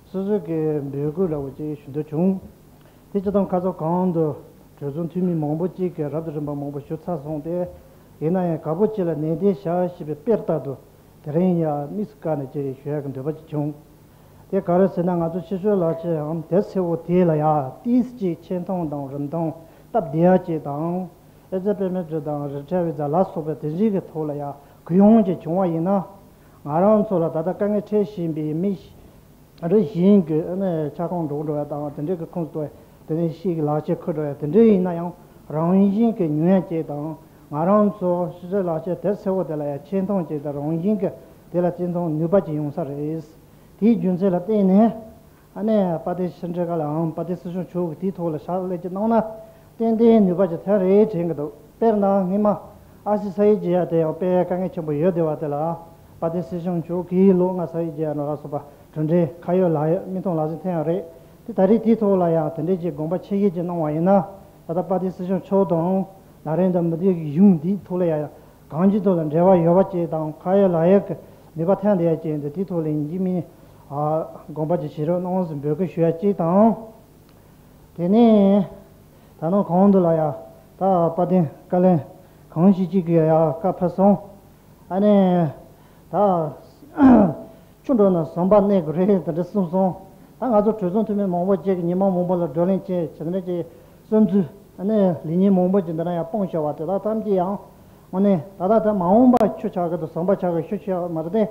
སོ་སོ་གི་འབོད་སྐུལ་འདྲ་བོ་ཅིག་ཞུ་འདོད་བྱུང་། དེ་སྤྱིར་བཏང་ཁ་སང་གོང་དུ་གྲོས་ཚོགས་འཐུས་མི་མང་པོ་ཅིག་གིས་རབ་དང་རིམ་པ་མང་པོ་ཞུ་ཚར་སོང་སྟེ། ཡིན་ན་ཡང་གལ་པོ་ཅིག་ལ་ནན་ཏན་བྱ་ཞེས་པའི་དཔེ་ལྟར་དུ་དེ་རིང་ཡང་དམིགས་སུ་བཀར་ནས་ཅིག་ཞུ་ཡག་གི་འདོད་པ་ཅིག་བྱུང་། དེ་ག་རེ་ཟེར་ན། ང་ཚོ་ཕྱི་བཤོལ་ལག་ཁྱེར་འམ་དེབ་སེར་པོ་དེ་ལ་ཡ་ཏིས་ཅིག་ཆེ་མཐོང་དང་རིན་ཐང་སྟབས་བདེ་ཡ་ཅིག་དང་། ཨེ་ཙི་པེ་མེན་ཊི་དང་རི་ཊར་བི་ཛ་ལ་སོགས་པའི་དེ་འདྲའི་གི་ཐོག་ལ་ཡ་གུ་ཡངས་ཅིག་བྱུང་བ་ཡིན་ན། ང་རང་ཚོ་ལ་ད་ལྟ་དཀའ་ངལ་འཕྲད་བཞིན་པའི་མི་རེ་བཞིན་གྱི་ཨ་ནི་ཆ་ཚང་འགྲོ་འགྲོ་ཡ་དང་། དེ་འདྲའི་གི་ཁོངས་སུ་གཏོགས་ཡ། དེ་ནས་ཤིག་ལག་ཁྱེར་ཁུར་འགྲོ་ཡ་དེ་འདྲའི་ཡིན་ན་ཡང་རང་བཞིན་གྱི་ཉོ་ཡ་ཅིག་དང་། ང་རང་ཚོ་ཕྱི་བཤོལ་ལག་ཁྱེར་དེབ་སེར་པོ་དེ་ལ་ཡ་ཆེ་མཐོང་ཅིག་དང་རང་བཞིན་གྱི་དེ་ལ་བརྩི་མཐོང་ནུས་པ་ཅིག་ཡོང་ས་རེད། དེའི་རྒྱུ་མཚན་ལ་བརྟེན་ནས། ཨ་ནི་དཔལ་ལྡན་ཕྱི་དྲིལ་ཁང་ལའང་དཔལ་ལྡན་སྲིད་སྐྱོང་མཆོག་གིས་དེའི་ཐོག་ལ་ཕྱག་ལས་ཅིག་གནང་ན་ཏན་ཏན་ནུས་པ་ཅིག་ཐོན་རེད་དྲན་གྱི་འདུག་དཔེར་ན་སྔོན་མ་ཨ་སི་ས་ཡི་ཇི་ཡ་དེ་ཡང་དཔེ་དཀའ་ངལ་ཆེན་པོ་ཡོད་བསྡད་པ་དེ་ལ། དཔལ་ལྡན་སྲིད་སྐྱོང་མཆོག་གིས་ལོ་ལྔ་ས་ཡི་ཇི་ཡ་ནང་ལ་སོགས་པ་གྲུབ་འབྲས་ཁ་ཡོད་ལག་ཡོད་མིག་མཐོང་ལག་ཟིན་ཐོན་ཡོད་རེད། དེ་ད་རེས་དེའི་ཐོག་ལ་ཡང་དེ་འདྲའི་ཅིག་དགོངས་པ་ཆེ་བཞེས་ཅིག་གནང་བ་ཡིན་ན། ད་ལྟ་དཔལ་ལྡན་སྲིད་སྐྱོང་མཆོག་དང་ན་རེན་དྲ་མོ་དི་གི་གཞུང་འདིའི་ཐོག་ལ་ཡང་གང་ཅིའི་ཐོག་ལ་འབྲེལ་བ་ཡོད་པ་ཅིག་དང་། ཁ་ཡོད་ལག་ཡོད་ཀྱི་ནུས་པ་ཐོན་བསྡད་ཡ་ཅིག་ཡིན་དུས། དེའི་ཐོག་ལ་ཡིན་གཅིག་མིན་གཉིས་ཨ་དགོངས་པ་ཅིག་བཞེས་རོགས་གནང་ཟེར་འབོད་སྐུལ་ཞུ་ཡ་གཅིག་དང་། དེ་ནས་ད་ནང་གོང་དུ་ལ་ཡ་ད་དཔལ་ལྡན་བཀའ་བློན་གང་ཞིག་ཅིག་གིས་ཡ་བཀའ་ཕེབས་སོང་། ཨ་ནི་ད་ཆུ་འགྲོ་ན་ཟམ་པ་གནས་དགོས་རེད་དེ་འདྲ་གསུངས་སོང་། ད་ང་ཚོ་གྲོས་ཚོགས་འཐུས་མི་མང་པོ་ཅིག་གིས་ཉི་མ་མང་པོ་ལ་བགྲོ་གླེང་བྱས། བྱས་ནས་ཅིག་བསམ་ཚུལ། ཨ་ནི་ལས་ཉིན་མང་པོ་ཅིག་འདི་ན་ཡང་སྤུངས་བཞག་པ་དེ་དག་ཐམས་ཅད་ཡང་། དངོས་གནས་ད་ལྟ་ད་མ་འོངས་པ་ཆུ་ཆགས་ཀྱི་འདུག་ཟམ་པ་ཆགས་ཀྱི་ཤུགས་ཆེ་བ་མ་རེད་དེ།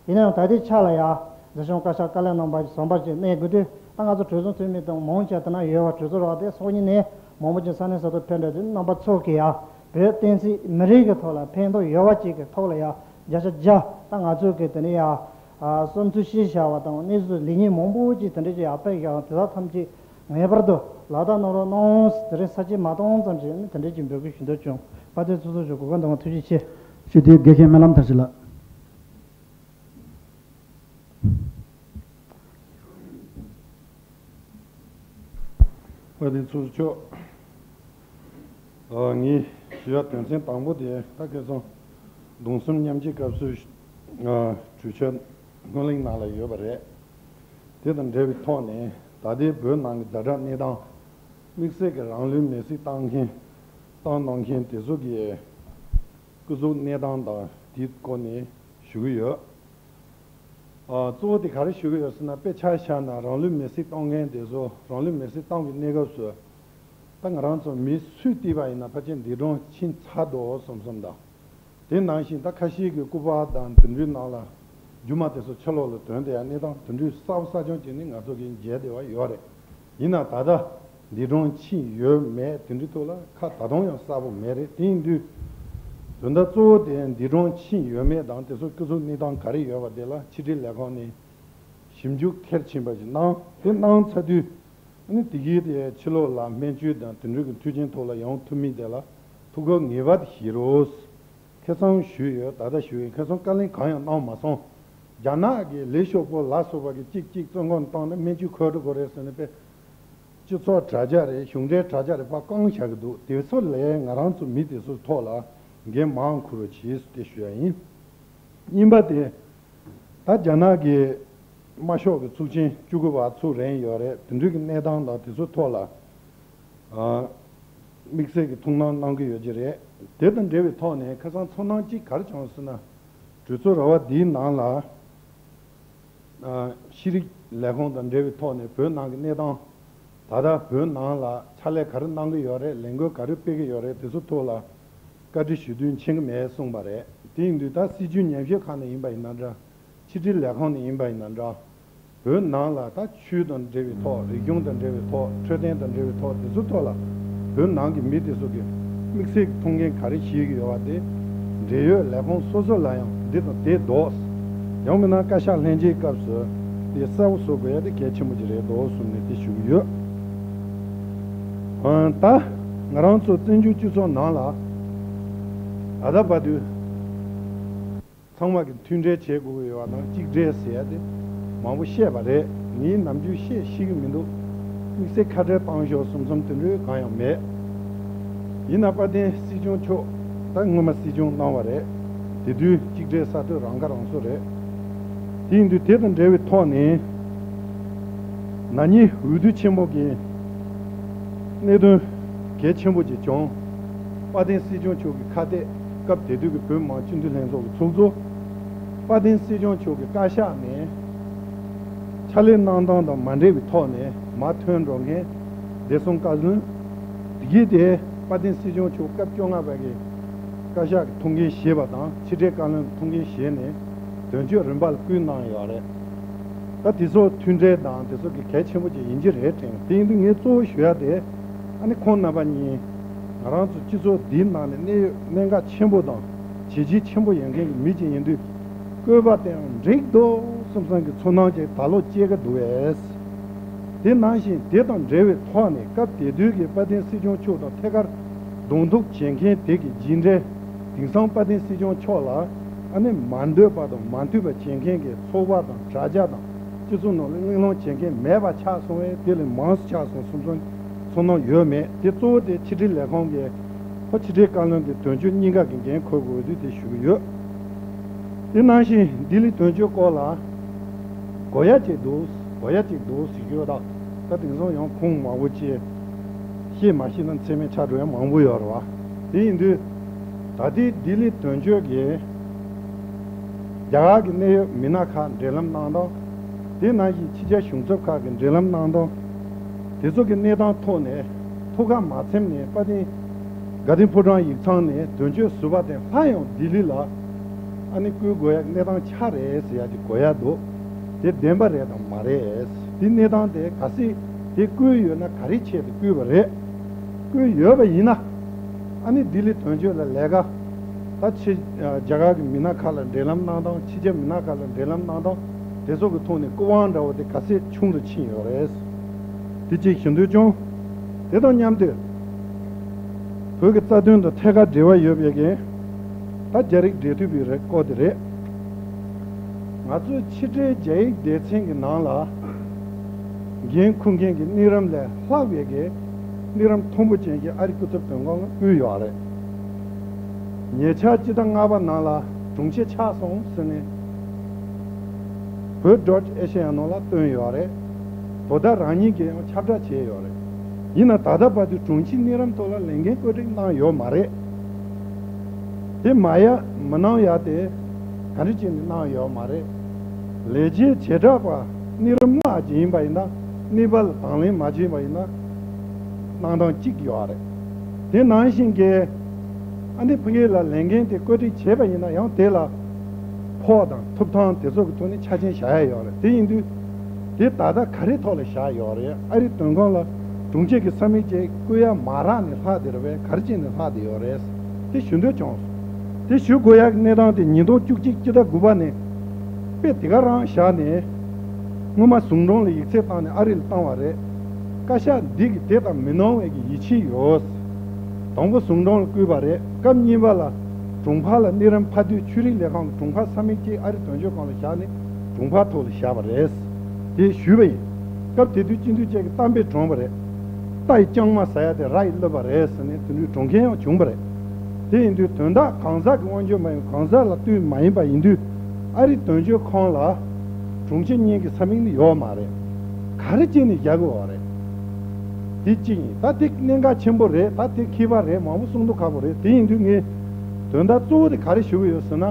ཡིན་ན་ཡང་ད་ལྟའི་ཆ་ལ་ཡ། མཛད་གཞུང་བཀའ་ཤག་བཀའ་བློན་རྣམ་པ་ཟམ་པ་ཅིག་གནས་དགོས་དུས། ད་ང་ཚོ་གྲོས་ཚོགས་འཐུས་མི་དང་མང་ཆེ་དེ་ན་ཡོད་པ། གྲོས་ཚོགས་རག་དེ་སང་ཉིན་ནས་མང་པོ་ཅིག་ས་གནས་ས་ཐོག་ཕེབས་འགྲོ་དུས། རྣམ་པ་ཚོ་གིས་ཡ་བོད་བསྟན་སྲིད་མི་རིགས་ཀྱི་ཐོག་ལ་ཕན་ཐོགས་ཡོད་པ་ཅིག་གི་ཐོག་ལ་ཡ་བརྒྱ་ཆ་བརྒྱ་ད་ང་ཚོ་གིས་དེ་ནས་ཡ་ཨ་བསམ་ཚུལ་བཤད་བཞག་པ་དང་། གནས་ཚུལ་ལས་ཉིན་མང་པོ་ཅིག་དེ་འདྲ་ཅིག་ཡར་ཕེབས་བཞག་པ་དེ་དག་ཐམས་ཅད་ངེས་པར་དུ་ལག་བསྟར་གནང་རོགས་གནང་། དེ་རིང་ས་བཅད་མ་གཏོང་ཙམ་ཞིག་ནི་དེ་འདྲ་ཅིག་འབོད་སྐུལ་ཞུ་འདོད་བྱུང་། དཔལ་ལྡན་ཚོགས་གཙོ་མཆོག་གོ་སྐབས་འདི་མ་ཐུགས་རྗེ་ཆེ། སྤྱི་འཐུས་དགེ་བཤེས་སྨོན་ལམ་མཐར་ཕྱིན་ལགས། དཔལ་ལྡན་ཚོགས་གཙོ་མཆོག་ཨ། ངས་ཞུ་ཡ་དོན་ཚན་དང་པོ་དེ་ད་ཁ་སང་གདུང་སེམས་མཉམ་སྐྱེད་སྐབས་སུ། ཨ། གྲོས་ཆོད་སྔོན་གླེང་ནང་ལ་ཡོད་པ་རེད། དེ་དང་འབྲེལ་བའི་ཐོག་ནས། ད་ལྟའི་བོད་ནང་གི་ཛ་དྲག་གནས་སྟངས། དམིགས་བསལ་གྱི་རང་ལུས་མེར་སྲེག་བཏང་མཁན། བཏང་གནང་མཁན་དེ་ཚོ་གི་སྐུ་གཟུགས་གནས་སྟངས་དང་དེའི་སྐོར་ནས་ཞུ་གི་ཡོད། ཨ། གཙོ་བོ་དེ་ག་རེ་ཞུ་གི་ཡོད་ཟེར་ན། དཔེ་ཆ་བཞག་ན་རང་ལུས་མེར་སྲེག་གཏོང་མཁན་དེ་ཚོ། རང་ལུས་མེར་སྲེག་བཏང་བའི་གནས་སྐབས་སུ། ད་ང་རང་ཚོ་མི་སུས་བལྟས་པ་ཡིན་ན་ཕལ་ཆེར་འདས་གྲོངས་ཕྱིན་ཚར་འདུག་བསམ་བསམ་དང་། དེ་ནང་བཞིན་ད་ཁ་ཤས་ཀྱི་སྐུ་པར་དང་དེ་འདྲའི་ནང་ལ་རྒྱུ་མ་དེ་ཚོ་ཕྱི་ལོགས་ལ་ཐོན་བསྡད་ཡ་གནས་སྟངས་དེ་འདྲའི་གསལ་པོ་གསལ་རྐྱང་བྱས་ནས་ང་ཚོ་གིས་མཇལ་བསྡད་པ་ཡོད་རེད། ཡིན་ན་ད་ལྟ་འདས་གྲོངས་ཕྱིན་ཡོད་མེད་དེ་འདྲའི་ཐོག་ལ་ཁ་ད་དུང་ཡང་གསལ་པོ་མེད་རེད། དེ་ཡིན་དུས་དོན་དག་གཙོ་བོ་དེ་འདས་གྲོངས་ཕྱིན་ཡོད་མེད་དང་དེ་ཚོ་སྐུ་གཟུགས་གནས་སྟངས་ག་རེ་ཡོད་པ་དེ་ལ་ཕྱི་དྲིལ་ལས་ཁང་ནས་ཞིབ་འཇུག་མཐིལ་ཕྱིན་པ་ཞིག་གནང་། དེ་གནང་ཚར་དུས། ཨ་ནི་དེ་གའི་དེ་ཕྱི་ལོགས་ལ་སྨན་བཅོས་དང་དེ་འདྲ་གི་མཐུན་རྐྱེན་ཐོག་ལ་ཡོང་ཐུབ་མིན་དེ་ལ་ཐུགས་ཁུར་ངེས་པར་དུ་བཞེས་རོགས། ཁ་སང་ཞུས་ཡོད། ད་ལྟ་ཞུ་ཡིན། ཁ་སང་བཀའ་ལན་གང་ཡང་གནང་མ་སོང་། རྒྱ་ནག་གི་ལས་ཤོག་པོ་ལ་སོགས་པ་གི་གཅིག་གཅིག་བཙོན་ཁང་བཏང་ནས་སྨན་བཅོས་ཁོ་འགྲོ་དགོས་རེད་ཟེར་ནས། དཔེ་སྤྱི་ཚོགས་དྲ་རྒྱ་རེད། གཞུང་འབྲེལ་དྲ་རྒྱ་རེད། ཕར་བཀང་བཞག་གི་འདུག་དེ་ཚོ་ལས་ང་རང་ཚོ་མི་དེ་ཚོའི་ཐོག་ལ་འགན་མང་འཁུར་རོགས་གྱིས་ཟེར་དེ་ཞུ་ཡ་ཡིན། གཉིས་པ་དེ། ད་རྒྱ་ནག་གི་དམར་ཤོག་གི་ཚོགས་ཆེན་བཅུ་དགུ་པ་ཚུགས་རན་ཡོད་རེད། དེ་འདྲའི་གི་གནས་སྟངས་དང་དེ་ཚོའི་ཐོག་ལ། ཨ། དམིགས་བསལ་གྱི་ཐུགས་སྣང་གནང་གི་ཡོད་ཀྱི་རེད། དེ་དང་འབྲེལ་བའི་ཐོག་ནས་ཁ་སང་ཚོར་སྣང་གཅིག་ག་རེ་བྱུང་ཟེར་ན། གྲོས་ཚོགས་ར་བ་འདིའི་ནང་ལ། ཨ། ཤེས་རིག་ལས་ཁུངས་དང་འབྲེལ་བའི་ཐོག་ནས་བོད་ནང་གི་གནས་སྟངས། ད་ལྟ་བོད་ནང་ལ་ཕྱག་ལས་ག་རེ་གནང་གི་ཡོད་རེད། ལས་འགུལ་ག་རེ་སྤེལ་གི་ཡོད་རེད། དེ་ཚོ་ཐོག་ལ་བཀའ་འདྲི་ཞུ་དུས་མཁྱེན་གི་མེད་གསུངས་པ་རེད། དེ་ཡིན་དུས་ད་སྲིད་བྱུས་ཉམས་ཞིབ་ཁང་ནས་ཡིན་པ་ཡིན་ན་འདྲ། ཕྱི་དྲིལ་ལས་ཁང་ནས་ཡིན་པ་ཡིན་ན་འདྲ། བོད་ནང་ལ་ད་ཆོས་དང་འབྲེལ་བའི་ཐོག་རིག་གཞུང་དང་འབྲེལ་བའི་ཐོག་འཕྲོད་བསྟེན་དང་འབྲེལ་བའི་ཐོག་དེ་ཚོ་ཐོག་ལ་བོད་ནང་གི་མི་དེ་ཚོ་གི་དམིགས་བསལ་གྱི་ཐུགས་འགན་ག་རེ་བཞེས་ཀྱི་ཡོད་པ་དེ། འབྲེལ་ཡོད་ལས་ཁུངས་སོ་སོ་ལ་ཡང་འདི་དང་དེ་འདུག་ཡང་མིན་ན་བཀའ་ཤག་ལྷན་རྒྱས་སྐབས་སུ་དེ་གསལ་པོ་བཟོ་དགོས་ཡ་དེ་གལ་ཆེན་པོ་ཅིག་རེད་འདུག་གསུངས་ནས་དེ་ཞུ་གི་ཡོད། ཨ། ད་ང་རང་ཚོ་བཙན་བྱོལ་སྤྱི་ཚོགས་ནང་ལ་ད་ལྟ་བར་དུ། ཚང་མ་གིས་མཐུན་འབྲེལ་བྱེད་དགོས་ཀྱི་ཡོད་པ་དང་། གཅིག་སྒྲིལ་ཟེར་ཡ་དེ་མང་པོ་བཤད་པ་རེད། ངས་ནམ་རྒྱུན་བཤད་ཤེས་ཀྱི་མི་འདུག་དམིགས་བསལ་ཁ་བྲལ་བཏང་ཤོག་གསུངས་མཚམས་དེ་འདྲའི་གང་ཡང་མེད། ཡིན་ན་དཔལ་ལྡན་སྲིད་སྐྱོང་མཆོག་ད་སྔོན་མ་སྲིད་སྐྱོང་གནང་བ་རེད། དེ་དུས་གཅིག་སྒྲིལ་གསར་གཏོད་རང་ཁ་རང་གསོ་རེད། དེ་ཡིན་དུས་དེ་དང་འབྲེལ་བའི་ཐོག་ནས་ན་ནིང་འོས་བསྡུ་ཆེན་མོ་གི་གནད་དོན་གལ་ཆེན་པོ་ཅིག་བྱུང་། དཔལ་ལྡན་སྲིད་སྐྱོང་མཆོག་གི་ཁ་གཏད། སྐབས་དེ་དུས་ཀྱི་བོད་མི་མང་སྤྱི་འཐུས་ལྷན་ཚོགས་ཀྱི་ཚོགས་གཙོ། དཔལ་ལྡན་སྲིད་སྐྱོང་མཆོག་གི་བཀའ་ཤག་ནས་ ཕྱག་ལས་གནང་སྟངས་དང་མ་འབྲེལ་བའི་ཐོག་ནས་མར་ཐོན་འགྲོ་མཁན་བདེ་སྲུང་བཀའ་བློན། དེ་གའི་དེ་དཔལ་ལྡན་སྲིད་སྐྱོང་མཆོག་སྐབས་བཅོ་ལྔ་པ་གི་བཀའ་ཤག་གི་ཐུགས་འགན་བཞེས་པ་དང་ཕྱི་དྲིལ་བཀའ་བློན་གྱི་ཐུགས་འགན་བཞེས་ནས་དོན་གཅོད་རིམ་པར་བསྐུལ་གནང་ཡོད་རེད། ད་དེ་ཚོ་མཐུན་འབྲེལ་དང་དེ་ཚོ་གི་གལ་ཆེན་པོ་ཅིག་ཡིན་གྱི་རེད་དྲན། དེ་ཡིན་དུས་ངས་གཙོ་བོ་ཞུ་ཡ་དེ། ཨ་ནི་ཁོང་རྣམ་པ་གཉིས་ང་རང་ཚོ་སྤྱི་ཚོགས་འདིའི་ནང་ནས་གནད་ཡོད་གནད་འགག་ཆེན་པོ་དང་བྱས་རྗེས་ཆེན་པོ་ཡོད་མཁན་གྱི་མི་ཅིག་ཡིན་དུས། བསྐོས་པ་དེའང་འགྲིག་འདུག་བསམ་བསམ་གྱི་ཚོར་སྣང་ཅིག་ད་ལོ་སྐྱེ་གི་འདུག་བས། དེ་ནང་བཞིན་དེ་དང་འབྲེལ་བའི་ཐོག་ནས་སྐབས་དེ་དུས་ཀྱི་དཔལ་ལྡན་སྲིད་སྐྱོང་མཆོག་དང་ཐད་ཀར་གདོང་ཐུག་བྱེད་མཁན་དེ་གི་རྗེས་འབྲས། དེང་སང་དཔལ་ལྡན་སྲིད་སྐྱོང་མཆོག་ལ་ཨ་ནི་མ་འདོད་པ་དང་མ་འཐུས་པ་བྱེད་མཁན་གྱི་ཚོགས་པ་དང་དྲ་རྒྱ་དང་སྤྱི་ཚོགས་ནང་ལ་གླེང་སློང་བྱེད་མཁན་མེད་པ་ཆགས་སོང་བས། དེ་ལས་མང་སུ་ཆགས་སོང་། སོང་ཙང་ཚོར་སྣང་ཡོད་མེད་དེ་གཙོ་བོ་དེ་ཕྱི་དྲིལ་ལས་ཁང་གི་ཁོ་ཕྱི་དྲིལ་བཀའ་བློན་གྱི་དོན་གཅོད་གཉིས་ཀ་གི་འགན་འཁུར་དགོས་དུས་དེ་ཞུ་གི་ཡོད། དེ་ནང་བཞིན་ལྡི་ལི་དོན་གཅོད་སྐོར་ལ་གོ་ཡ་གཅིག་འདུག་གོ་ཡ་གཅིག་འདུག་ཟེར་གྱི་ཡོད། ད་ད་དེང་སང་ཡང་ཁུངས་མང་པོ་ཅིག་ཤེས་མ་ཤེས་ན་མཚན་སྨད་ཆགས་འགྲོ་ཡ་མང་པོ་ཡོད་རེད་བ། དེ་ཡིན་དུས་ད་ལྟའི་ལྡི་ལི་དོན་གཅོད་ཀྱིས་རྒྱ་གར་གྱི་གནད་ཡོད་མི་སྣ་ཁག་འབྲེལ་ལམ་གནང་སྟངས། དེ་ནང་བཞིན་ཕྱི་རྒྱལ་གཞུང་ཚབ་ཁག་གི་འབྲེལ་ལམ་གནང་སྟངས། དེ་ཚོ་གི་གནས་སྟངས་ཐོག་ནས་ཐུགས་ཁ་མ་ཚིམ་ནས་དཔལ་ལྡན་དགའ་ལྡན་ཕོ་བྲང་ཡིག་ཚང་ནས་དོན་གཅོད་ཟུར་པ་དེ་སླར་ཡང་ལྡི་ལི་ལ་ཨ་ནི་བསྐུལ་དགོས་ཡ་གནས་སྟངས་ཆགས་རེད་ཟེར་ཡ་ཅིག་གོ་ཡ་འདུག་དེ་བདེན་པ་རེད་དམ་མ་རེད། དེ་གནས་སྟངས་དེ་གལ་སྲིད་དེ་བསྐུལ་ཡོད་ན་ག་རེ་ཆེད་དུ་བསྐུལ་བ་རེད། བསྐུལ་ཡོད་པ་ཡིན་ན། ཨ་ནི་ལྡི་ལི་དོན་གཅོད་ལ་ལས་ཀ་ད་ཕྱི་རྒྱ་གར་གྱི་མི་སྣ་ཁག་ལ་འབྲེལ་ལམ་གནང་སྟངས། ཕྱི་རྒྱལ་མི་སྣ་ཁག་ལ་འབྲེལ་ལམ་གནང་སྟངས་དེ་ཚོ་གི་ཐོག་ནས་སྐུ་དབང་འདྲ་བོ་དེ་ག་ཚད་ཆུང་དུ་ཕྱིན་ཡོད་རེད། དེ་གཅིག་ཞུ་འདོད་བྱུང་། དེ་དང་མཉམ་དུ་བོད་ཀྱི་རྩ་དོན་དང་ཐད་ཀར་འབྲེལ་བ་ཡོད་པའི་གི་ད་རྒྱ་རིགས་འབྲེལ་མཐུད་པའི་རེ་སྐོར་དེ་རེད། ང་ཚོའི་ཕྱི་དྲིལ་རྒྱ་ཡིག་སྡེ་ཚན་གྱི་ནང་ལ་འགན་འཁུར་མཁན་གྱི་གནས་རིམ་ལས་ལྷག་པའི་གི་གནས་རིམ་མཐོན་པོ་ཅན་གྱི་ཨ་རིའི་སྐུ་ཚབ་དོན་ཁང་ལ་དབུས་ཡོད་རེད། ཉེ་ཆར་སྤྱི་ཟླ་ལྔ་པ་ནང་ལ་དྲུང་ཆེ་ཆགས་སོང་ཟེར་ནས་བོད་ཌོཊ་ཨེ་ཤེ་ཡ་ནང་ལ་བཏོན་ཡོད་རེད། དོ་བདག་རང་ཉིད་ཀྱིས་ཡང་ཁྱབ་བསྒྲགས་བྱས་ཡོད་རེད། ཡིན་ན་ད་ལྟ་བར་དུ་དྲུང་ཆེའི་གནས་རིམ་ཐོག་ལ་ལས་འགན་བཀོད་སྒྲིག་གནང་ཡོད་མ་རེད། དེ་མ་ཡ་མི་གནང་ཡ་དེ་ག་འདྲ་བྱས་ནས་གནང་ཡོད་མ་རེད། ལས་བྱེད་བྱེ་བྲག་པ་གནས་རིམ་ལྔ་ཅིག་ཡིན་པ་ཡིན་ན་གནས་བབ་ལ་དང་ལེན་མ་བྱས་པ་ཡིན་ན་གནང་སྟངས་གཅིག་ཡོད་རེད། དེ་ནང་བཞིན་གྱི་ཨ་ནི་ཕ་གི་ལ་ལས་འགན་དེ་བཀོད་སྒྲིག་བྱས་པ་ཡིན་ན་ཡང་དེ་ལ་ཕོགས་དང་ཐོབ་ཐང་དེ་ཚོ་གི་ཐོག་ནས་ཆ་རྐྱེན་བཞག་ཡ་ཡོད་རེད། དེ་ཡིན་དུས་དེ་ད་ལྟ་ག་རེ་ཐོག་ལ་བཞག་ཡོད་རེད། ཨ་རིའི་དོན་ཁང་ལ་དྲུང་ཆེ་གི་ས་མིག་ཅིག་བསྐུལ་ཡ་མ་རག་ནས་ལྷག་བསྡད་རེད་པས། ག་རེ་བྱས་ནས་ལྷག་བསྡད་ཡོད་རེད། དེ་ཞུ་འདོད་བྱུང་། དེ་ཞུ་དགོས་ཡག་གི་གནས་སྟངས་དེ་ཉིས་སྟོང་བཅུ་གཅིག་སྤྱི་ཟླ་དགུ་པ་ནས་དཔེ་དེ་ག་རང་བཞག་ནས་སྔོན་མ་ཟུང་དྲུང་ལ་ཡིག་ཚད་བཏང་ནས་ཨ་རི་ལ་བཏང་བ་རེད། བཀའ་ཤག་འདི་གིས་དེ་ལྟར་མི་གནང་བའི་གི་ཡིད་ཆེས་ཡོད། དང་པོ་ཟུང་དྲུང་ལ་བསྐུལ་བ་རེད། སྐབས་གཉིས་པ་ལ་དྲུང་འཕར་ལ་གནས་རིམ་ཕར་དུས་ཆོས་རིག་ལས་ཁང་གི་དྲུང་འཕར་ས་མིག་ཅིག་ཨ་རི་དོན་གཅོད་ཁང་ལ་བཞག་ནས་དྲུང་འཕར་ཐོག་ལ་བཞག་པ་རེད། དེ་ཞུས་པ་ཡིན། སྐབས་དེ་དུས་སྤྱི་འཐུས་བཅས་ཀྱི་གཏམ་དཔེ་གྲོངས་པ་རེད། རྟ་ཡི་རྐྱང་མ་ཟ་ཡ་དེ་ར་ཡིས་བསླུས་པ་རེད་ཟེར་ནས་དེ་འདྲའི་སྒྲུང་མཁན་ཡང་བྱུང་བ་རེད། དེ་ཡིན་དུས་དོན་དག་གང་ཟག་གི་དབང་སྒྱུར་མ་ཡིན། གང་ཟག་ལ་ལྟོས་མ་ཡིན་པ་ཡིན་དུས་ཨ་རི་དོན་གཅོད་ཁང་ལ་དྲུང་ཆེ་གཉིས་ཀྱི་ས་མིག་ནི་ཡོད་མ་རེད། ག་རེ་བྱས་ནས་བཞག་དགོས་པ་རེད། དེ་གཅིག་ཡིན། ད་དེ་གནད་འགག་ཆེན་པོ་རེད། ད་དེ་མཁས་པ་རེད། མང་པོ་གསུང་མདོག་ཁ་པོ་རེད། དེ་ཡིན་དུས་ངས་དོན་དག་གཙོ་བོ་དེ་ག་རེ་ཞུ་གི་ཡོད་ཟེར་ན།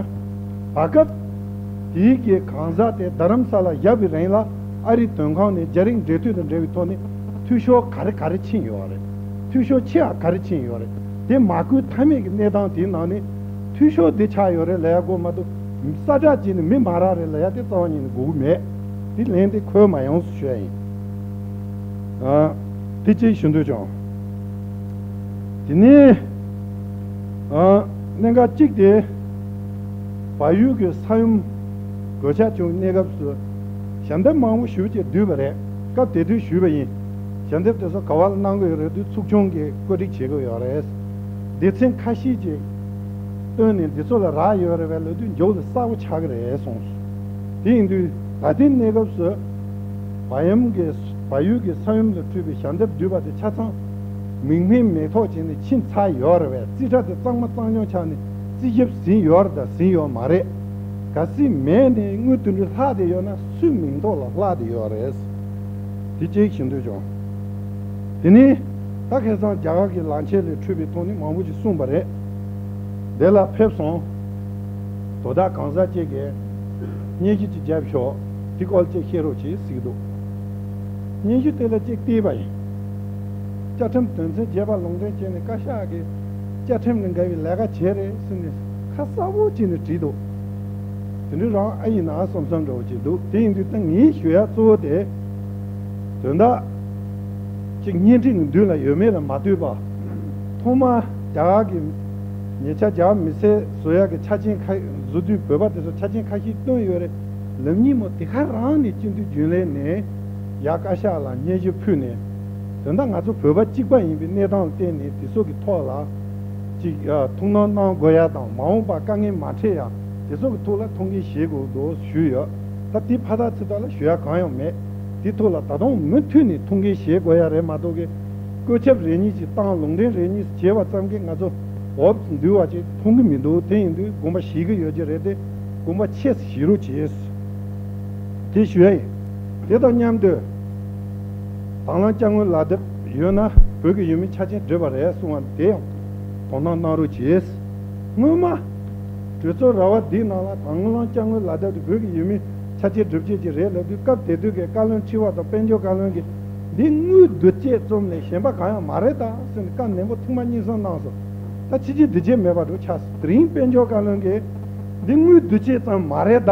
བར་སྐབས་དེའི་གི་གང་ཟག་དེ་རྡ་རམ་ས་ལ་བཞག་པའི་རིང་ལ་ཨ་རིའི་དོན་ཁང་ནས་རྒྱ་རིགས་འབྲེལ་མཐུད་དང་འབྲེལ་བའི་ཐོག་ནས་འཐུས་ཤོར་ག་རེ་ག་རེ་ཕྱིན་ཡོད་རེད། འཐུས་ཤོར་ཆེ་བ་ག་རེ་ཕྱིན་ཡོད་རེད། དེ་མ་བསྐུལ་ཐབས་མེད་ཀྱི་གནས་སྟངས་དེའི་ནང་ནས་འཐུས་ཤོར་འདི་ཆགས་ཡོད་རེད་ལབ་ཡ་དགོས་མ་གཏོགས་གསལ་བསྒྲགས་བྱས་ནས་མི་མ་རག་རེད་ལབ་ཡ་དེ་རྩ་བ་ཉིད་ནས་དགོས་ཀྱི་མེད། དེ་ལན་དེ་འཁོར་མ་ཡོང་ཞུ་ཡ་ཡིན། ཨ། དེ་གཅིག་ཞུ་འདོད་བྱུང་། དེ་ནས་ཨ། གནད་འགག་གཅིག་དེ། བལ་ཡུལ་གྱི་ས་ཡོམ་གོད་ཆག་བྱུང་བའི་གནས་སྐབས་སུ་ཞལ་འདེབས་མང་པོ་ཞེ་པོ་ཅིག་བསྡུས་པ་རེད། སྐབས་དེ་དུས་ཞུས་པ་ཡིན། ཞལ་འདེབས་དེ་ཚོ་ག་བ་ལ་གནང་གི་ཡོད་རེད་དུས་ཚོགས་ཆུང་གིས་བཀོད་སྒྲིག་བྱེད་དགོས་ཡོད་རེད། སྡེ་ཚན་ཁ་ཤས་ཅིག་བཏོན་ནས་འདི་ཚོ་ལ་རག་ཡོད་རེད་པས་ལབ་དུས་མཇུག་ལ་གསལ་པོ་ཆགས་ཀྱི་རེད་གསུངས་སོང་། དེ་ཡིན་དུས་ད་ལྟའི་གནས་སྐབས་སུ་བལ་ཡུལ་གྱི་བལ་ཡུལ་གྱི་ས་ཡོམ་ལ་འཕྲད་པའི་ཞལ་འདེབས་བསྡུས་པ་དེ་ཆ་ཚང་མིག་སྨན་མིག་ཐོག་བྱས་ནས་ཕྱིན་ཚར་ཡོད་རེད་པས། རྩིས་ཁྲ་དེ་གཙང་མ་གཙང་རྐྱང་ཆགས་ནས་རྩིས་ཞིབ་ཟིན་ཡོད་རེད་དང་ཟིན་ཡོད་མ་རེད། གལ་སྲིད་མེད་ནས་དངུལ་དེ་འདྲ་ལྷག་བསྡད་ཡོད་ན་སུའི་མིང་ཐོག་ལ་ལྷག་བསྡད་ཡོད་རེད། དེ་གཅིག་ཞུ་འདོད་བྱུང་། དེ་ནས་ད་ཁ་སང་རྒྱ་གར་གྱི་ལངས་ཆེད་ལས་འཕྲོས་པའི་ཐོག་ནས་མང་པོ་ཞིག་གསུངས་པ་རེད། དེ་ལ་ཕེབས་སོང་། དོ་བདག་གང་ཟག་ཅིག་གིས་སྙན་ཞུ་ཅིག་བརྒྱབ་ཤོག་དེ་སྐོར་ཅིག་བཤད་རོགས་བྱེད་ཟེར་གྱི་འདུག་སྙན་ཞུ་དེ་ལ་ཅིག་བལྟས་པ་ཡིན། བཅའ་ཁྲིམས་དོན་ཚན་བརྒྱད་པ་ལུང་འདྲེན་བྱས་ནས་བཀའ་ཤག་གིས་བཅའ་ཁྲིམས་ལས་འགལ་བའི་ལས་ཀ་བྱས་རེད་ཟེར་ནས་ཁ་གསལ་པོ་བྱས་ནས་བྲིས་འདུག་དེ་འདྲ་རང་ཨེ་ཡིན་ན་བསམ་བསམ་འདྲ་བོ་ཅིག་འདུག་དེ་ཡིན་དུས་ད་ངའི་ཞུ་ཡ་གཙོ་བོ་དེ། དོན་དག་ཅིག་བརྙན་འཕྲིན་གྱི་མདུན་ལ་ཡོད་མེད་ལ་མ་ལྟོས་པ། ཐོག་མར་རྒྱ་གར་གྱི་ཉེ་ཆར་རྒྱ་གར་མི་སེར་བཟོ་ཡག་གི་ཆ་རྐྱེན་ཁ་བཟོ་དུས་བོད་པ་དེ་ཚོ་ཆ་རྐྱེན་ཁ་ཤས་བཏོན་ཡོད་རེད། ལབ་མཁན་མོ་དེ་ག་རང་ནས་སྤྱི་འཐུས་རྒྱུན་ལས་ནས་ཡ་བཀའ་ཤག་ལ་སྙན་ཞུ་ཕུལ་ནས། དོན་དག་ང་ཚོ་བོད་པ་གཅིག་པ་ཡིན་པའི་གནས་སྟངས་ལ་བརྟེན་ནས་དེ་ཚོ་གི་ཐོག་ལ་ཅིག་ཐུགས་སྣང་གནང་དགོས་ཡ་དང་། མ་འོངས་པར་དཀའ་ངལ་མ་འཕྲད་ཡ་དེ་ཚོ་གི་ཐོག་ལ་ཐུགས་འགན་བཞེས་དགོས་འདུག་ཞུས་ཡོད། ད་དེ་ཕ་ཐག་ཚེ་ཐག་ལ་ཞུ་ཡ་གང་ཡང་མེད། དེ་ཐོག་ལ་ད་དུང་མུ་མཐུད་ནས་ཐུགས་འགན་བཞེས་དགོས་ཡ་རེད་མ་གཏོགས་གི། བཀོད་ཁྱབ་རེ་གཉིས་ཅིག་བཏང་། ལུང་འདྲེན་རེ་གཉིས་བྱས་པ་ཙམ་གྱིས་ང་ཚོ་འོབས་འདུལ་བ་ཅིག་མཐོང་གི་མི་འདུག་དེ་ཡིན་དུས་དགོངས་པ་བཞེས་ཀྱི་ཡོད་ཀྱི་རེད་དེ། དགོངས་པ་ཆེ་ཙམ་བཞེས་རོགས་བྱེད། དེ་ཞུ་ཡ་ཡིན། དེ་དང་མཉམ་དུ་དྭང་བླངས་དཔྱ་དངུལ་ལག་དེབ་ཡོད་ན་བོད་ཀྱི་ཡུལ་མི་ཆ་རྐྱེན་འགྲིག་པ་རེད་གསུང་བ་དེ་ཡང་དོ་སྣང་གནང་རོགས་བྱེད། སྔོན་མ་གྲོས་ཚོགས་ར་བ་འདིའི་ནང་ལ་དྭང་བླངས་དཔྱ་དངུལ་ལག་དེབ་དེ་བོད་ཀྱི་ཡུལ་མི་ཆ་རྐྱེན་སྒྲུབ་བྱེད་ཀྱི་རེད་ལབ་དུས། སྐབས་དེ་དུས་ཀྱི་བཀའ་བློན་ཁྲི་པ་དང་དཔལ་འབྱོར་བཀའ་བློན་གྱིས་འདི་དངུལ་བསྡུ་དཔྱད་ཙམ་ལས་གཞན་པ་གང་ཡང་མ་རེད་ད་ཟེར་ནས་བཀའ་ནན་པོ་ཐེངས་མ་གཉིས་གསུམ་གནང་སོང་། ད་ཕྱི་རྒྱལ་འདི་རྗེས་མེད་པ་འགྲོ་ཆགས་སོང་། དེ་རིང་དཔལ་འབྱོར་བཀའ་བློན་གྱིས་འདི་དངུལ་བསྡུ་དཔྱད་ཙམ་མ་རེད་ད།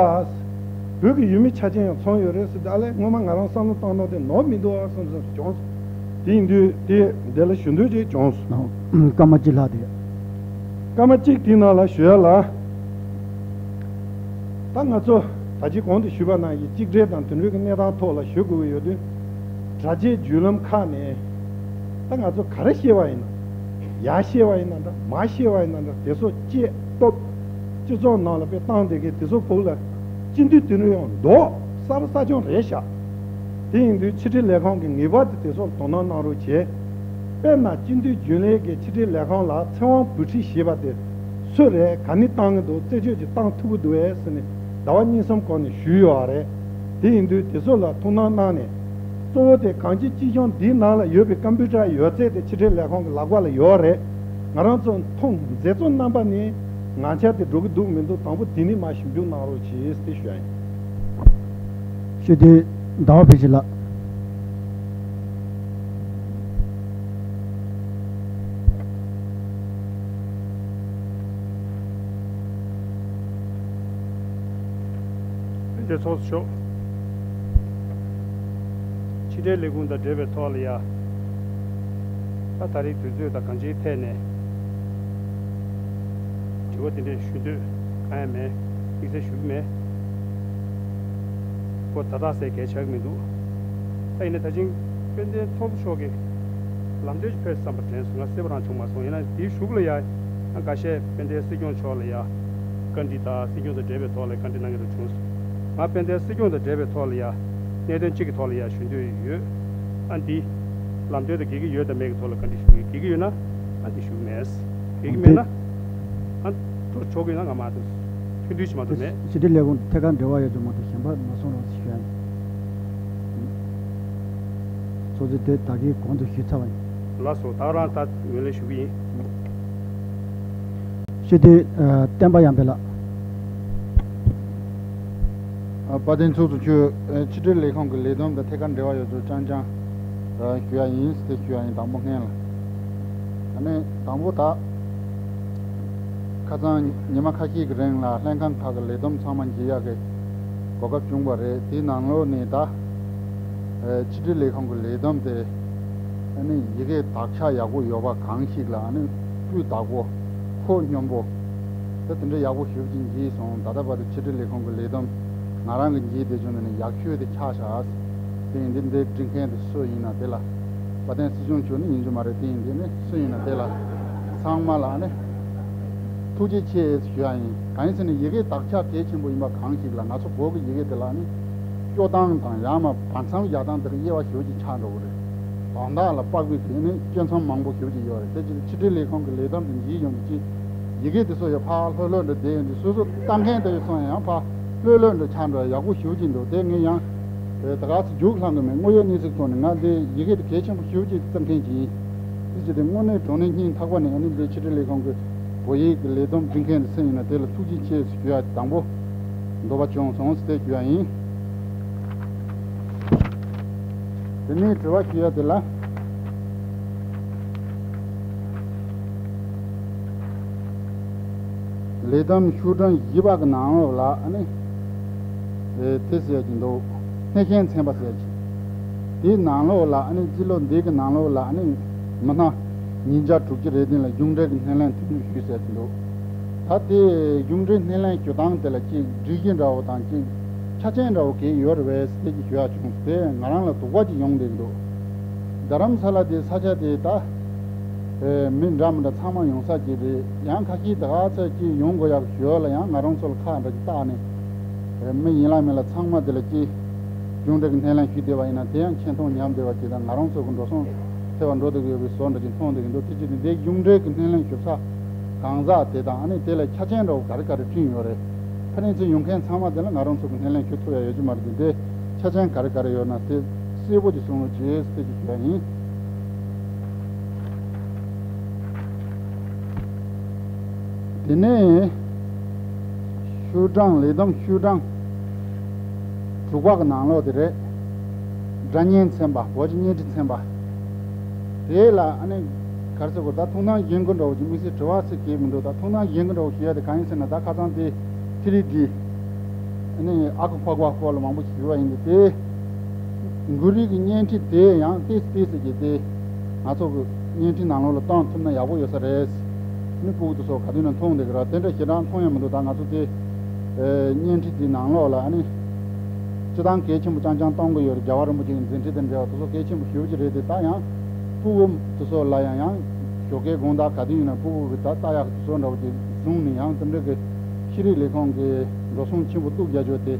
བོད་ཀྱི་ཡུལ་མི་ཆ་རྐྱེན་ཡང་ཚང་ཡོད་རེད་ཟེར། ད་ཨ་ལས་སྔོན་མ་ང་རང་བསམ་བློ་བཏང་ནོ་དེ་ནོར་མི་འདུག་ཨ་བསམ་བསམ་བྱུང་སོང་། དེ་ཡིན་དུས་དེ་འདི་ལ་ཞུ་འདོད་ཅིག་བྱུང་སོང་། སྐར་མ་གཅིག་ལྷག་དེ། སྐར་མ་གཅིག་དེའི་ནང་ལ་ཞུ་ཡ་ལ། ད་ང་ཚོ་ད་ཅི་གོང་དུ་ཞུས་པ་ནང་བཞིན་གཅིག་སྒྲིལ་དང་དེ་འདྲའི་གི་གནས་སྟངས་ཐོག་ལ་ཞུ་དགོས་ཀྱི་ཡོད་དུས། དྲ་རྒྱའི་བརྒྱུད་ལམ་ཁག་ནས་ད་ང་ཚོ་ག་རེ་བཤད་པ་ཡིན་ན། ཡར་བཤད་པ་ཡིན་ན་འདྲ། མར་བཤད་པ་ཡིན་ན་འདྲ། དེ་ཚོ་བཅད་སྟོབས་སྤྱི་ཚོགས་ནང་ལ་དཔེ་བཏང་བསྡད་མཁན་དེ་ཚོ་ཕུགས་ལ་སྤྱི་འཐུས་དེ་འདྲ་ཡང་མདོག་གསར་པ་གསར་བྱུང་རེད་ཤག་དེ་ཡིན་དུས་ཕྱི་དྲིལ་ལས་ཁང་གིས་ངེས་པར་དུ་དེ་ཚོར་དོ་སྣང་གནང་རོགས་བྱས། དཔེར་ན་སྤྱི་འཐུས་རྒྱུན་ལས་ཀྱི་ཕྱི་དྲིལ་ལས་ཁང་ལ་ཚེ་དབང་བུ་ཁྲིད་ཞེས་པ་དེ་སུ་རེད། ག་ནས་བཏང་གི་འདུག་རྩད་གཅོད་ཅིག་བཏང་ཐུབ་ཀྱི་འདུག་གས་ཟེར་ནས་ཟླ་བ་གཉིས་གསུམ་གོང་ནས་ཞུས་ཡོད་རེད། དེ་ཡིན་དུས་དེ་ཚོ་ལ་ཐུགས་སྣང་གནང་ནས། གཙོ་བོ་དེ་གངས་སྐྱིད་སྤྱི་གཞུང་འདིའི་ནང་ལ་ཡོད་པའི་ཀམ་པུ་ཊར་ཡོད་ཚད་དེ་ཕྱི་དྲིལ་ལས་ཁང་གི་ལག་པ་ལ་ཡོད་རེད། ང་རང་ཚོ་མཐོང་མཛད་གཙོ་རྣམ་པ་ནས་ངང་ཆ་དེ་འགྲོ་གི་འདུག་མི་འདུག་དང་པོ་དེ་ནས་མར་ཞིབ་འཇུག་གནང་རོགས་བྱེད་ཟེར་ཞུ་ཡ་ཡིན། ཞུ་དོན་ཟླ་བ་བྷེ་ཇི་ལགས། དེ་ཚོགས་ཤོག་ཕྱི་དྲིལ་ལས་ཁུངས་དང་འབྲེལ་བའི་ཐོག་ལ་ཡ། ད་ད་རེས་དུས་ཚོད་དང་གང་ཅིའི་ཐད་ནས་དྲི་བ་དེ་འདྲས་ཞུ་འདོད་གང་ཡང་མེད། དམིགས་བསལ་ཞུ་གི་མེད། ཁོ་ད་དག་སེ་གལ་ཆགས་ཀྱི་མི་འདུག་ད་ཡིན་ན་ད་ཅིང་དཔལ་ལྡན་ཚོགས་གཙོ་མཆོག་གིས་ལམ་སྟོན་ཅིག་ཕེབས་བསམ་པ་དྲན་སོང་། ང་གསལ་པོ་རང་བྱུང་མ་སོང་། ཡིན་ན་དེའི་གཞུག་ལ་ཡ་ང་འགའ་ཤས་དཔལ་ལྡན་སྲིད་སྐྱོང་མཆོག་ལ་ཡ་བཀའ་འདྲི་དང་སྲིད་སྐྱོང་དང་འབྲེལ་བའི་ཐོག་ལ་བཀའ་འདྲི་གནང་གི་འདུག་བྱུང་སོང་། ང་དཔལ་ལྡན་སྲིད་སྐྱོང་དང་འབྲེལ་བའི་ཐོག་ལ་ཡ་གནད་དོན་གཅིག་གི་ཐོག་ལ་ཡ་ཞུ་འདོད་ཡོད། ཨ་འདི་ལམ་སྟོན་དང་འགལ་གྱི་ཡོད་དང་མེད་ཀྱི་ཐོག་ལ་བཀའ་འདྲི་ཞུ་གི། འགལ་གྱི་ཡོད་ན་ཨ་འདི་ཞུ་གི་མེད། འགལ་གྱི་མེད་ན་ཨ་འགྲོ་ཆོག་གི་ཡོད་ན་ང་མ་གཏོགས་མཐུན་སྒྲིལ་ཞིག་མ་གཏོགས་མེད། ཕྱི་དྲིལ་ལས་ཁུངས་ཐད་ཀར་འབྲེལ་བ་ཡོད་དུ་མ་གཏོགས་གཞན་པ་མ་སོང་རོགས་ཞུ་ཡ་ཡིན། ཚོགས་གཙོ་དེ་ད་གིན་གོང་དུ་ཞུས་ཚར་བ་ཡིན། ལགས་སོ། ད་རང་ད་ངོས་ལེན་ཞུ་གི་ཡིན། ཞུ་དེ་བསྟན་པ་ཡར་འཕེལ་ལགས། ཨ། དཔལ་ལྡན་ཚོགས་གཙོ་མཆོག་ཨ། ཕྱི་དྲིལ་ལས་ཁང་གི་ལས་བསྡོམས་དང་ཐད་ཀར་འབྲེལ་བ་ཡོད་ཚུལ་རྐྱང་རྐྱང་ཨ། ཞུ་ཡ་ཡིན། དེ་ཞུ་ཡ་ཡིན། དང་པོ་སྔོན་ལ། ཨ་ནི་དང་པོ་ད་ཁ་སང་ཉི་མ་ཁ་ཤས་ཀྱི་རིང་ལ་ལྷན་ཁང་ཁག་གི་ལས་བསྡོམས་ཚང་མ་མཇལ་ཡག་གི་གོ་སྐབས་བྱུང་བ་རེད། དེའི་ནང་ལོགས་ནས་ད་ཨ། ཕྱི་དྲིལ་ལས་ཁང་གི་ལས་བསྡོམས་དེ་ཨ་ནི་ཡི་གེ་དག་ཆ་ཡག་པོ་ཡོད་པ་གང་ཞིག་ལ་ཨ་ནི་སྤུས་དག་པོ། ཁོག་སྙོམས་པོ། ད་དེ་འདྲ་ཡག་པོ་ཞེ་པོ་ཅིག་མཇལ་སོང་། ད་ལྟ་བར་དུ་ཕྱི་དྲིལ་ལས་ཁང་གི་ལས་བསྡོམས་ང་རང་གིས་མཇལ་བསྡད་རྒྱུ་ནང་ནས་ཡག་ཤོས་དེ་ཆགས་བཞག་དེ་ཡིན་དུས་འདི་འབྲི་མཁན་དེ་སུ་ཡིན་ན། དེ་ལ་དཔལ་ལྡན་སྲིད་སྐྱོང་མཆོག་ནི་ཡིན་རྒྱུ་མ་རེད། དེ་ཡིན་དུས་ནི་སུ་ཡིན་ན་དེ་ལ་ཚང་མ་ལ་ནི་ཐུགས་རྗེ་ཆེ་ཞུ་ཡ་ཡིན། གང་ཡིན་ཟེར་ན་ཡི་གེ་དག་ཆ་གལ་ཆེན་པོ་ཡིན་པ་གང་ཞིག་ལ་ང་ཚོ་བོད་ཀྱི་ཡི་གེ་དེ་ལ་ནི་སྐྱོ་སྟངས་དང་ཡང་ན་བར་མཚམས་ཡལ་སྟངས་དེ་ལ་དབྱེ་བ་ཞེ་པོ་ཅིག་ཆགས་འགྲོ་གི་རེད། དོན་དག་ལ་དཔག་པའི་གི་ནི་སྐྱོན་མཚམས་མང་པོ་ཞེ་པོ་ཅིག་ཡོད་རེད། དེ་ཕྱི་དྲིལ་ལས་ཁང་གི་ལས་བསྡོམས་དེ་མཇལ་ཡོང་དུས་ཅིག་ཡི་གེ་དེ་ཚོ་ཡང་ཕར་ལྷོད་ལྷོད་འདྲ་བསྡད་ཡོང་དུས་སོ་སོ་ལྟ་མཁན་དེ་ཚོ་ཡང་ཕར་ལྷོད་ལྷོད་འདྲ་ཆགས་འགྲོ་ཡག་པོ་ཞེ་པོ་ཅིག་འདུག་དེ་ངས་ཡང་ད་ག་ཚོད་རྒྱུགས་བླངས་གི་མེད། དངོས་ཡོད་གནས་ཚུལ་ཐོག་ནས་ང་དེ་ཡི་གེ་དེ་གལ་ཆེན་པོ་ཞེ་པོ་ཅིག་བརྩི་མཁན་ཅིག་ཡིན། དེ་ཅི་སྟེ་དངོས་གནས་དྲང་གནས་སྙིང་ཐག་པ་ནས་ཨ་ནི་འདི་ཕྱི་དྲིལ་ལས་ཁང་གི་བོད་ཡིག་གི་ལས་བསྡོམས་འབྲི་མཁན་དེ་སུ་ཡིན་ན་དེ་ལ་ཐུགས་རྗེ་ཆེ་ཞུ་ཡ་དང་པོ་འདོད་པ་བྱུང་སོང་ཟེར་དེ་ཞུ་ཡ་ཡིན། དེ་ནས་དྲི་བ་ཞུ་ཡ་དེ་ལ། ལས་བསྡོམས་ཤོག་གྲངས་བཞི་པ་གི་ནང་ལོགས་ལ་ཨ་ནི། ཨེ་དེ་ཟེར་གྱི་འདུག་སྣེ་ཤན་ཚན་པ་ཟེར་གྱི། དེའི་ནང་ལོགས་ལ་ཨ་ནི་སྤྱི་ལོ་འདི་གི་ནང་ལོགས་ལ་ཨ་ནི། མི་སྣ་ཉིས་བརྒྱ་དྲུག་ཅུ་རེ་བདུན་ལ་གཞུང་འབྲེལ་གྱི་སྣེ་ལེན་མཐུན་འགྱུར་ཞུས་ཟེར་གྱི་འདུག་ད་དེ་གཞུང་འབྲེལ་སྣེ་ལེན་ཞུ་སྟངས་དེ་ལ་ཅིག་སྒྲིག་གཞི་འདྲ་བོ་དང་ཅིག་ཆ་རྐྱེན་འདྲ་བོ་གལ་ཡོད་རེད་པས་ཟེར་གྱི་ཞུ་ཡ་བྱུང་སྟེ་ང་རང་ལ་དོགས་པ་ཅིག་ཡོང་བསྡད་ཀྱི་འདུག་རྡ་རམ་ས་ལ་དེ་ས་ཆ་དེ་ད། ཨེ་མི་འདྲ་མི་འདྲ་ཚང་མ་ཡོང་ས་ཅིག་རེད། ཡང་ཁ་ཤས་ད་ག་ཚོད་ཅིག་ཡོང་དགོས་ཡག་ཞོར་ལ་ཡང་ང་རང་ཚོ་ལ་ཁག་འདྲ་ཅིག་བཏགས་ནས། ཨེ་མི་ཡིན་ལ་མིན་ལ་ཚང་མ་དེ་ལ་ཅིག་གཞུང་འབྲེལ་གྱི་སྣེ་ལེན་ཞུས་བསྡད་པ་ཡིན་ན་དེ་ཡང་ཆེ་མཐོང་ཉམས་བསྡད་པ་ཅིག་དང་ང་རང་ཚོ་གི་འགྲོ་སོང་ཐེབས་པ་འགྲོ་བསྡད་ཀྱི་ཡོད་པའི་བཟོ་འདྲ་ཅིག་མཐོང་བསྡད་ཀྱི་འདུག་དེ་ཅི་སྟེ་འདི་གཞུང་འབྲེལ་གྱི་སྣེ་ལེན་ཞུ་ས་གང་ཟག་དེ་དང་ཨ་ནི་དེ་ལ་ཆ་རྐྱེན་འདྲ་བོ་ག་རེ་ག་རེ་བསྐྲུན་ཡོད་རེད། ཕ་རན་སི་ཡོང་མཁན་ཚང་མ་དེ་ལ་ང་རང་ཚོ་གི་སྣེ་ལེན་ཞུ་ཐུབ་ཡ་ཡོད་ཀྱི་མ་རེད་དེ་དེ་ཆ་རྐྱེན་ག་རེ་ག་རེ་ཡོད་ན་དེ་གསལ་པོ་ཅིག་གསུང་རོགས་བྱེད་ཟེར་གྱི་ཞུ་ཡ་ཡིན། དེ་ནས་ཤོག་གྲངས་ལས་བསྡོམས་ཤོག་གྲངས་དྲུག་པ་གི་ནང་ལོགས་དེ་རེད། སྒྲ་སྙན་ཚན་པ་བོད་ཀྱི་བརྙན་འཕྲིན་ཚན་པ། དེ་ལ་ཨ་ནི་ག་རེ་ཟེར་དགོས་ད་ཐུགས་སྣང་གཞན་དགོས་འདྲ་བོ་ཅིག་དམིགས་བསལ་དྲི་བ་ཟེར་གྱི་མི་འདུག་ད་ཐུགས་སྣང་གཞན་དགོས་འདྲ་བོ་ཞུ་ཡ་དེ་གང་ཡིན་ཟེར་ན་ད་ཁ་སང་དེ་ཐི་རི་ཌི་ཨ་ནི་ཨ་ཁུ་ཕག་པ་སྐོར་ལ་མང་པོ་ཞུས་པ་ཡིན་དུས་དེ། མགོ་རིལ་གྱི་བརྙན་འཕྲིན་དེ་ཡང་ཏོག་ཙམ་ཏོག་ཙམ་གྱིས་དེ་ང་ཚོ་གི་བརྙན་འཕྲིན་ནང་ལོགས་ལ་བཏང་ཐུབ་ན་ཡག་པོ་ཡོད་ས་རེད། ནི་ཕྲུ་གུ་དེ་ཚོ་ག་དུས་ནས་མཐོང་བསྡད་ཀྱི་ར་དེ་འདྲ་ཞེ་དྲག་མཐོང་ཡ་མི་འདུག་ད་ང་ཚོ་དེ་བརྙན་འཕྲིན་དེའི་ནང་ལོགས་ལ་ཨ་ནི་སྤྱི་བཏང་གལ་ཆེན་པོ་རྐྱང་རྐྱང་གཏོང་གི་ཡོད་རེད། རྒྱལ་བ་རིན་པོ་ཆེ་གི་མཛད་འཕྲིན་དང་འབྲེལ་བ་དེ་ཚོ་གལ་ཆེན་པོ་ཞེ་པོ་ཅིག་རེད་དེ་ད་ཡང་ཕྲུ་གུ་དེ་ཚོ་ལ་ཡང་ཡང་ཞོགས་ཀའི་དགོང་དག་ག་དུས་ཡིན་ན་ཕྲུ་གུ་གི་ད་ལྟ་ཡག་དེ་ཚོ་འདྲ་བོ་ཅིག་བཟུང་ནས་ཡང་དེ་འདྲ་གི་ཤེས་རིག་ལས་ཁུངས་ཀྱི་འགྲོ་སོང་ཆེན་པོ་གཏུག་རྒྱག་རྒྱུ་དེ་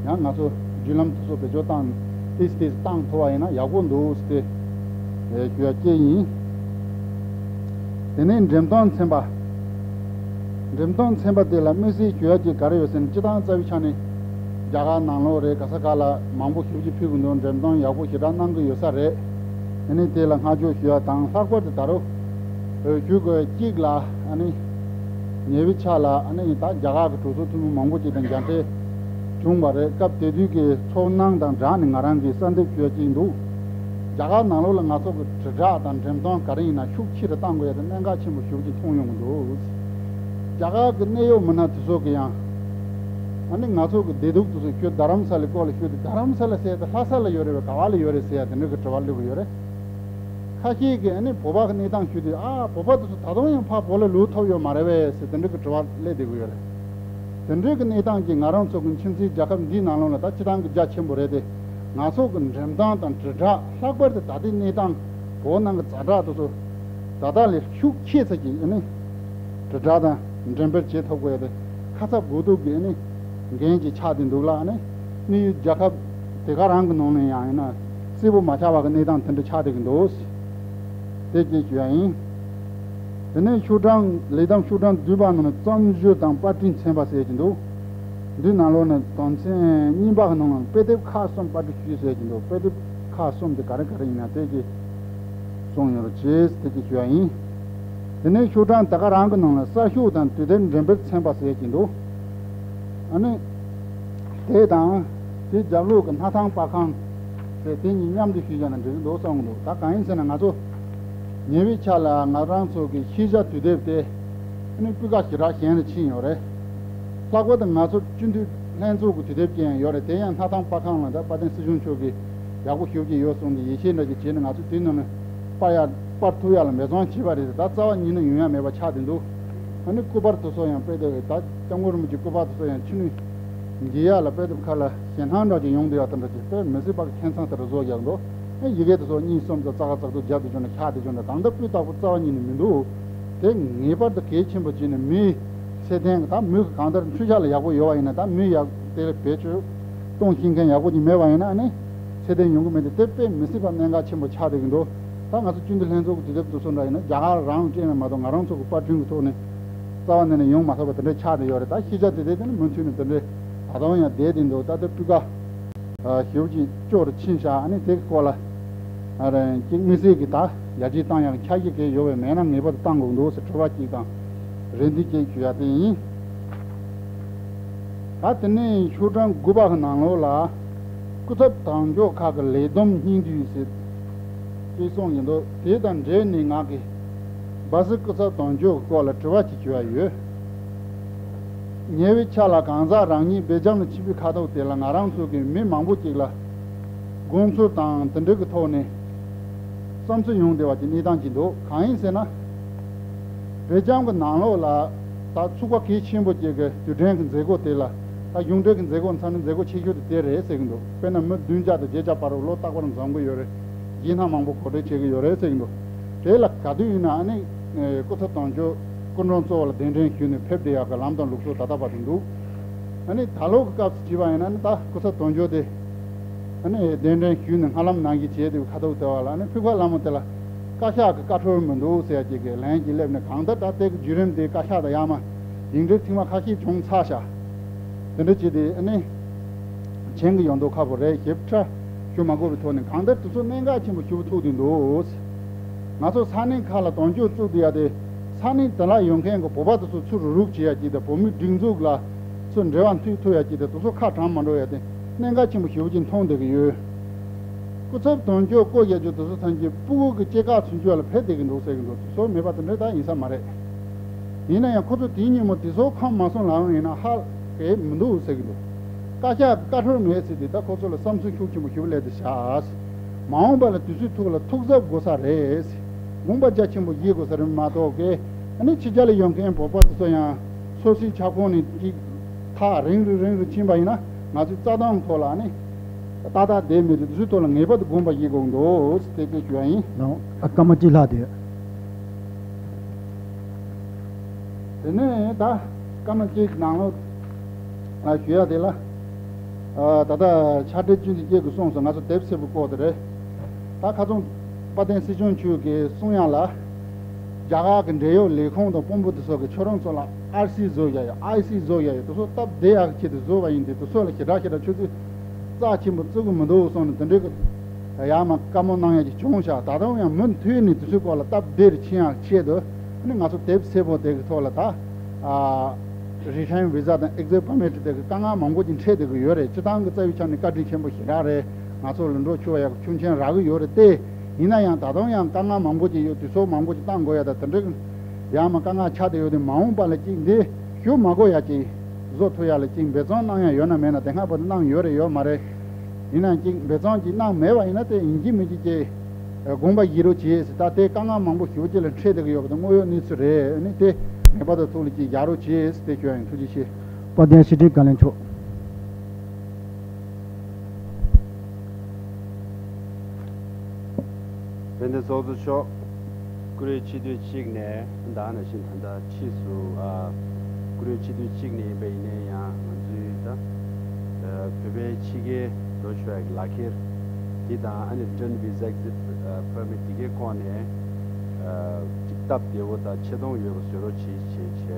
ཡང་ང་ཚོ་བརྒྱུད་ལམ་དེ་ཚོ་བེད་སྤྱོད་བཏང་ཏིས་ཏིས་བཏང་ཐུབ་པ་ཡིན་ན་ཡག་པོ་འདུག་ཟེར་ཏེ་ཞུ་ཡ་སྐྱེ་ཡིན། དེ་ནས་འགྲེམས་སྟོན་ཚན་པ། འགྲེམས་སྟོན་ཚན་པ་དེ་ལ་དམིགས་བསལ་ཞུ་ཡ་ཅིག་ག་རེ་ཡོད་ཟེར་ན་སྤྱི་བཏང་རྩ་བའི་ཆ་ནས་རྒྱ་གར་ནང་ལོགས་རེད་ག་ས་ག་ལ་མང་པོ་ཞེ་པོ་ཅིག་ཕུལ་གི་འདུག་འགྲེམས་སྟོན་ཡག་པོ་ཞེ་དྲག་གནང་གི་ཡོད་ས་རེད། དེ་ནས་དེ་ལ་བསྔགས་བརྗོད་ཞུ་ཡ་དང་ལྷག་པར་དུ་ད་རུང་། ཞུ་དགོས་གཅིག་ལ་ཨ་ནི། ཉེ་བའི་ཆར་ལ་ཨ་ནི་ད་རྒྱ་གར་གྱི་གྲོས་ཚོགས་འཐུས་མི་མང་པོ་ཅིག་དང་མཇལ་འཕྲད་བྱུང་བ་རེད། སྐབས་དེ་དུས་ཀྱི་ཚོར་སྣང་དང་སྦྲགས་ནས་ང་རང་གིས་གསལ་འདེབས་ཞུ་ཡ་གཅིག་འདུག་རྒྱ་གར་ནང་ལོགས་ལ་ང་ཚོ་གི་དྲིལ་བསྒྲགས་དང་འགྲེམས་སྟོན་ག་རེ་ཡིན་ན་ཤུགས་ཆེ་རུ་གཏང་དགོས་ཡ་དེ་གནད་འགག་ཆེན་པོ་ཞེ་པོ་ཅིག་མཐོང་ཡོང་གི་འདུག་རྒྱ་གར་གྱི་གནད་ཡོད་མི་སྣ་དེ་ཚོ་གི་ཡང་ཨ་ནི་ང་ཚོ་གི་བདེ་སྡུག་དེ་ཚོ་ཁྱོད་རྡ་རམ་ས་ལའི་སྐོར་ལ་ཤོད་དུས་རྡ་རམ་ས་ལ་ཟེར་ཡ་དེ་ལྷ་ས་ལ་ཡོད་རེད་པས་ག་བ་ལ་ཡོད་རེད་ཟེར་ཡ་དེ་འདྲ་གི་དྲི་བ་སླེབས་གི་ཡོད་རེད། ཁ་ཤས་ཀྱིས་ཨ་ནི་བོད་པ་གི་གནས་སྟངས་ཞུས་དུས་ཨ་བོད་པ་དེ་ཚོ་ད་དུང་ཡང་ཕར་བོད་ལ་ལོག་ཐུབ་ཡོད་མ་རེད་པས་ཟེར་དེ་འདྲ་གི་དྲི་བ་སླེབས་བསྡད་ཀྱི་ཡོད་རེད། དེ་འདྲའི་གི་གནས་སྟངས་ཀྱིས་ང་རང་ཚོ་གི་ཁྱིམ་མཚེས་རྒྱལ་ཁབ་འདིའི་ནང་ལོགས་ལ་ད་སྤྱི་བཏང་གི་རྒྱ་ཆེན་པོ་རེད་དེ། ང་ཚོ་གི་འགྲེམས་སྟོན་དང་དྲིལ་བསྒྲགས་ལྷག་པར་དུ་ད་ལྟའི་གནས་སྟངས་བོད་ནང་གི་ཛ་དྲག་དེ་ཚོ་ད་ལྟ་ལས་ཤུགས་ཆེ་ས་ཀྱི་ཨ་ནི་དྲིལ་བསྒྲགས་དང་འགྲེམས་སྤེལ་བྱེད་ཐུབ་དགོས་ཡ་དེ་ཁ་ཚ་དགོས་གཏུགས་ཀྱི་ཨ་ནི་འགན་ཅིག་ཆགས་བསྡད་འདུག་ལ་ཨ་ནི་དམིགས་ཡུལ་རྒྱལ་ཁབ་དེ་ག་རང་གི་ནང་ནས་ཡང་ཡིན་ན་གསལ་པོ་མ་ཆགས་པ་གི་གནས་སྟངས་དེ་འདྲ་ཆགས་བསྡད་ཀྱི་འདུག་དེ་གཅིག་ཞུ་ཡ་ཡིན། དེ་ནས་ཤོག་གྲངས་ལས་བསྡོམས་ཤོག་གྲངས་བདུན་པ་ནང་ནས་རྩོམ་ཞུ་དང་པར་སྐྲུན་ཚན་པ་ཟེར་གྱི་འདུག་འདི་ནང་ལོགས་ནས་དོན་ཚན་གཉིས་པ་གི་ནང་ལ་དཔེ་དེབ་ཁག་གསུམ་པར་སྐྲུན་ཞུས་ཟེར་གྱི་འདུག་དཔེ་དེབ་ཁག་གསུམ་དེ་ག་རེ་ག་རེ་ཡིན་ན་དེ་གཅིག་གསུངས་ཡོད་རེད་ཅེས་དེ་གཅིག་ཞུ་ཡ་ཡིན། དེ་ནས་ཤོག་གྲངས་དེ་ག་རང་གི་ནང་ལ་གསར་ཤོག་དང་དུས་དེབ་འགྲེམས་སྤེལ་ཚན་པ་ཟེར་གྱི་འདུག་ཨ་ནི། དེ་དང་། དེའི་རྒྱབ་ལོགས་ཀྱི་སྣར་ཐང་པར་ཁང་། དེ་དེ་གཉིས་མཉམ་དུ་ཞུས་བཞག་ན་འགྲིག་གི་འདུག་བསམ་གྱི་འདུག་ད་གང་ཡིན་ཟེར་ན་ང་ཚོ། ཉེ་བའི་ཆར་ལ་ང་རང་ཚོ་གི་ཤེས་བྱ་དུས་དེབ་དེ། ཨ་ནི་སྤུས་ཀ་ཞེ་དྲག་ཞན་རུ་ཕྱིན་ཡོད་རེད། ལྷག་པར་དུ་ང་ཚོ་སྤྱི་འཐུས་ལྷན་ཚོགས་ཀྱི་དུས་དེབ་ཅིག་ཡང་ཡོད་རེད། དེ་ཡང་སྣར་ཐང་པར་ཁང་ལ་ད་དཔལ་ལྡན་སྲིད་སྐྱོང་མཆོག་གིས་ཡག་པོ་ཞེ་པོ་ཅིག་ཡོད་གསུངས་ཏེ་ཡིད་ཆེས་འདྲ་ཅིག་བྱས་ནས་ང་ཚོ་དེའི་ནང་ནས་པར་ཡ་པར་ཐུབ་ཡ་ལ་འབད་བརྩོན་བྱས་པ་རེད། ད་རྩ་བ་ཉིད་ནས་ཡོང་ཡ་མེད་པ་ཆགས་བསྡད་འདུག་ཨ་ནི་སྐུ་པར་དེ་ཚོ་ཡང་དཔེ་དེ་ད་སྐྱབས་མགོན་རིན་པོ་ཆེའི་སྐུ་པར་དེ་ཚོ་ཡང་ཕྱི་ནས་འགྱེལ་ཡ་ལ་དཔེ་དེབ་ཁ་ལ་ཞེད་སྣང་འདྲ་ཅིག་ཡོང་བསྡད་ཡ་དེ་འདྲ་ཅིག་དཔེ་མི་སྲིད་པ་གི་ཁྱད་མཚར་དེ་འདྲ་བཟོ་རྒྱག་འདུག་ཨ་ཡི་གེ་དེ་ཚོ་གཉིས་གསུམ་དང་ཙག་ཙག་ཏུ་བརྒྱབ་བསྡད་བྱུང་ན་ཤག་བསྡད་བྱུང་ན་གང་ལྟར་སྤུས་དག་པོ་རྩ་བ་ཉིད་ནས་མི་འདུག་དེ་ངེས་པར་དུ་གལ་ཆེན་པོ་བྱས་ནས་མིའི་ཚད་ལྡན་གྱི་ད་མི་གང་ལྟར་འཕྲུལ་ཆས་ལ་ཡག་པོ་ཡོད་པ་ཡིན་ན་ད་མི་ཡག་དེ་ལ་བེད་སྤྱོད་གཏོང་ཤེས་མཁན་ཡག་པོ་ཅིག་མེད་པ་ཡིན་ན་ཨ་ནི་ཚད་ལྡན་ཡོང་གི་མེད་དེ་དེ་དཔེ་མི་སྲིད་པ་གནད་འགག་ཆེན་པོ་ཆགས་བསྡད་ཀྱི་འདུག་ད་ང་ཚོ་སྤྱི་འཐུས་ལྷན་ཚོགས་ཀྱི་དུས་དེབ་དེ་ཚོ་འདྲ་ཡིན་ན་རྒྱ་གར་རང་ལ་སྤྲད་ན་མ་གཏོགས་ང་རང་ཚོ་གི་པར་སྐྲུན་གྱི་ཐོག་ནས་རྩ་བ་ནས་ནས་ཡོང་མ་ཐུབ་པ་དེ་འདྲ་ཆགས་བསྡད་ཡོད་རེད། ད་ཤེས་བྱ་དེ་དེ་དེ་ནི་མུ་མཐུད་ནས་དེ་འདྲའི་ད་དུང་ཡང་བསྡད་བསྡད་འདུག་ད་ལྟ་སྤུས་ཀ་ཞེ་པོ་ཅིག་སྐྱོ་རུ་ཕྱིན་ཤག་ཨ་ནི་དེ་གི་སྐོར་ལ་ཨ་རེ་གཅིག་དམིགས་བསལ་གྱི་ད་ཡར་རྒྱས་བཏང་ཡག་འཆར་གཞི་གལ་ཡོད་པས་མེད་ན་ངེས་པར་དུ་བཏང་དགོས་འདུག་ཟེར་དྲི་བ་གཅིག་དང་རེ་འདུན་གཅིག་ཞུ་ཡ་དེ་ཡིན། ད་དེ་ནས་ཤོག་གྲངས་དགུ་པ་གི་ནང་ལོགས་ལ་སྐུ་ཚབ་དམ་འཇོག་ཁག་གི་ལས་བསྡོམས་སྙིང་བསྡུས་ཟེར་ ཅེས་གསུངས་ཡིན་འདུག་དེ་དང་འབྲེལ་ནས་ང་གིས་སྦ་སི་སྐུ་ཚབ་དོན་གཅོད་སྐོར་ལ་དྲི་བ་ཅིག་ཞུ་བ་ཡོད། ཉེ་བའི་ཆར་ལ་གང་ཟག་རང་ཉིད་སྦེལ་ཇམ་ལ་ཕྱིན་པའི་ཁ་ཐུག་དེ་ལ་ང་རང་ཚོ་གི་མི་མང་པོ་ཅིག་ལ་དགོངས་ཚུལ་དང་དེ་འདྲ་གི་ཐོག་ནས་བསམ་ཚུལ་ཡོང་བསྡད་པ་ཅིག་གནས་སྟངས་ཅིག་འདུག་གང་ཡིན་ཟེར་ན། སྦེལ་ཇམ་གྱི་ནང་ལོགས་ལ་ད་ཚུགས་པ་གལ་ཆེན་པོ་ཅིག་གི་དུས་དྲན་གྱི་མཛད་སྒོ་དེ་ལ་ད་གཞུང་འབྲེལ་གྱི་མཛད་སྒོ་ཚང་མའི་མཛད་སྒོ་ཆེ་ཤོས་དེ་དེ་རེད་ཟེར་གྱི་འདུག་དཔེར་ན་མི་བདུན་བརྒྱ་དང་བརྒྱད་བརྒྱ་བར་དུ་ལོ་རྟག་པར་འཛོམས་ཀྱི་ཡོད་རེད། རྗེས་སྣང་མང་པོ་གོ་སྒྲིག་བྱེད་ཀྱི་ཡོད་རེད་ཟེར་གྱི་འདུག་དེ་ལ་ག་དུས་ཡིན་ན་ཨ་ནི་སྐུ་ཚབ་དོན་གཅོད་སྐུ་མགྲོན་གཙོ་བོ་ལ་གདན་འདྲེན་ཞུས་ནས་ཕེབས་བསྡད་ཡག་གི་ལམ་སྟོན་ལུགས་སྲོལ་ད་ལྟ་བར་དུ་འདུག་ཨ་ནི་ད་ལོ་གི་སྐབས་སུ་བྱས་པ་ཡིན་ན་ཨ་ནི་ད་སྐུ་ཚབ་དོན་གཅོད་དེ། ཨ་ནི་གདན་འདྲེན་ཞུས་ནས་སྔ་ལམ་ནང་བཞིན་བྱས་དུས་ཁ་ཐུག་དེ་བ་ལ་ཨ་ནི་ཕུག་པ་ལྷ་མོ་དེ་ལ་བཀའ་ཤག་གི་བཀའ་འཁྲོལ་མི་འདུག་ཟེར་ཡ་ཅིག་གི་ལན་ཅིག་སླེབས་ནས། གང་ལྟར་ད་ལྟའི་གི་བརྒྱུད་རིམ་དེ་བཀའ་ཤག་དང་ཡར་མར་ཡིག་འབྲེལ་ཐེངས་མ་ཁ་ཤས་བྱུང་ཚར་ཤག་དེ་འདྲ་བྱས་ཏེ་ཨ་ནི་བྱེད་ཀྱི་ཡོད་མདོག་ཁ་པོ་རེད། ཞིབ་ཕྲ་ཞུ་མ་དགོས་པའི་ཐོག་ནས་གང་ལྟར་དེ་ཚོ་གནད་འགག་ཆེན་པོ་ཞེ་པོ་ཐུག་བསྡད་འདུག་ང་ཚོ་ས་གནས་ཁག་ལ་དོན་གཅོད་བཙུགས་བསྡད་ཡ་དེ་ས་གནས་དེ་ལ་ཡོད་མཁན་གྱི་བོད་པ་དེ་ཚོ་ཚུར་རུག་རུག་བྱེད་ཡ་ཅིག་དང་། བོད་མིའི་སྒྲིག་འཛུགས་ལ་ཚུར་འབྲེལ་བ་མཐུད་ཐུབ་ཡ་ཅིག་དང་། དེ་ཚོ་ཁ་གྲམ་མ་འགྲོ་ཡ་དེ་གནད་འགག་ཆེན་པོ་ཞེ་པོ་ཅིག་མཐོང་བསྡད་ཀྱི་ཡོད། སྐུ་ཚབ་དོན་གཅོད་བསྐོ་བཞག་རྒྱུ་དེ་ཚོ་ཐམས་ཅད་སྤུ་གུ་གི་སྐྱེས་སྐར་ཚུན་ཆད་ལ་ཕེབས་བསྡད་ཀྱི་འདུག་ཟེར་གྱི་འདུག་དེ་ཚོ་མེད་པ་དེ་འདྲ་ད་ཡིན་ས་མ་རེད། ཡིན་ན་ཡང་ཁོ་ཚོ་དེའི་ཉིན་མོ་དེ་ཚོ་ཁམས་མ་སོང་ལབ་ཡོང་ཡིན་ན་ཧ་གི་མི་འདུག་ཟེར་གྱི་འདུག་བཀའ་ཤག་གི་བཀའ་འཁྲོལ་མེད་ཟེར་དེ་ད་ཁོ་ཚོ་ལ་བསམ་ཚུལ་ཤུགས་ཆེན་པོ་ཞེ་པོ་སླེབས་བསྡད་ཤག་མ་འོངས་པ་ལ་དུས་ཚོད་ཐུག་ལ་ཐུགས་གཟབ་དགོས་ས་རེད། དགོངས་པ་རྒྱ་ཆེན་པོ་བཞེས་དགོས་ས་རེད་མ་གཏོགས་ཀི། ཨ་ནི་ཕྱི་རྒྱལ་ལ་ཡོད་མཁན་བོད་པ་དེ་ཚོ་ཡང་སོ་སོའི་ཁྱབ་ཁོངས་ནས་ཅིག་ཐག་རིང་རུ་རིང་རུ་ཕྱིན་པ་ཡིན་ན་ང་ཚོའི་རྩ་དོན་ཐོག་ལ་ཨ་ནི་ཏག་ཏག་བསྡད་མི་འདུག་དེ་ཚོའི་ཐོག་ལ་ངེས་པར་དུ་དགོངས་པ་བཞེས་དགོས་འདུག་དེ་དེ་ཞུ་བ་ཡིན། ལགས་ཨ་སྐར་མ་གཅིག་ལྷག་དེ། དེ་ནས་ད་སྐར་མ་གཅིག་ནང་ལོགས་ལ་ཞུ་ཡ་དེ་ལ། ཨ་ད་ལྟ་ཕྱག་སྦྲེལ་ཅུན་ཏེ་སྐྱིད་ཀྱིས་གསུངས་སོང་། ང་ཚོ་དེབ་སེར་པོ་སྐོར་དེ་རེད། ད་ཁ་སང་དཔལ་ལྡན་སྲིད་སྐྱོང་མཆོག་གིས་གསུང་ཡ་ལ། རྒྱ་གར་གྱི་འབྲེལ་ཡོད་ལས་ཁུངས་དང་དཔོན་པོ་དེ་ཚོ་གིས་ཁྱོད་རང་ཚོ་ལ་ཨར་སི་བཟོ་བཞག་ཡོད། ཨའི་སི་བཟོ་བཞག་ཡོད། དེ་ཚོ་སྟབས་བདེ་ཡག་གི་ཆེད་དུ་བཟོ་བ་ཡིན་ཏེ། དེ་ཚོ་ལ་ཞེ་དྲག་ཞེ་དྲག་ཁྱོད་ཚོས་རྩ་ཆེན་པོ་བརྩི་གི་མི་འདུག་གསུངས་ནས་དེ་འདྲའི་གི་ཡར་མར་བཀའ་མོལ་གནང་ཡ་ཅིག་བྱུང་ཤག་ད་དུང་ཡང་མུ་མཐུད་ནས་དེ་ཚོའི་སྐོར་ལ་སྟབས་བདེ་རུ་ཕྱིན་ཡག་ཆེད་དུ། ཨ་ནི་ང་ཚོ་དེབ་སེར་པོ་དེ་གི་ཐོག་ལ་ད་ཨ་རི་ཊརན་བི་ཟ་དང་ཨེག་ཟིཊ་པར་མིཊ་དེ་གི་དཀའ་ངལ་མང་པོ་ཅིག་འཕྲད་བསྡད་ཀྱི་ཡོད་རེད། སྤྱི་བཏང་གི་རྩ་བའི་ཆ་ནས་བཀའ་དྲིན་ཆེན་པོ་ཞེ་དྲག་རེད། ང་ཚོ་ལ་འགྲོ་ཆོག་ཡག་གི་ཆོག་མཆན་རག་གི་ཡོད་རེད་དེ། ཡིན་ན་ཡང་ད་དུང་ཡང་དཀའ་ངལ་མང་པོ་ཅིག་ཡོད། དུས་ཚོད་མང་པོ་ཅིག་བཏང་དགོས་ཡ་ད་དེ་འདྲ་གི་ཡར་མར་དཀའ་ངལ་ཆགས་བསྡད་ཡོད་དེ། མ་འོངས་པ་ལ་ཅིག་འདི་ཞུ་མ་དགོས་ཡ་ཅིག་བཟོ་ཐུབ་ཡ་ལ་ཅིག་འབད་བརྩོན་གནང་ཡ་ཡོད་ན་མེད་ན་དེ་སྔ་བར་དུ་གནང་ཡོད་རེད་ཡོད་མ་རེད། ཡིན་ན་ཅིག་འབད་བརྩོན་ཅིག་གནང་མེད་པ་ཡིན་ན་དེ་ཡིན་གཅིག་མིན་གཅིག་ཅིག་དགོངས་པ་བཞེས་རོགས་བྱེད་ཟེར། ད་དེ་དཀའ་ངལ་མང་པོ་ཞེ་པོ་ཅིག་ལ་འཕྲད་བསྡད་ཀྱི་ཡོད་པ་དེ་དངོས་ཡོད་གནས་ཚུལ་རེད། ཨ་ནི་དེ་ངེས་པར་དུ་ཐུགས་ལ་ཅིག་བཞག་རོགས་བྱེད་ཟེར་དེ་ཞུ་ཡ་ཡིན། ཐུགས་རྗེ་ཆེ། དཔལ་ལྡན་ཤེས་རིག་བཀའ་བློན་མཆོག་དཔལ་ལྡན་ཚོགས་གཙོ་མཆོག་བཀུར་འོས་སྤྱི་འཐུས་གཅིག་ནས་ད་ནང་བཞིན་ད་ལྟ་ཕྱིས་སུ་ཨ་བཀུར་འོས་སྤྱི་འཐུས་གཅིག་ནས་ཡིན་པ་ཡིན་ནའི་ཡང་ང་ཚོའི་ད་ཨ་བོད་པའི་ཕྱི་རྒྱལ་འགྲོ་ཆོག་ཡག་གི་ལག་ཁྱེར་འདི་དང་ཨ་ནི་རི་ཊརན་བི་ཟ་ཨེག་ཟིཊ་པར་མིཊ་འདི་གའི་སྐོར་ནས་ཨ་ཅིག་སྟབས་བདེ་བོ་དང་ཆེ་མཐོང་ཡོད་པ་བཟོ་རོགས་བྱེད་ཅེས་བྱས་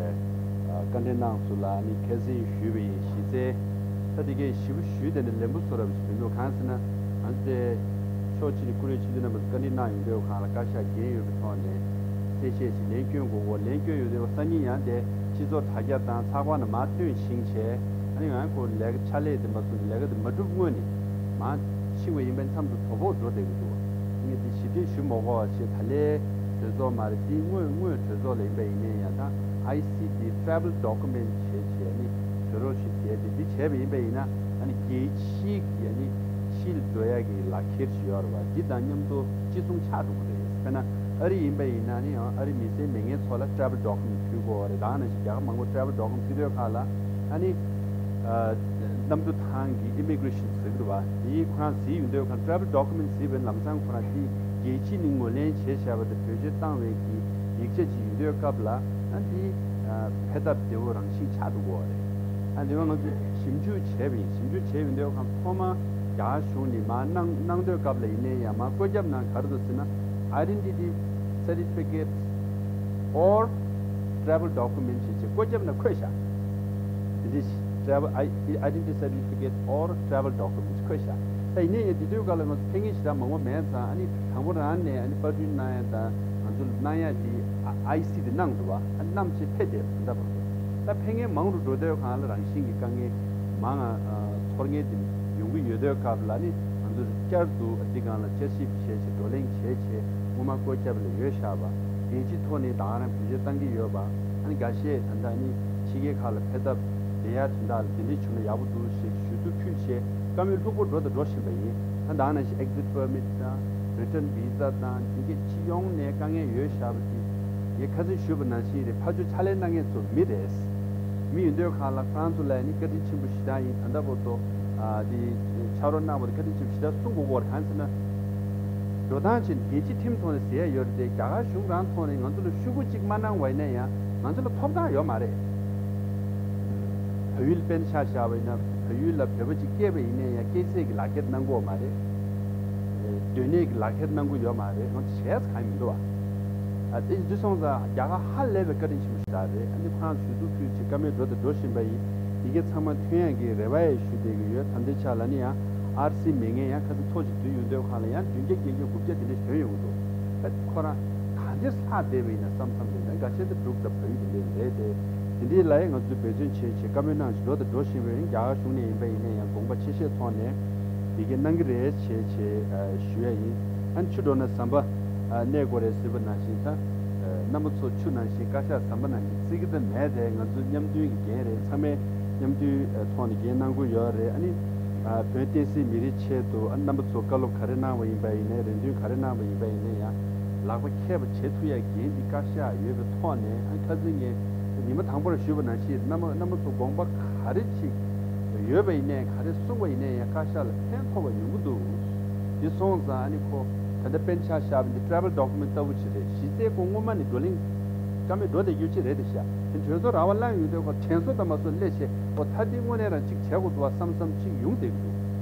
ཨ་བཀའ་འདྲི་གནང་སོང་། ལ་ཨ་ནི་ཁ་སང་ཞུས་པ་ཡིན། གཞི་རྩའི་ད་འདི་གའི་ཞིབ་པོ་ཞུས་དེ་ནས་ལན་པོ་བཟོ་ར་བ་ཞིག་མི་འདུག་གང་ཟེར་ན་ང་ཚོ་དེ་ཕྱོགས་གཅིག་ནས་བཀུར་འོས་སྤྱི་འཐུས་རྣམ་པ་ཚོ་བཀའ་འདྲི་གནང་ཡོང་དུས་སྒང་ལ་བཀའ་ཤག་འགན་ཡོད་པའི་ཐོག་ནས་གསལ་བཤད་ཞིག་ལན་སྐྱོན་དགོས་གོ། ལན་སྐྱོན་ཡོང་དུས་སང་ཉིན་ཡང་དེ་སྤྱི་ཚོགས་དྲ་རྒྱ་དང་ཚགས་པར་ནང་མར་བཏོན་ཤིང་བྱས། ཨ་ནི་ཡང་ཁོ་ལས་ཀ་ཕྱག་ལས་དེ་མ་སོང་ནས་ལས་ཀ་དེ་མ་གྲུབ་སྔོན་ནས་མར་ཕྱིན་པ་ཡིན་པའི་མཚམས་སུ་དོ་ཕོག་འགྲོ་བསྡད་ཀྱི་འདུག་ངས་དེ་ཞིབ་ཕྲ་ཞུ་མ་དགོས་པ་བྱས། ད་ལས་གྲོས་ཚོགས་མ་རེད། དེའི་སྔོན་སྔོན་གྲོས་ཚོགས་ལ་ཡིན་པ་ཡིན་ནའི་ཡང་ད་ཨའི་སི་དེ་ཊེ་རེ་ཝལ་ཌོ་ཀུ་མེན་ཊི་བྱས་བྱས་ནི་བཟོ་རོགས་ཞིག་བྱས་ཏེ། འདི་བྱས་པ་ཡིན་པ་ཡིན་ན་ཨ་ནི་རྒྱལ་སྤྱིའི་གི་ཨ་ནི་ཕྱིར་འགྲོ་ཡ་གི་ལག་ཁྱེར་ཞིག་ཡོད་རེད་བ། འདི་དང་མཉམ་དུ་གཅིག་མཚུངས་ཆགས་འགྲོ་གི་རེད། དཔེར་ན་ཨ་རི་ཡིན་པ་ཡིན་ན་ནི་ཨ་རི་མི་སེར་མེད་མཁན་ཚོ་ལ་ཊེ་རེ་ཝལ་ཌོ་ཀུ་མེན་ཊི་ཕུལ་དགོས་པ་རེད། ད་ག་ནང་བཞིན་རྒྱ་གར་མང་པོ་ཊེ་རེ་ཝལ་ཌོ་ཀུ་མེན་ཊི་ཕུལ་དུས་སྒང་ལ་ཨ་ནི་ཨ་གནམ་གྲུ་ཐང་གི་ཨི་མི་གི་རེ་ཤན་ཟེར་གི་རེད་བ། དེ་ཁོ་རང་གཟིགས་ཡོང་དུས་སྒང་ཊེ་རེ་ཝལ་ཌོ་ཀུ་མེན་ཊི་གཟིགས་པའི་ལམ་སང་ཁོ་རང་དེ་རྒྱལ་སྤྱིས་ནི་ངོས་ལེན་བྱས་བཞག་པ་དང་བེད་སྤྱོད་བཏང་བའི་གི་ཡིག་ཆ་ཅིག་ཡིན་དུས་སྐབས་ལ་ཨ་དེ་ཕན་སྟབས་བདེ་བོ་རང་བཞིན་ཆགས་འགྲོ་གི་རེད། ཨ་དེ་བ་ང་ཚོས་ཞིབ་འཇུག་བྱས་པ་ཡིན། ཞིབ་འཇུག་བྱས་ཡོང་དུས་སྒང་ཐོག་མ་རྒྱ་གཞུང་ནས་མར་གནང་གནང་དུས་སྐབས་ལ་ཡིན་ནའི་ཡང་མར་བཀོད་ཁྱབ་ནང་ག་རེ་འདུག་ཟེར་ན། Identity certificate or travel document ཞེས་བྱས་བཀོད་ཁྱབ་ནང་འཁོད་བཞག་དེ་འདྲ་ཞིག travel I- identity certificate or travel document འཁོད་བཞག་ད་ཡིན་ནའི་ཡང་དེ་དུས་སྐབས་ལ་ང་ཚོ་ཕེབས་མཁན་ཞེ་དྲག་མང་པོ་མེད་ཙང་། ཨ་ནི་དང་པོ་རང་ནས་ཨ་ནི་པར་སྐྲུན་གནང་ཡ་དང་ང་ཚོ་ལ་གནང་ཡ་དེ་ཨའི་སི་དེ་གནང་འདུག་བ། ཨ་ནི་བསྣམས་བྱས་ཕེབས་བསྡད་ཡོད་ད་ལྟ་བར་དུ། ད་ཕེབས་མཁན་མང་རུ་འགྲོ་དུས་སྒང་ལ་རང་བཞིན་གྱི་དཀའ་ངལ་མང་ང་ཚོར་མཁན་དེ་ཡོང་གི་ཡོད་དུས་སྐབས་ལ་ནི་ང་ཚོ་བསྐྱར་དུ་འདི་སྒང་ལ་བསྐྱར་ཞིབ་བྱས་བྱས་བགྲོ་གླེང་བྱས་བྱས། མ་བཀོད་ཁྱབ་ལ་ཡོད་བཞག་པ། རྒྱལ་སྤྱིའི་ཐོག་ནས་ད་ག་རང་བེད་སྤྱོད་བཏང་གི་ཡོད་པ། ཨ་ནི་འགའ་ཤས་ད་ལྟ་ནི་ཕྱི་རྒྱལ་ཁག་ལ་ཕེབས་ཐབས་བསྡད་ཡ་དོན་དག་ལ་དེ་འདྲས་བྱུང་ན་ཡག་པོ་འདུག་ཞེས་ཞུ་གཏུག་ཕུལ་བྱས་བཀའ་མོལ་ལྷུག་པོ་འགྲོ་དང་འགྲོ་བཞིན་པ་ཡིན། ད་ད་ག་ནང་བཞིན་exit permit་དང་return visa་དང་དེ་གའི་སྤྱི་ཡོངས་ནས་དཀའ་ངལ་ཡོད་བཞག་པ་དེ། ངས་ཁ་སང་ཞུས་པ་ནང་བཞིན་རེད། ཕར་ཕྱོགས་ཕྱག་ལས་གནང་མཁན་ཚོ་མི་རེད། མི་ཡིན་དུས་གང་ལ་ཁོ་རང་ཚོ་ལ་ནི་བཀའ་དྲིན་ཆེན་པོ་ཞེ་དྲག་ཡིན། ད་ལྟ་བར་དུ་ཨ་དེ་ཕྱག་རོགས་གནང་བ་དེ་བཀའ་དྲིན་ཆེན་པོ་ཞེ་དྲག་གསུང་དགོས་ཀྱི་ཡོད་རེད། གང་ཟེར་ན། འགྲོ་སྟངས་བྱས་ནས་རྒྱལ་སྤྱིའི་ཁྲིམས་ཐོག་ནས་ཟེར་ཡ་ཡོད་རེད་དེ། རྒྱ་གར་གཞུང་རང་ཐོག་ནས་ང་ཚོ་ལ་ཤོག་གུ་གཅིག་མ་གནང་བ་ཡིན་ན་ཡང་ང་ཚོ་ལ་ཐོབ་ཐང་ཡོད་མ་རེད། བལ་ཡུལ་དཔེར་ན་ཆ་བཞག་པ་ཡིན་ན། བལ་ཡུལ་ལ་བོད་པ་གཅིག་སྐྱེས་པ་ཡིན་ན་ཡང་སྐྱེས་ཚེས་ཀྱི་ལག་ཁྱེར་གནང་གི་ཡོད་མ་རེད། སྡོད་གནས་ཀྱི་ལག་ཁྱེར་གནང་གི་ཡོད་མ་རེད། ང་ཚོ་བྱས་ཙང་གང་ཡང་མི་འདུག་བ། ཨ་དེ་འདི་སོང་ཙང་རྒྱ་གར་ཧ་ལས་པའི་བཀའ་དྲིན་ཆེན་པོ་ཞིག་རེད། ཨ་ནི་ཁོ་རང་ཞུ་གཏུག་ཕུལ་བྱས་བཀའ་མོལ་འགྲོ་དང་འགྲོ་བཞིན་པ་ཡིན། ཡི་གེ་ཚང་མ་ཐོན་ཡག་གི་རེ་བ་ཡང་ཞུ་བསྡད་ཀྱི་ཡོད། ད་ལྟའི་ཆ་ལ་ནི་ཡང་ཨར་སི་མེད་མཁན་ཡང་ཁ་སང་ཐོ་ཞིག་བསྡུས་ཡོང་དུས་གང་ལ་ཡང་བདུན་བརྒྱ་བརྒྱད་བརྒྱ་དགུ་བརྒྱ་དེ་འདྲ་ཐོན་ཡོང་གི་འདུག་ད་ཁོ་རང་གང་འདྲ་ལྷག་བསྡད་པ་ཡིན་ན་བསམ་བསམ་རེད། ད་འགའ་ཤས་ད་འབྲུག་དང་བལ་ཡུལ་དེ་འདྲ་རེད་དེ། དེ་འདྲའི་ལ་ཡང་ང་ཚོས་འབད་བརྩོན་བྱས་བྱས་བཀའ་མོལ་གནང་བཞིན་འགྲོ་དང་འགྲོ་བཞིན་པ་ཡིན། རྒྱ་གར་གཞུང་ནས་ཡིན་པ་ཡིན་ན་ཡང་དགོངས་པ་ཆེ་བཞེས་ཐོག་ནས་ཡི་གེ་གནང་གི་རེད་བྱས་བྱས་ཨ་ཞུ་ཡ་ཡིན། ཨ་ནི་ཆུ་འགྲོ་ན་ཟམ་པ་ཨ་གནས་དགོས་རེད་ཟེར་བ་ནང་བཞིན་ད། རྣམ་པ་ཚོ་ཆུ་ནང་བཞིན་བཀའ་ཤག་ཟམ་པ་ནང་བཞིན་བརྩི་གི་ད་མེད་རེད། ང་ཚོ་མཉམ་མཐུན་གྱི་འགན་རེད། ཚང་མས་མཉམ་མཐུན་ཐོག་ནས་འགན་གནང་གི་ཡོད་རེད། ཨ་ནི་བོད་བསྟན་སྲིད་མི་རིགས་ཆེད་དུ་ཨ་རྣམ་པ་ཚོ་བཀའ་སློབ་ག་རེ་གནང་བ་ཡིན་པ་ཡིན་ནའི་རེ་འདུན་ག་རེ་གནང་བ་ཡིན་པ་ཡིན་ནའི་ཡང་ལག་པ་ཁྱད་པར་བྱེད་ཐུབ་ཡ་འགན་འདི་བཀའ་ཤག་ཡོད་པའི་ཐོག་ནས། ཨ་ཁ་སང་ངས་ཉི་མ་དང་པོར་ཞུས་པ་ནང་བཞིན་རྣམ་པ་རྣམ་པ་ཚོ་དགོངས་པ་ག་རེ་ཅིག་ཡོད་པ་ཡིན་ནའི་ག་རེ་གསུངས་པ་ཡིན་ནའི་ཡང་བཀའ་ཤག་ལ་ཕན་ཐོགས་པ་ཡོང་གི་འདུག་འདི་སོང་ཙང་ཨ་ནི་ཁོ་ད་ལྟ་དཔེར་ཆ་བཞག་པ་འདི་travel document་ལྟ་བུ་ཅིག་རེད། གཞི་རྩའི་ཁོ་སྔོན་མ་ནས་བགྲོ་གླེང་བཀའ་མོལ་འགྲོ་བསྡད་རྒྱུ་ཅིག་རེད་དེ་ཤག་དེ་གྲོས་ཚོགས་ར་བ་གླེང་ཡོང་དུས་ཁོ་དྲན་གསོ་དང་མ་སོགས་སླེབས་བྱས་ཨོ་ད་འདི་དངོས་གནས་རང་ཅིག་བྱས་དགོས་འདུག་བ་བསམ་བསམ་ཅིག་ཡོང་བསྡད་ཀྱི་འདུག་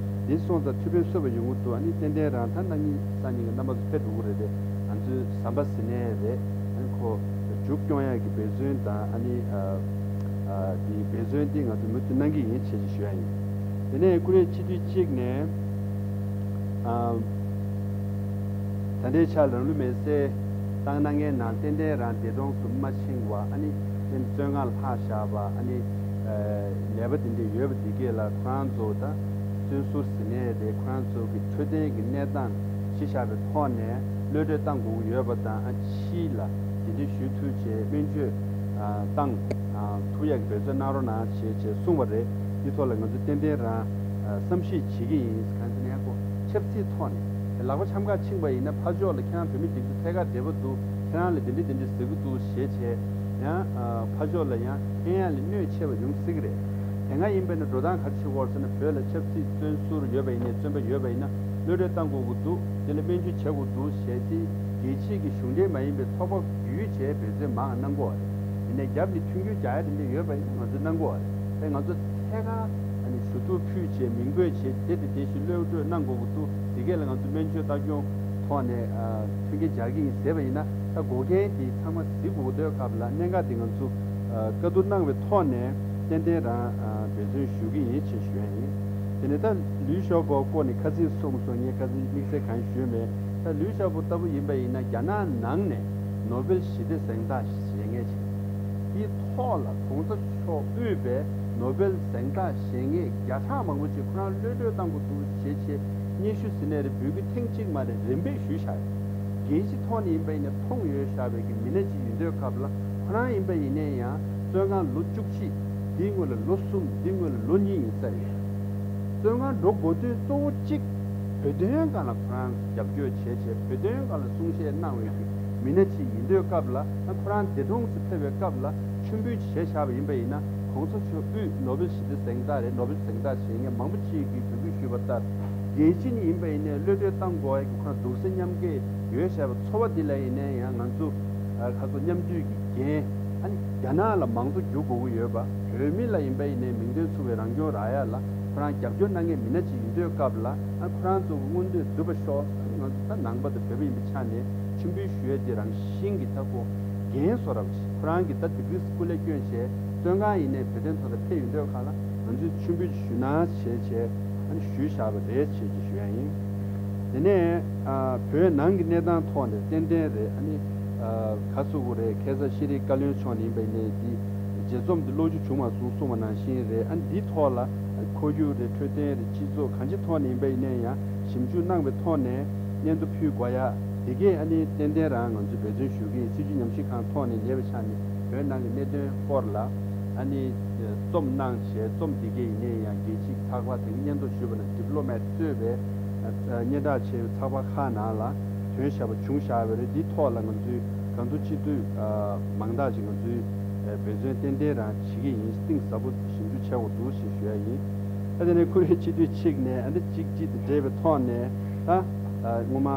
འདི་སོང་ཙང་ཐུགས་ཕན་གསོས་པ་ཡོང་གི་འདུག་ཨ་ནི་ཏན་ཏན་རང་ད་གནངས་ཉིན་སང་ཉིན་གྱི་རྣམ་པ་ཚོ་ཕེབས་འགྲོ་གི་རེད་དེ། ང་ཚོའི་ཟམ་པ་ཟིན་ནས་རེད། ཨ་ནི་ཁོ་མཇུག་སྐྱོང་ཡག་གི་འབད་བརྩོན་དང་ཨ་ནི་ཨ་ཨ་དེའི་འབད་བརྩོན་དེ་ང་ཚོ་མུ་མཐུད་གནང་གི་ཡིན་བྱས་ཅིག་ཞུ་ཡ་ཡིན། དེ་ནས་ཀུ་རེ་ཕྱི་དུས་གཅིག་ནས་ཨ། ད་ལྟའི་ཆར་རང་ལུས་མེར་སྲེག་བཏང་གནང་མཁན་ནང་ཏན་ཏན་རང་འདས་གྲོངས་སུ་མ་ཕྱིན་པ། ཨ་ནི་ཨེམ་བཙོན་ཁང་ལ་ལྷག་བཞག་པ། ཨ་ནི་ཨ་ནད་པ་དེ་འདྲ་ཡོད་པ་དེ་གས་ལ་ཁོ་རང་ཚོ་ད་བཙོན་ཟུར་ཟིན་ནས་རེད། ཁོ་རང་ཚོ་གི་འཕྲོད་བསྟེན་གྱི་གནས་སྟངས་ཤེས་བཞག་པའི་ཐོག་ནས་གློད་གྲོལ་བཏང་དགོས་ཀྱི་ཡོད་པ་དང་། ཨ་ཕྱི་ལ་དེ་འདྲ་ཞུ་ཐུབ་བྱས་སྨན་བཅོས་ཨ་བཏང་ཨ་ཐུབ་ཡག་གི་འབད་བརྩོན་གནང་རོགས་གནང་བྱས་བྱས་གསུངས་པ་རེད། འདི་ཐོག་ལ་ང་ཚོ་ཏན་ཏན་རང་ཨ་བསམ་ཤེས་བྱེད་ཀྱི་ཡིན། གང་ཟེར་ན་ཡང་ཁོ་ཆབ་སྲིད་ཐོག་ནས་ལག་པ་འཆམ་ག་ཕྱིན་པ་ཡིན་ན་ཕར་ཕྱོགས་ལ་ཁྱེད་རང་བོད་མི་སྒྲིག་འཛུགས་ཐད་ཀར་འབྲེལ་བ་འདུག་ཁྱེད་རང་ལ་འདི་འདྲ་འདི་འདྲ་ཟེར་གྱི་འདུག་ཞེས་བྱས་ཡང་ཨ་ཕར་ཕྱོགས་ལ་ཡང་ཕན་ཡག་ལས་གནོད་ཆེ་བ་ཡོང་སྲིད་ཀྱི་རེད། དེ་སྔ་ཡིན་པ་ཡིན་ན་འགྲོ་སྟངས་ག་རེ་བྱེད་དགོས་ཟེར་ན། བོད་ལ་ཆབ་སྲིད་བཙོན་ཟུར་ཡོད་པ་ཡིན་ནའི་བཙོན་པ་ཡོད་པ་ཡིན་ན་གློད་གྲོལ་བཏང་དགོས་ཀྱི་འདུག་དེ་ལ་སྨན་བཅོས་བྱེད་དགོས་འདུག་ཞེས་དེ་རྒྱལ་སྤྱིའི་གི་གཞུང་འབྲེལ་མ་ཡིན་པའི་ཚོགས་པ་བརྒྱུད་བྱས་འབད་བརྩོན་མང་གནང་དགོས་པ་རེད། ཡིན་ནའི་རྒྱབ་ནས་མཐུན་འགྱུར་རྒྱག་ཡ་དེ་འདྲ་ཡོད་པ་ཡིན་ན་ང་ཚོས་གནང་དགོས་པ་རེད། དེ་ང་ཚོ་ཐད་ཀར་ཨ་ནི་ཞུ་གཏུག་ཕུལ་བྱས་མིང་འབོད་བྱས་དེ་དེ་དེ་བཞིན་གློད་གྲོལ་གནང་དགོས་ཀྱི་འདུག་དེ་གས་ལ་ང་ཚོ་སྨན་བཅོས་ལྟ་སྐྱོང་ཐོག་ནས་ཨ་མཐུན་རྐྱེན་སྦྱར་གྱི་ཡིན་ཟེར་བ་ཡིན་ན། ད་འགོག་རྐྱེན་དེ་ཚང་མ་གཟིགས་དགོས་དུས་སྐབས་ལ་གནད་འགག་དེ་ང་ཚོ་ཨ་བཀའ་བསྡུར་གནང་བའི་ཐོག་ནས་ཏན་ཏན་རང་ཨ་འབད་བརྩོན་ཞུ་གི་ཡིན་ཞེས་ཞུ་ཡ་ཡིན། དེ་ནས་ད་ལུའི་ཞའོ་པོ་སྐོར་ནས་ཁ་སང་གསུངས་སོང་། ངས་ཁ་སང་དམིགས་བསལ་གང་ཞུས་མེད། ད་ལུའི་ཞའོ་པོ་ལྟ་བུ་ཡིན་པ་ཡིན་ན་རྒྱ་ནག་ནང་ནས་ནོ་བེལ་ཞི་བདེ་གཟེངས་རྟགས་བཞེས་མཁན་ཞིག་དེའི་ཐོག་ལ་གོང་ས་མཆོག་དབུས་པའི་ནོ་བེལ་གཟེངས་རྟགས་བཞེས་མཁན་བརྒྱ་ཕྲག་མང་པོ་ཅིག་ཁོ་རང་གློད་གྲོལ་བཏང་དགོས་འདུག་ཞེས་བྱས་སྙན་ཞུ་ཟེར་ནའི་རེད། འབོད་སྐུལ་ཐེངས་གཅིག་མ་རེད། རིམ་པས་ཞུས་བཞག་ཡོད། རྒྱལ་སྤྱི་ཐོག་ནས་ཡིན་པ་ཡིན་ན་མཐོང་ཡོད་བཞག་པའི་གི་མི་སྣ་ཅིག་ཡིན་དུས་སྐབས་ལ་ཁོ་རང་ཡིན་པ་ཡིན་ནའི་ཡང་བཙོན་ཁང་ལོ་བཅུ་གཅིག་འདིའི་སྔོན་ལ་ལོ་གསུམ། འདིའི་སྔོན་ལ་ལོ་གཉིས་ཡིན་ས་རེད། བཙོན་ཁང་འགྲོ་དགོས་དོན་གཙོ་བོ་གཅིག་བོད་དོན་སྒང་ལ་ཁོ་རང་རྒྱབ་སྐྱོར་བྱས་བྱས་བོད་དོན་སྒང་ལ་གསུང་བཤད་གནང་བའི་གི་མི་སྣ་ཅིག་ཡིན་དུས་སྐབས་ལ། ཨ་ཁོ་རང་འདས་གྲོངས་སུ་ཕེབས་པའི་སྐབས་ལ་མཆོད་འབུལ་བྱས་བཞག་པ་ཡིན་པ་ཡིན་ན། གོང་ས་མཆོག་དབུས་ནོ་བེལ་ཞི་བདེ་གཟེངས་རྟགས་རེད། ནོ་བེལ་གཟེངས་རྟགས་བཞེས་མཁན་མང་པོ་ཅིག་གིས་འབོད་སྐུལ་ཞུས་པ་ལྟར་རྒྱལ་སྤྱི་ནས་ཡིན་པ་ཡིན་ནའི་གློད་གྲོལ་བཏང་དགོས་ཡ་གི་ཁོ་རང་སྡུག་སེམས་མཉམ་སྐྱེད་ཡོད་བཞག་པའི་ཚོར་བ་འདི་ལ་ཡིན་ནའི་ཡང་ང་ཚོ་ཨ་ཁ་སོ་མཉམ་འདུས་ཀྱི་འགན། ཨ་ནི་རྒྱ་ནག་ལ་མང་གཙོ་འགྱུར་དགོས་ཀྱི་ཡོད་པ། བོད་མི་ལ་ཡིན་པ་ཡིན་ནའི་མིང་དོན་མཚུངས་པའི་རང་སྐྱོང་རག་ཡ་ལ་ཁོ་རང་རྒྱབ་སྐྱོར་གནང་མཁན་མི་སྣ་ཅིག་ཡིན་དུས་སྐབས་ལ། ཨ་ཁོ་རང་ཚོ་གི་མངོན་འདོད་འགྲུབ་པ་ཤོག་ཨ་ནི་ང་ཚོ་ད་ནང་པ་དང་བོད་པ་ཡིན་པའི་ཆ་ནས་མཆོད་འབུལ་ཞུ་ཡ་དེ་རང་བཞིན་གྱི་ད་ཁོ་འགན་བཟོ་འདྲ་པོ་ཞིག་ཁོ་རང་གིས་ད་དེ་དུས་སྐུ་ལས་བསྐྱོན་བྱས་བཙོན་ཁང་ཡིན་ནའི་བོད་དོན་ཐོག་ལ་ཕེབས་ཡོང་དུས་སྒང་ལ་ང་ཚོས་མཆོད་འབུལ་ཞུ་གནང་བྱས་བྱས་ཨ་ནི་ཞུས་བཞག་པ་རེད་ཅེས་ཀྱི་ཞུ་ཡ་ཡིན། དེ་ནས་ཨ་བོད་ནང་གི་གནས་སྟངས་ཐོག་ནས་ཏན་ཏན་རེད། ཨ་ནི་ཨ་ག་ཟེར་དགོས་རེད། ཁ་སང་ཤེས་རིག་བཀའ་བློན་མཆོག་ནས་ཡིན་པ་ཡིན་ནའི་དེ་རྗེས་རྩོམ་དེ་ཀློག་རྒྱུ་བྱུང་མ་སོང་གསུངས་པ་ནང་བཞིན་རེད། ཨ་ནི་འདིའི་ཐོག་ལ་ཁོར་ཡུག་རེད། འཕྲོད་བསྟེན་རེད། སྤྱི་ཚོགས་གང་ཅིའི་ཐོག་ནས་ཡིན་པ་ཡིན་ནའི་ཡང་ཞིབ་འཇུག་གནང་བའི་ཐོག་ནས་སྙན་ཐོ་ཕུལ་དགོས་ཡ། དེ་གས་ཨ་ནི་ཏན་ཏན་རང་ང་ཚོས་འབད་བརྩོན་ཞུ་གི་ཡིན། སྲིད་བྱུས་ཉམས་ཞིབ་ཁང་ཐོག་ནས་ཉེ་བའི་ཆ་ནས་བོད་ནང་གི་གནད་དོན་སྐོར་ལ་ཨ་ནི་རྩོམ་གནང་བྱས། རྩོམ་འདི་གས་ཡིན་ནའི་ཡང་རྒྱལ་སྤྱིའི་ཚགས་པར་དེ་གི་སྙན་ཐོ་ཞུས་པ་ན་ཌི་པི་ལོ་མེཊ་གཙོས་པའི་སྙན་གྲགས་ཆེ་བའི་ཚགས་པར་ཁག་ནང་ལ་ཐོན་བཞག་པ་བྱུང་བཞག་པ་རེད། འདིའི་ཐོག་ལ་ང་ཚོས་གང་ཐུབ་ཅི་ཐུབ་མང་དག་ཅིག་ང་ཚོས་འབད་བརྩོན་ཏན་ཏན་རང་བྱེད་ཀྱི་ཡིན། གཏིང་ཟབ་པོ་ཞིབ་འཇུག་བྱེད་དགོས་འདུག་ཞེས་ཞུ་ཡ་ཡིན། ཨ་དེ་ནས་ཁོ་རའི་སྤྱི་འཐུས་གཅིག་ནས་ཨ་འདི་གཅིག་གཅིག་དང་འབྲེལ་བའི་ཐོག་ནས་ད་སྔོན་མ་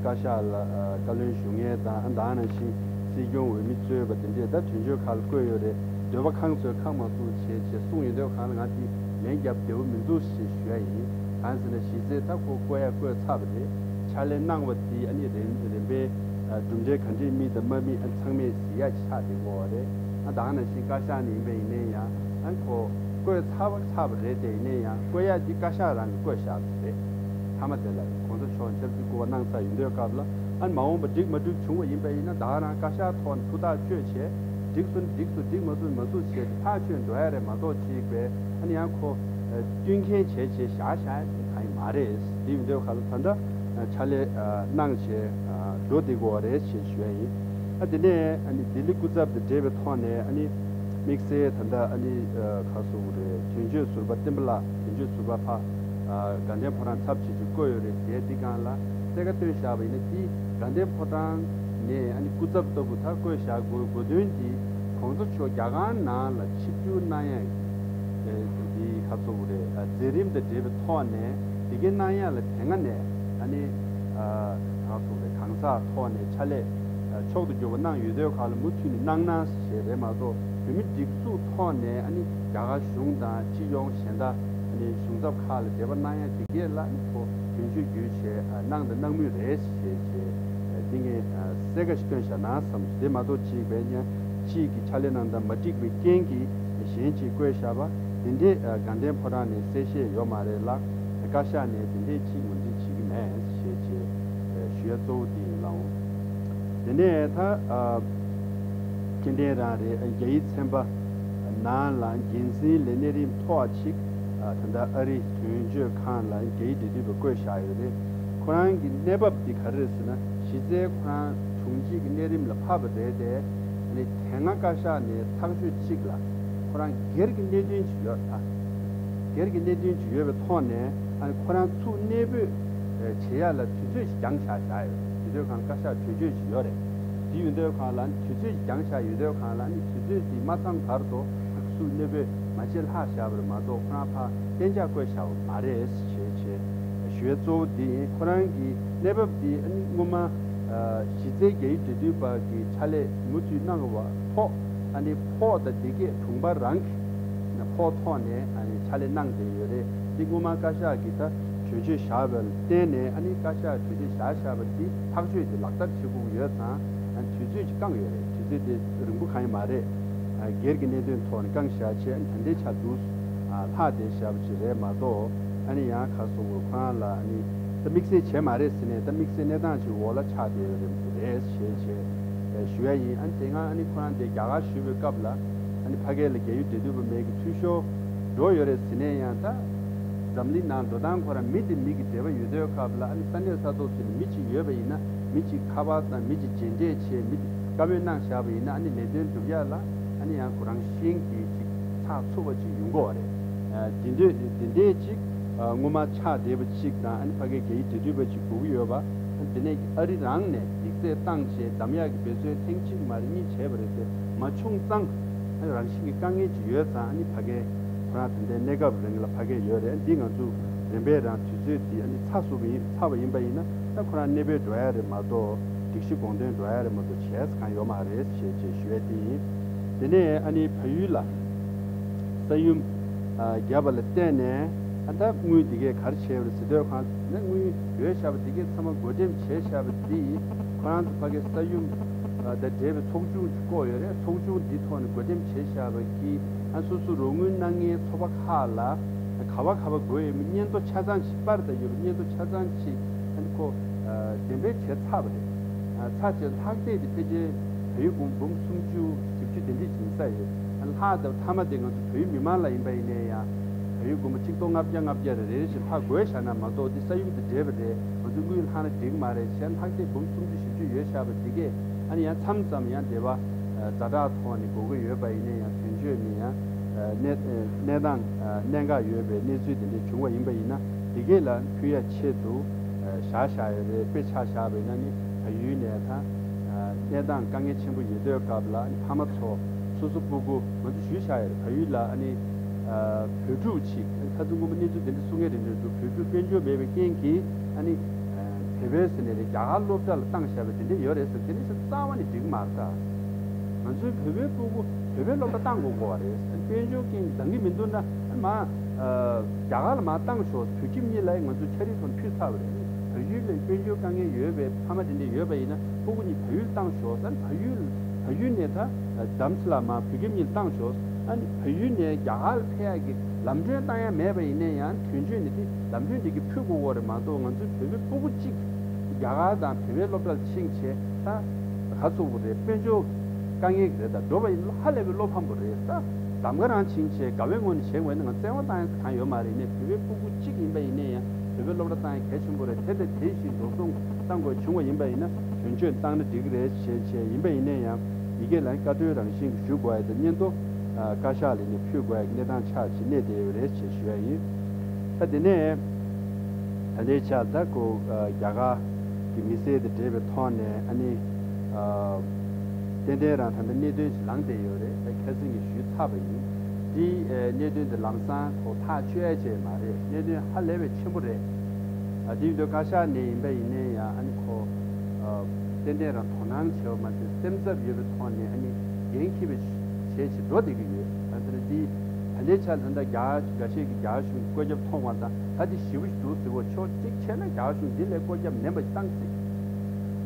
བཀའ་ཤག་ལ་བཀའ་བློན་ཞུ་མཁན་དང་ཨ་ད་ནང་བཞིན་སྲིད་སྐྱོང་འོས་མི་གཙོས་པ་དེ་འདྲས་ད་དོན་གཅོད་ཁག་ལ་བཀོད་ཡོད་རེད། འདོད་པ་ཁེངས་ཚོས་ཁ་མ་བཙུམ་བྱས་བྱས་གསུངས་ཡོད་འདོད་གང་ལ་ང་དེ་ལན་རྒྱབ་བདེ་བོ་མི་འདུག་ཞེས་ཞུ་ཡ་ཡིན། གང་ཟེར་ན་གཞི་རྩའི་ད་ཁོ་བསྐོ་ཡ་བསྐོས་ཚར་བ་རེད། ཕྱག་ལས་གནང་བ་དེ་ཨ་ནི་རིམ་རིམ་པས་གྲུབ་འབྲས་ག་འདྲས་སྨིན་དང་མ་སྨིན་ཨ་ཚང་མས་གཟིགས་ཡ་ཆགས་བསྡད་ཡོད་རེད། ཨ་ད་ག་ནང་བཞིན་བཀའ་ཤག་ནས་ཡིན་པ་ཡིན་ནའི་ཡང་ཨ་ཁོ་བསྐོས་ཚར་བ་ཚར་བ་རེད་དེ། ཡིན་ནའི་ཡང་བསྐོ་ཡ་དེ་བཀའ་ཤག་རང་གིས་བསྐོས་བཞག་པ་རེད། མཐའ་མ་དེ་ལ་གོང་ས་མཆོག་ཆབ་སྲིད་སྐུ་པར་གནང་ཚར་ཡོང་དུས་སྐབས་ལ་ཨ་མ་འོངས་པ་འགྲིག་མ་འགྲིག་བྱུང་བ་ཡིན་པ་ཡིན་ན་ད་ག་རང་བཀའ་ཤག་ཐོག་ནས་ཐུགས་ཐག་གཅོད་བྱས། འགྲིག་སོང་འགྲིག་སོང་འགྲིག་མ་སོང་མ་སོང་བྱས་ཏེ་ཐག་གཅོད་འགྲོ་ཡ་རེད་མ་གཏོགས་ཅིག་པས་ཨ་ནི་ཡང་ཁོ་བསྟུན་མཁན་བྱས་བྱས་བཞག་བཞག་ཡ་དེ་གང་ཡིན་མ་རེད། དེ་ཡིན་དུས་ག་ལ་ད་ལྟ་ཕྱག་ལས་གནང་བྱས་འགྲོ་བསྡད་དགོས་པ་རེད་ཅེས་ཞུ་ཡ་ཡིན། ཨ་དེ་ནས་ཨ་ནི་ལྡི་ལི་སྐུ་ཚབ་དང་འབྲེལ་བའི་ཐོག་ནས་ཨ་ནི་དམིགས་བསལ་ད་ལྟ་ཨ་ནི་ག་སོང་རེད། དོན་གཅོད་ཟུར་པ་བསྟན་པ་ལགས། དོན་གཅོད་ཟུར་པ་ཕ་དགའ་ལྡན་ཕོ་བྲང་ཚབ་བྱེད་ཅིག་བསྐོས་ཡོད་རེད། དེ་འདི་སྒང་ལ་གསལ་ཁ་བཏོན་བཞག་པ་ཡིན་ན་དེ་དགའ་ལྡན་ཕོ་བྲང་ནས་ཨ་ནི་སྐུ་ཚབ་ལྟ་བུ་ད་བསྐོས་བཞག་དགོས་དགོས་དོན་དེ་གོང་ས་མཆོག་རྒྱ་གར་ནང་ལ་ཆིབས་བསྒྱུར་གནང་ཡ་འདི་ག་སོང་རེད། མཛད་རིམ་དང་འབྲེལ་བའི་ཐོག་ནས་དེ་གའི་གནང་ཡ་ལ་དེ་སྔ་ནས་ཨ་ནི་ག་སོང་རེད། གང་ཟག་ཐོག་ནས་ཕྱག་ལས་མཆོག་ཏུ་གྱུར་པ་གནང་ཡོད་དུས་ག་ལ་མུ་མཐུད་ནས་གནང་གནང་ཞེས་རེད་མ་གཏོགས་བོད་མི་སྒྲིག་འཛུགས་ཐོག་ནས་ཨ་ནི་རྒྱ་གར་གཞུང་དང་སྤྱི་ཡོངས་གཞན་དག་ཨ་ནི་གཞུང་ཚབ་ཁག་ལ་འབྲེལ་བ་གནང་ཡ་དེ་གས་ལ་ཨ་ནི་ཁོ་དོན་གཅོད་བརྒྱུད་བྱས་གནང་དང་གནང་མུས་རེད་ཞེས་བྱས་འདི་ངས་གསལ་ཁ་ཞིག་བཏོན་བཞག་ན་བསམ། དེ་མ་གཏོགས་ཅིག་བས་ཉ་གཅིག་གི་ཕྱག་ལས་གནང་སྟངས་མ་འགྲིག་པའི་རྐྱེན་གྱིས་གཞན་གཅིག་བསྐོས་བཞག་པ་དེ་འདྲས་དགའ་ལྡན་ཕོ་བྲང་ནས་གསལ་བཤད་ཡོད་མ་རེད་ལ། བཀའ་ཤག་ནས་དེ་འདྲས་ཅིག་ངོས་འཛིན་བྱེད་ཀྱི་མེད་ཞེས་བྱས་ཞུ་ཡ་གཙོ་བོ་དེ་ཡིན་ལགས། དེ་ནས་ད་ཨ། སྐྱེ་ལྡན་རང་རེད། རྒྱ་ཡིག་ཚན་པ་ནང་ལ་འགན་འཛིན་ལས་གནས་རིམ་མཐོ་བ་ཅིག་ཨ། ད་ལྟ་ཨ་རི་དོན་གཅོད་ཁང་ལ་རྒྱ་ཡིག་འབྲེལ་མཐུད་པ་བསྐོས་བཞག་ཡོད་རེད། ཁོ་རང་གི་གནས་བབ་འདི་ག་རེ་རེད་ཟེར་ན་གཞི་རྩའི་ཁོ་རང་དྲུང་ཆེ་གི་གནས་རིམ་ལ་ཕབ་པ་རེད་དེ། ཨ་ནི་དེ་སྔ་བཀའ་ཤག་ནས་ཐག་གཅོད་ཅིག་ལ་ཁོ་རང་སྒེར་གྱི་གནད་དོན་ཅིག་ཡོད་ད། སྒེར་གྱི་གནད་དོན་ཅིག་ཡོད་པའི་ཐོག་ནས་ཨ་ནི་ཁོ་རང་ཚུར་གནས་སྤོས་བྱེད་ཡ་ལ་དུས་ཚོད་ཅིག་འགྱངས་བཞག་བཞག་ཡོད། དུས་ཚོད་གང་བཀའ་ཤག་གྲོས་ཆོད་ཅིག་ཡོད་རེད། དེ་ཡོད་དུས་གང་ལ་ཨ་ནི་དུས་ཚོད་ཅིག་འགྱངས་བཞག་ཡོད་དུས་གང་ལ་ཨ་ནི་དུས་ཚོད་དེ་མ་ཚང་བར་དུ་ཚུར་གནས་སྤོས་མ་བྱེད་ལྷག་བཞག་པ་རེད་མ་གཏོགས་ཁོ་རང་ཕར་གཏན་འཇགས་བསྐོས་བཞག་པ་མ་རེད་ཞེས་བྱས་ཞུ་ཡ་གཙོ་བོ་དེ་ཡིན། ཁོ་རང་གི་གནས་བབ་དེ་ཨ་ནི་སྔོན་མ་གཞི་རྩའི་རྒྱ་ཡིག་འབྲེལ་མཐུད་པ་གི་ཕྱག་ལས་མུ་མཐུད་གནང་བ་ཕོག་ཨ་ནི་ཕོག་དང་དེ་གས་དྲུང་འཕར་རང་གི་ཕོགས་ཐོག་ནས་ཨ་ནི་ཕྱག་ལས་གནང་བསྡད་ཡོད་རེད། འདི་སྔོན་མ་བཀའ་ཤག་གིས་ད་གྲོས་ཆོད་བཞག་པ་ལ་བརྟེན་ནས་ཨ་ནི་བཀའ་ཤག་གྲོས་ཆོད་བཞག་བཞག་པ་འདི་ཐག་གཅོད་དེ་ལག་བསྟར་བྱེད་དགོས་ཀྱི་ཡོད་ཙང་ཨ་ནི་དུས་ཚོད་ཅིག་བསྐངས་ཡོད་རེད། དུས་ཚོད་དེ་རིང་པོ་གང་ཡང་མ་རེད། སྒེར་གྱི་གནད་དོན་ཐོག་ནས་བསྐངས་བཞག་བྱས་ཨ་ནི་ད་ལྟའི་ཆར་འདུག་ལྷག་བསྡད་བཞག་པ་ཅིག་རེད་མ་གཏོགས་ཨ་ནི་ཡང་ག་སོང་གོ་ཁོ་རང་ལ་ཨ་ནི་ད་དམིགས་བསལ་བྱས་མ་རེད་ཟེར་ནས་ད་དམིགས་བསལ་གནས་སྟངས་ཅིག་འོག་ལ་ཆགས་བསྡད་ཡོད་རེད་ཞེས་བྱས་ཞུ་ཡ་ཡིན། ཨ་ནི་དེ་སྔ་ཨ་ནི་ཁོ་རང་དེ་རྒྱ་གར་བཞུགས་པའི་སྐབས་ལ་ཨ་ནི་ཕ་གི་ལ་རྒྱ་ཡིག་འབྲེལ་མཐུད་པ་མེད་ཀྱི་འཐུས་ཤོར་འགྲོ་ཡོད་རེད་ཟེར་ནས་ཡང་ད་འཛམ་གླིང་ནང་འགྲོ་སྟངས་ཁོ་རང་མི་དེ་མི་གི་འབྲེལ་བ་ཡོད་དུས་སྐབས་ལ་ཨ་ནི་ས་གནས་ས་ཐོག་ཚོ་ནས་མི་གཅིག་ཡོད་པ་ཡིན་ན་མི་གཅིག་ཁ་པར་དང་མི་གཅིག་མཇལ་འཕྲད་བྱས་མི་དེ་བཀའ་མོལ་གནང་བཞག་པ་ཡིན་ན་ཨ་ནི་ལས་དོན་སྒྲུབ་ཡ་ལ་ཨ་ནི་ཡང་ཁོ་རང་བཞིན་གྱིས་ཅིག་ཆགས་ཚུགས་པ་ཅིག་ཡོང་གི་ཡོད་རེད། དེ་འདྲས་དེ་འདྲས་ཅིག་སྔོན་མ་ཆགས་བསྡད་པ་ཅིག་དང་ཨ་ནི་ཕ་གིའི་རྒྱ་ཡིག་འབྲེལ་མཐུད་པ་ཅིག་དགོས་ཀྱི་ཡོད་པ། དེ་ནས་ཨ་རི་རང་ནས་ཡིག་ཚད་བཏང་བྱས་འདམ་ཡག་གི་འབད་བརྩོན་ཐེངས་གཅིག་མ་རེད་གཉིས་བྱས་པ་རེད་དེ་མ་བྱུང་ཙང་ཨ་ནི་རང་བཞིན་གྱི་དཀའ་ངལ་ཅིག་ཡོད་ཙང་ཨ་ནི་ཕ་གིའི་ཁོ་རང་དེ་འདྲའི་གནས་སྐབས་རིང་ལ་ཕ་གིར་ཡོད་རེད། འདི་ང་ཚོ་རིམ་པས་རང་དུས་ཚོད་འདི་ཨ་ནི་ཚར་སོང་བ་ཡིན་ཚར་བ་ཡིན་པ་ཡིན་ན་ད་ཁོ་རང་གནས་སྤོས་འགྲོ་ཡ་རེད་མ་གཏོགས་སྒྲིག་གཞི་དགོངས་དོན་འགྲོ་ཡ་རེད་མ་གཏོགས་བྱས་གང་ཡོད་མ་རེད་ཞེས་ཅེས་ཞུ་ཡ་དེ་ཡིན། དེ་ནས་ཨ་ནི་བལ་ཡུལ་ལ་ས་ཡོམ་ཨ་བརྒྱབ་པ་ལ་བརྟེན་ནས་ཨ་ད་དངུལ་འདི་གས་ག་རེ་བྱས་པ་རེད་ཟེར་དུས་གང་ན་དངུལ་ཡོད་བཞག་པ་འདི་གས་ཚང་མ་བགོ་འགྲེམས་བྱས་བཞག་པ་འདི་ཁོ་རང་ཚོ་ཕ་གི་ས་ཡོམ་ཨ་དང་འབྲེལ་བའི་ཚོགས་ཆུང་ཅིག་བསྐོས་ཡོད་རེད། ཚོགས་ཆུང་འདི་ཐོག་ནས་བགོ་འགྲེམས་བྱས་བཞག་པ་གི་ཨ་སོ་སོ་རོགས་དངུལ་གནང་མཁན་ཚོགས་པ་ཁག་ལ་ག་བ་ག་བ་དགོས་ཡོད་མེད་སྙན་ཐོ་ཆ་ཚང་ཞིག་པར་དང་ཡོད་པ་སྙན་ཐོ་ཆ་ཚང་ཞིག་ཨ་ནི་ཁོ་ཨ་གདན་འདྲེན་བྱས་ཚར་བ་རེད། ཨ་ཚར་བྱས་ལྷག་བསྡད་དེ་ཕལ་ཆེར་བལ་ཡུལ་སྒོར་འབུམ་སུམ་ཅུ་བཞི་བཅུ་དེ་འདྲས་ཅིག་ཡིན་ས་ཡོད། ཨ་ལྷག་དང་མཐའ་མ་དེ་ང་ཚོ་བལ་ཡུལ་མི་མང་ལ་ཡིན་པ་ཡིན་ནའི་ཡང་ བལ་ཡུལ་དགོན་པ་ཆིག་སྟོང་ལྔ་བརྒྱ་ལྔ་བརྒྱ་རེ་རེ་བཞིན་ཕར་བགོས་བཞག་ན་མ་གཏོགས། འདི་ས་ཡོམ་དང་འདྲེས་པ་རེད། ང་ཚོ་དངུལ་ལྷག་ན་འགྲིག་མ་རེད། གཞན་ལྷག་སྟེ་འབུམ་སུམ་ཅུ་བཞི་བཅུ་ཡོད་བཞག་པ་འདི་གས། ཨ་ནི་ཡང་མཚམས་མཚམས་ཡང་སྡེ་བ་ཛ་དྲག་ཐོག་ནས་དགོས་ཀྱི་ཡོད་པ་ཡིན་ན་ཡང་། དོན་གཅོད་ནས་ཡང་གནས་གནས་སྟངས་གནད་འགག་ཡོད་པའི་གནས་ཚུལ་དེ་འདྲ་བྱུང་བ་ཡིན་པ་ཡིན་ན། འདི་གས་ལ་ཕུལ་ཡ་ཆེད་དུ་བཞག་བཞག་ཡོད་རེད། དཔེ་ཆ་བཞག་པ་ཡིན་ན་ནི་བལ་ཡུལ་ནས་ད་གནས་སྟངས་དཀའ་ངལ་ཆེན་པོ་ཡོད་དུས་སྐབས་ལ། ཨ་ནི་ཕ་མ་ཚོ་སོ་སོ་སྤུ་གུ་ང་ཚོ་ཞུས་བཞག་ཡོད་རེད། བལ་ཡུལ་ལ་ཨ་ནི་བོད་ཕྲུག་ཅིག་ཁ་སང་སྔོན་མ་གནས་ཚུལ་དེ་འདྲ་གསུང་མཁན་རེ་རེ་འདུག་བོད་ཕྲུག་དཔལ་འབྱོར་མེད་པའི་རྐྱེན་གྱིས་ཨ་ནི་བོད་པའི་ཟེར་ནས་རེད། རྒྱ་གར་སློབ་གྲྭ་ལ་བཏང་བཞག་པའི་དེ་འདྲ་ཡོད་རེད་ཟེར། དེ་འདྲ་ཞིག་རྩ་བ་ནས་འགྲིག་མ་རེད་ད། ང་ཚོའི་བོད་པའི་སྤུ་གུ་བོད་པའི་སློབ་གྲྭ་བཏང་དགོས་དགོས་པ་རེད། དཔལ་འབྱོར་རྐྱེན་འདང་གི་མི་འདུག་ན་མ་རྒྱ་གར་ལ་མ་བཏང་ཤོག་བོད་ཁྱིམ་གཉིས་ལ་ང་ཚོས་ཕྱག་བྲིས་ཐོག་ནས་ཕུལ་ཚར་བ་རེད། བལ་ཡུལ་ལ་དཔལ་འབྱོར་དཀའ་ངལ་ཡོད་པའི་ཕ་མ་དེ་འདྲ་ཡོད་པ་ཡིན་ན་སྤུ་གུ་གཉིས་བལ་ཡུལ་བཏང་ཤོག་ཨ་ནི་བལ་ཡུལ་བལ་ཡུལ་ནས་ད་རྡ་རམ་ས་ལ་མར་བོད་ཁྱིམ་གཉིས་ལ་བཏང་ཤོག་ཨ་ནི་བལ་ཡུལ་ནས་རྒྱ་གར་ལ་ཕེབས་ཡག་གི་ལམ་གྲོན་བཏང་ཡ་མེད་པ་ཡིན་ན་ཡང་། དོན་གཅོད་ནས་དེ་ལམ་གྲོན་དེ་གི་ཕུལ་དགོས་ཀྱི་རེད་མ་གཏོགས། ང་ཚོའི་བོད་པའི་སྤུ་གུ་གཅིག་རྒྱ་གར་དང་བོད་པའི་སློབ་གྲྭ་ལ་ཕྱིན་བྱས་ད་ག་ཚོད་པོ་རེད། དཔལ་འབྱོར་དཀའ་ངལ་གྱི་རེད། ད་འགྲོ་བ་ཡིན་ན་ཧ་ལས་པའི་བློ་ཕམ་པོ་རེད། ད་གདམ་ག་རང་ཕྱིན་བྱས་དགའ་བའི་ངང་ནས་བྱེད་དགོས་ན་ང་བཙན་དབང་བཏང་ཡ་གང་ཡོད་མ་རེད། ནས་བོད་པའི་སྤུ་གུ་གཅིག་ཡིན་པ་ཡིན་ན་ཡང་བོད་པའི་སློབ་གྲྭ་བཏང་ཡ་གལ་ཆེན་པོ་རེད། དེ་དང་དེ་བཞིན་འགྲོ་སོང་བཏང་དགོས་བྱུང་བ་ཡིན་པ་ཡིན་ན་དོན་གཅོད་བཏང་ན་འགྲིག་གི་རེད་ཞེས་བྱས། ཡིན་པ་ཡིན་ན་ཡང་ཡི་གེ་ལ་བཀའ་འཁྲོལ་རང་བཞིན་གྱི་ཞུ་དགོས་ཡ་དང་། མཉམ་དུ་བཀའ་ཤག་ལ་ནས་ཕུལ་དགོས་ཡ་གི་གནས་སྟངས་ཆགས་བྱས་གནས་བསྡད་ཡོད་རེད་ཅེས་ཞུ་ཡ་ཡིན། ད་དེ་ནས་ད་ལྟའི་ཆར་ད་ཁོ་རྒྱ་གར་གྱི་མི་སེར་དང་འབྲེལ་བའི་ཐོག་ནས་ཨ་ནི་ཏན་ཏན་རང་ད་ལྟ་གནད་དོན་ཞིག་ལངས་བསྡད་ཡོད་རེད། ད་ཁ་སང་གི་ཞུས་ཚར་བ་ཡིན། འདི་གནད་དོན་དེ་ལམ་སང་ཁོ་ཐག་གཅོད་ཡ་ཅིག་མ་རེད། གནད་དོན་ཧ་ལས་པའི་ཆེན་པོ་རེད། ཨ་དེ་ཡིན་དུས་བཀའ་ཤག་ནས་ཡིན་པ་ཡིན་ན་ཡང་ཨ་ནི་ཁོ་ཏན་ཏན་རང་དོ་སྣང་བྱས་པ་མ་ཟད་སེམས་འཚབ་ཡོད་པའི་ཐོག་ནས་ཨ་ནི་འགན་འཁྱེར་བའི་བྱས་བྱས་འགྲོ་བསྡད་ཀྱི་ཡོད། ད་ལྟ་འདི་ད་ལྟའི་ཆར་ད་ལྟ་རྒྱ་འགའ་ཤས་ཀྱིས་རྒྱ་གར་གཞུང་བཀོད་ཁྱབ་མཐོང་བ་དང་། ད་འདི་ཞེ་པོ་ཞིག་འདུག་ཟེར་བ། ཕྱོགས་གཅིག་བྱས་ན་རྒྱ་གར་གཞུང་འདི་ལས་བཀོད་ཁྱབ་ནན་པ་ཞིག་བཏང་སྲིད།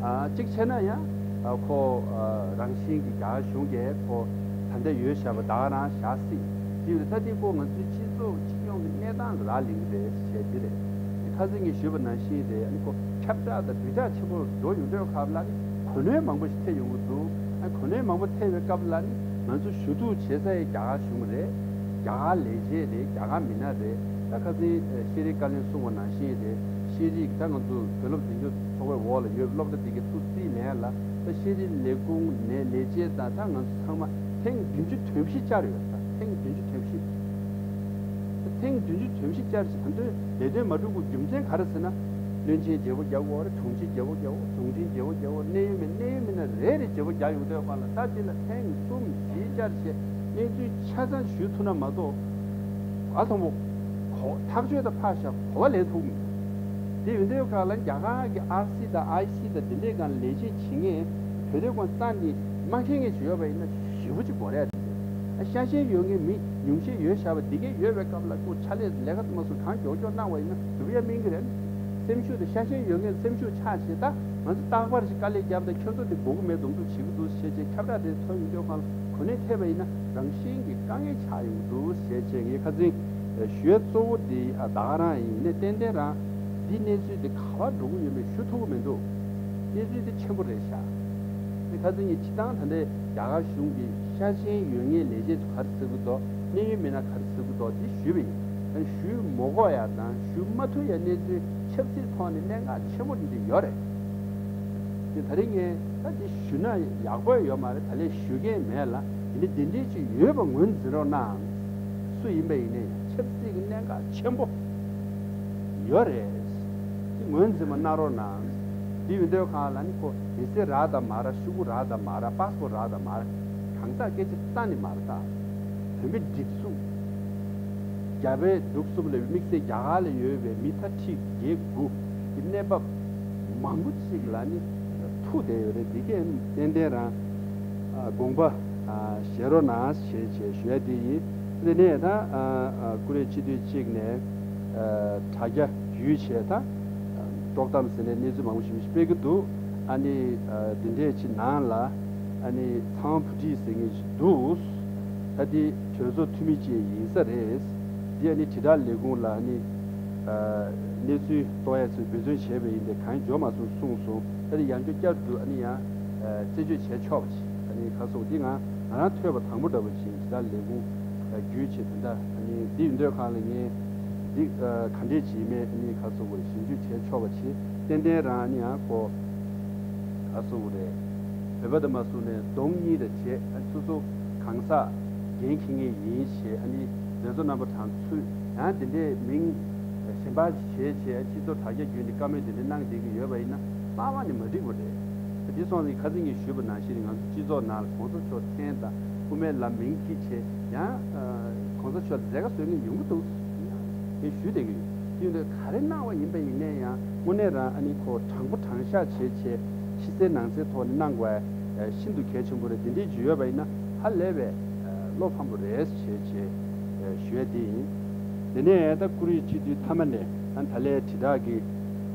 ཨ་གཅིག་བྱས་ན་ཡང་ཨ་ཁོ་ཨ་རང་བཞིན་གྱིས་རྒྱ་གར་གཞུང་གིས་ཁོ་ད་ལྟ་ཡོད་བཞག་པ་ད་ག་རང་བཞག་སྲིད། དེ་ཡོད་ད་འདི་ཁོ་ང་ཚོའི་སྤྱི་ཚོགས་སྤྱི་ཡོངས་ཀྱི་གནས་སྟངས་ལ་རག་ལས་ཀྱི་རེད་ཞེས་འདི་རེད། ཁ་སང་ངས་ཞུས་པ་ནང་བཞིན་རེད། ཨ་ནི་ཁོ་ཁྱབ་བསྒྲགས་དང་སྦུལ་ལྕག་ཆེན་པོ་འགྲོ་ཡོང་དུས་སྐབས་ལ་ནི་གོ་གནོན་མང་པོ་ཞིག་ཐེབས་ཡོང་གི་འདུག་ཨ་གོ་གནོན་མང་པོ་ཐེབས་པའི་སྐབས་ལ་ནི་ང་ཚོ་ཞུ་གཏུག་བྱེད་ས་ཡི་རྒྱ་གར་གཞུང་རེད། རྒྱ་གར་ལས་བྱེད་རེད། རྒྱ་གར་མི་སྣ་རེད། ད་ཁ་སང་ཤེས་རིག་བཀའ་བློན་གསུངས་པ་ནང་བཞིན་རེད། ཤེས་རིག་ད་ང་ཚོ་བོད་སློབ་འཛིན་སྐྱོང་ཚོགས་པའི་འོག་ལ་ཡོད་སློབ་གྲྭ་དེ་གའི་ཐུགས་སྲིད་ལེན་ཡ་ལ། ད་ཤེས་རིག་ལས་ཁུངས་ནས་ལས་བྱེད་དང་ད་ང་ཚོ་ཚང་མ་ཐེངས་བདུན་ཅུ་དོན་བཞི་བཅར་ཡོད། ད་ཐེངས་བདུན་ཅུ་དོན་བཞི། ཐེངས་བདུན་ཅུ་དོན་བཞི་བཅར་ཞིང་། ད་དུང་ལས་དོན་མ་གྲུབ་པའི་རྒྱུ་མཚན་ག་རེ་ཟེར་ན། བློན་ཆེན་བརྗེ་པོ་རྒྱག་དགོས་རེད། དྲུང་ཆེ་བརྗེ་པོ་རྒྱག་དགོས། རྫོང་འཕྲིན་བརྗེ་པོ་རྒྱག་དགོས། གནད་ཡོད་མི་གནད་ཡོད་མི་སྣ་རེ་རེ་བརྗེ་པོ་རྒྱག་ཡོང་དུས་སྒང་ལ། ད་དེ་ལ་ཐེངས་གསུམ་བཞི་བཅར་བྱས་གནས་ཚུལ་ཆ་ཚང་ཞུ་ཐུབ་ན་མ་གཏོགས། ཨ་དང་པོ་གོ་ཐག་གཅོད་དང་ཕར་བཞག་གོ་བ་ལེན་ཐུབ་མི་འདུག་དེ་ཡོང་དུས་སྒང་ལ་རྒྱ་གར་གྱི་ཨར་སི་དང་ཨའི་སི་དང་དེ་འདྲའི་སྒང་ལས་བྱེད་བྱེད་མཁན་བོད་དོན་སྒང་རྩ་ནས་མ་མཁྱེན་མཁན་ཞིག་ཡོད་པ་ཡིན་ན་ཞེ་པོ་ཅིག་དགོས་རེད། ཤ་ཞེན་ཡོད་མཁན་མི་ཉུང་ཤས་ཡོད་བཞག་པ་འདི་གས་ཡོད་པའི་སྐབས་ལ་ཁོ་ཕྱག་ལས་ལས་ཀ་མ་སོང་གང་མགྱོགས་མགྱོགས་གནང་བ་ཡིན་ན་འགྲུབ་ཡ་སྨིན་གྱི་རེད། སེམས་ཤུགས་དང་ཤ་ཞེན་ཡོད་མཁན་སེམས་ཤུགས་ཆག་བྱས། ད་ང་ཚོ་རྟག་པར་ཞིག་དཀའ་ལས་བརྒྱབ་དང་ཁྱོད་ཚོ་དེ་དགོས་ཀྱི་མེད་མདོག་མདོག་བྱེད་ཀྱི་འདུག་ཞེས་བྱས་ཁྱབ་བསྒྲགས་དེ་ཚོ་ཡོང་དུས་སྒང་ལ་གོ་གནས་ཐེབས་པ་ཡིན་ན་རང་བཞིན་གྱིས་དཀའ་ངལ་ཆགས་ཡོང་གི་འདུག་ཞེས་བྱས། ངས་ཁ་སང་ཞུ་ཡ་གཙོ་བོ་དེ་ཨ་ད་ག་རང་ཡིན་ནའི་ཏན་ཏན་རང་འདི་གནས་ཚུལ་དེ་ག་པར་འགྲོ་གི་ཡོད་མེད་ཞུ་ཐུབ་ཀྱི་མི་འདུག་གནས་ཚུལ་དེ་ཆེན་པོ་རེད་ཤག་ཁ་སང་ངས་སྤྱིར་བཏང་ད་ལྟའི་རྒྱ་གར་གཞུང་གི་ཤ་ཞེན་ཡོད་མཁན་ལས་བྱེད་ཚོ་ག་རེ་ཟེར་གྱི་འདུག་གནད་ཡོད་མི་སྣ་ག་རེ་ཟེར་གྱི་འདུག་དེ་ཞུས་པ་ཡིན། ཨ་ནི་ཞུ་མི་དགོས་ཡ་དང་ཞུ་མ་ཐུབ་ཡ་གནས་ཚུལ་ཆབ་སྲིད་ཐོག་ནས་གནད་འགག་ཆེན་པོ་འདི་འདྲ་ཡོད་རེད། དེ་ད་རིང་ངས་ད་འདི་ཞུ་ན་ཡག་པོ་ཡོད་མ་རེད། ད་ལན་ཞུ་མཁན་མེད་ལ། དེ་འདྲ་དེ་འདྲས་ཅིག་ཡོད་པ་ངོས་འཛིན་རོགས་གནང་། སུ་ཡིན་པ་ཡིན་ནའི་ཆབ་སྲིད་ཀྱི་གནད་འགག་ཆེན་པོ་ཡོད་རེད། དེ་ངོས་འཛིན་པ་གནང་རོགས་གནང་། དེ་ཡོད་དུས་སྒང་ལ་ནི་ཁོ་བི་ཟེ་རག་དང་མ་རག་ཤོག་གུ་རག་དང་མ་རག་པ་སི་པོར་རག་དང་མ་རག་གང་ཟག་སྐད་ཆ་རྩ་ནས་མ་རེད་ད། བོད་མི་སྒྲིག་འཛུགས་རྒྱ་བལ་འབྲུག་གསུམ་ལ་དམིགས་བསལ་རྒྱ་གར་ལ་ཡོད་པའི་མི་ཐ་ཁྲི་བརྒྱད་དགུ་གི་གནས་བབ་མང་པོ་ཅིག་ལ་ནི་ཐུག་བསྡད་ཡོད་རེད། དེ་གས་ཏན་ཏན་རང་ཨ་དགོངས་པ་ཨ་བཞེས་རོགས་གནང་ཞེས་བྱས་ཞུ་ཡ་དེ་ཡིན། དེ་ནས་ད་ཨ་ཨ་ཀུ་རེ་སྤྱི་འཐུས་གཅིག་ནས་ཨ་དྲ་རྒྱ་བརྒྱུད་བྱས་ད་དཀྲོག་གཏམ་ཟེར་ནས་གནས་ཚུལ་མང་པོ་ཞིག་སྤེལ་གྱི་འདུག་ཨ་ནི་ཨ་དེ་འདྲས་ཅིག་ནང་ལ་ཨ་ནི་ཚངས་པ་བུ་ཁྲིད་ཟེར་མཁན་ཞིག་འདུག་ད་དེ་གྲོས་ཚོགས་འཐུས་མི་ཅིག་ཡིན་ས་རེད། འདི་ཨ་ནི་དྲིལ་བསྒྲགས་ལས་ཁུངས་ལ་ཨ་ནི་ཨ་གནས་ཚུལ་གཏོང་ཡ་ཚོས་འབད་བརྩོན་བྱས་པ་ཡིན་ཏེ་གང་འབྱོར་མ་སོང་གསུངས་སོང་། ད་དེ་ཡང་བསྐྱར་བསྐྱར་དུ་ཨ་ནི་ཡང་ཨ་རྩད་གཅོད་བྱས་ཆོག་པ་ཞིག་ཨ་ནི་ཁ་སོགས་འདི་ང་ང་རང་ཐོས་པ་དང་པོ་འདྲ་པོ་ཅིག་ཡིན། དྲིལ་བསྒྲགས་ལས་ཁུངས་ བརྒྱུད་བྱས་དེ་འདྲ་ཨ་ནི་འདི་ཡིན་དུས་གང་ལ་ངས་འདི་ག་འདྲས་བྱས་མེད་ཨ་ནི་ག་ཚོད་ཞིབ་འཇུག་བྱས་ཆོག་པ་བྱས། ཏན་ཏན་རང་ཨ་ནི་ཡང་ཁོ་ག་ཚོད་རེད། བོད་པ་དང་མ་སུ་ནས་གདོང་གཉིས་དང་བྱས་ཨ་སོ་སོ་གང་ཟག་འགན་འཁྱེར་མཁན་ཡིན་ཞེས་ཨ་ནི་མཛད་གཙོ་རྣམ་པ་གྲངས་ཚུད་ཡང་འདི་འདྲས་མིང་གཞན་པ་བྱས་བྱས་ཨ་སྤྱི་ཚོགས་དྲ་རྒྱ་བརྒྱུད་ནས་བཀའ་མོལ་འདི་འདྲས་གནང་བསྡད་ཀྱི་ཡོད་པ་ཡིན་ན་སྨྲ་བ་ནི་མ་འགྲིག་པ་རེད། འདི་སོང་ཙང་ཁ་སང་ངས་ཞུས་པ་ནང་བཞིན་ང་ཚོ་སྤྱི་ཚོགས་ནང་ལ་གོང་ས་མཆོག་མཚན་དང་དབུ་མའི་ལམ་མིང་འཁྱེར་བྱས་ཡང་གོང་ས་མཆོག་ལ་མཛད་དཀའ་བཟོ་མཁན་ཡོང་གི་འདུག་ངས་ཞུས་བསྡད་ཀྱི་ཡོད། དེ་ཡིན་དུས་ག་རེ་གནང་བ་ཡིན་པ་ཡིན་ནའི་ཡང་དངོས་གནས་རང་ཨ་ནི་ཁོ་དྲང་པོ་དྲང་བཞག་བྱས་བྱས་ཕྱི་གསལ་ནང་གསལ་ཐོག་ནས་གནང་དགོས་པ་ཤིན་ཏུ་གལ་ཆེན་པོ་རེད། དེ་འདྲའི་ཅིག་ཡོད་པ་ཡིན་ན་ཧ་ལས་པའི་བློ་ཕམ་པོ་རེད་ཞེས་བྱས་ཞུ་ཡ་དེ་ཡིན། དེ་ནས་ད་བཀུར་འོས་སྤྱི་འཐུས་མཐའ་མ་ནས་ད་ད་ལན་དྲིལ་བསྒྲགས་ཀྱི་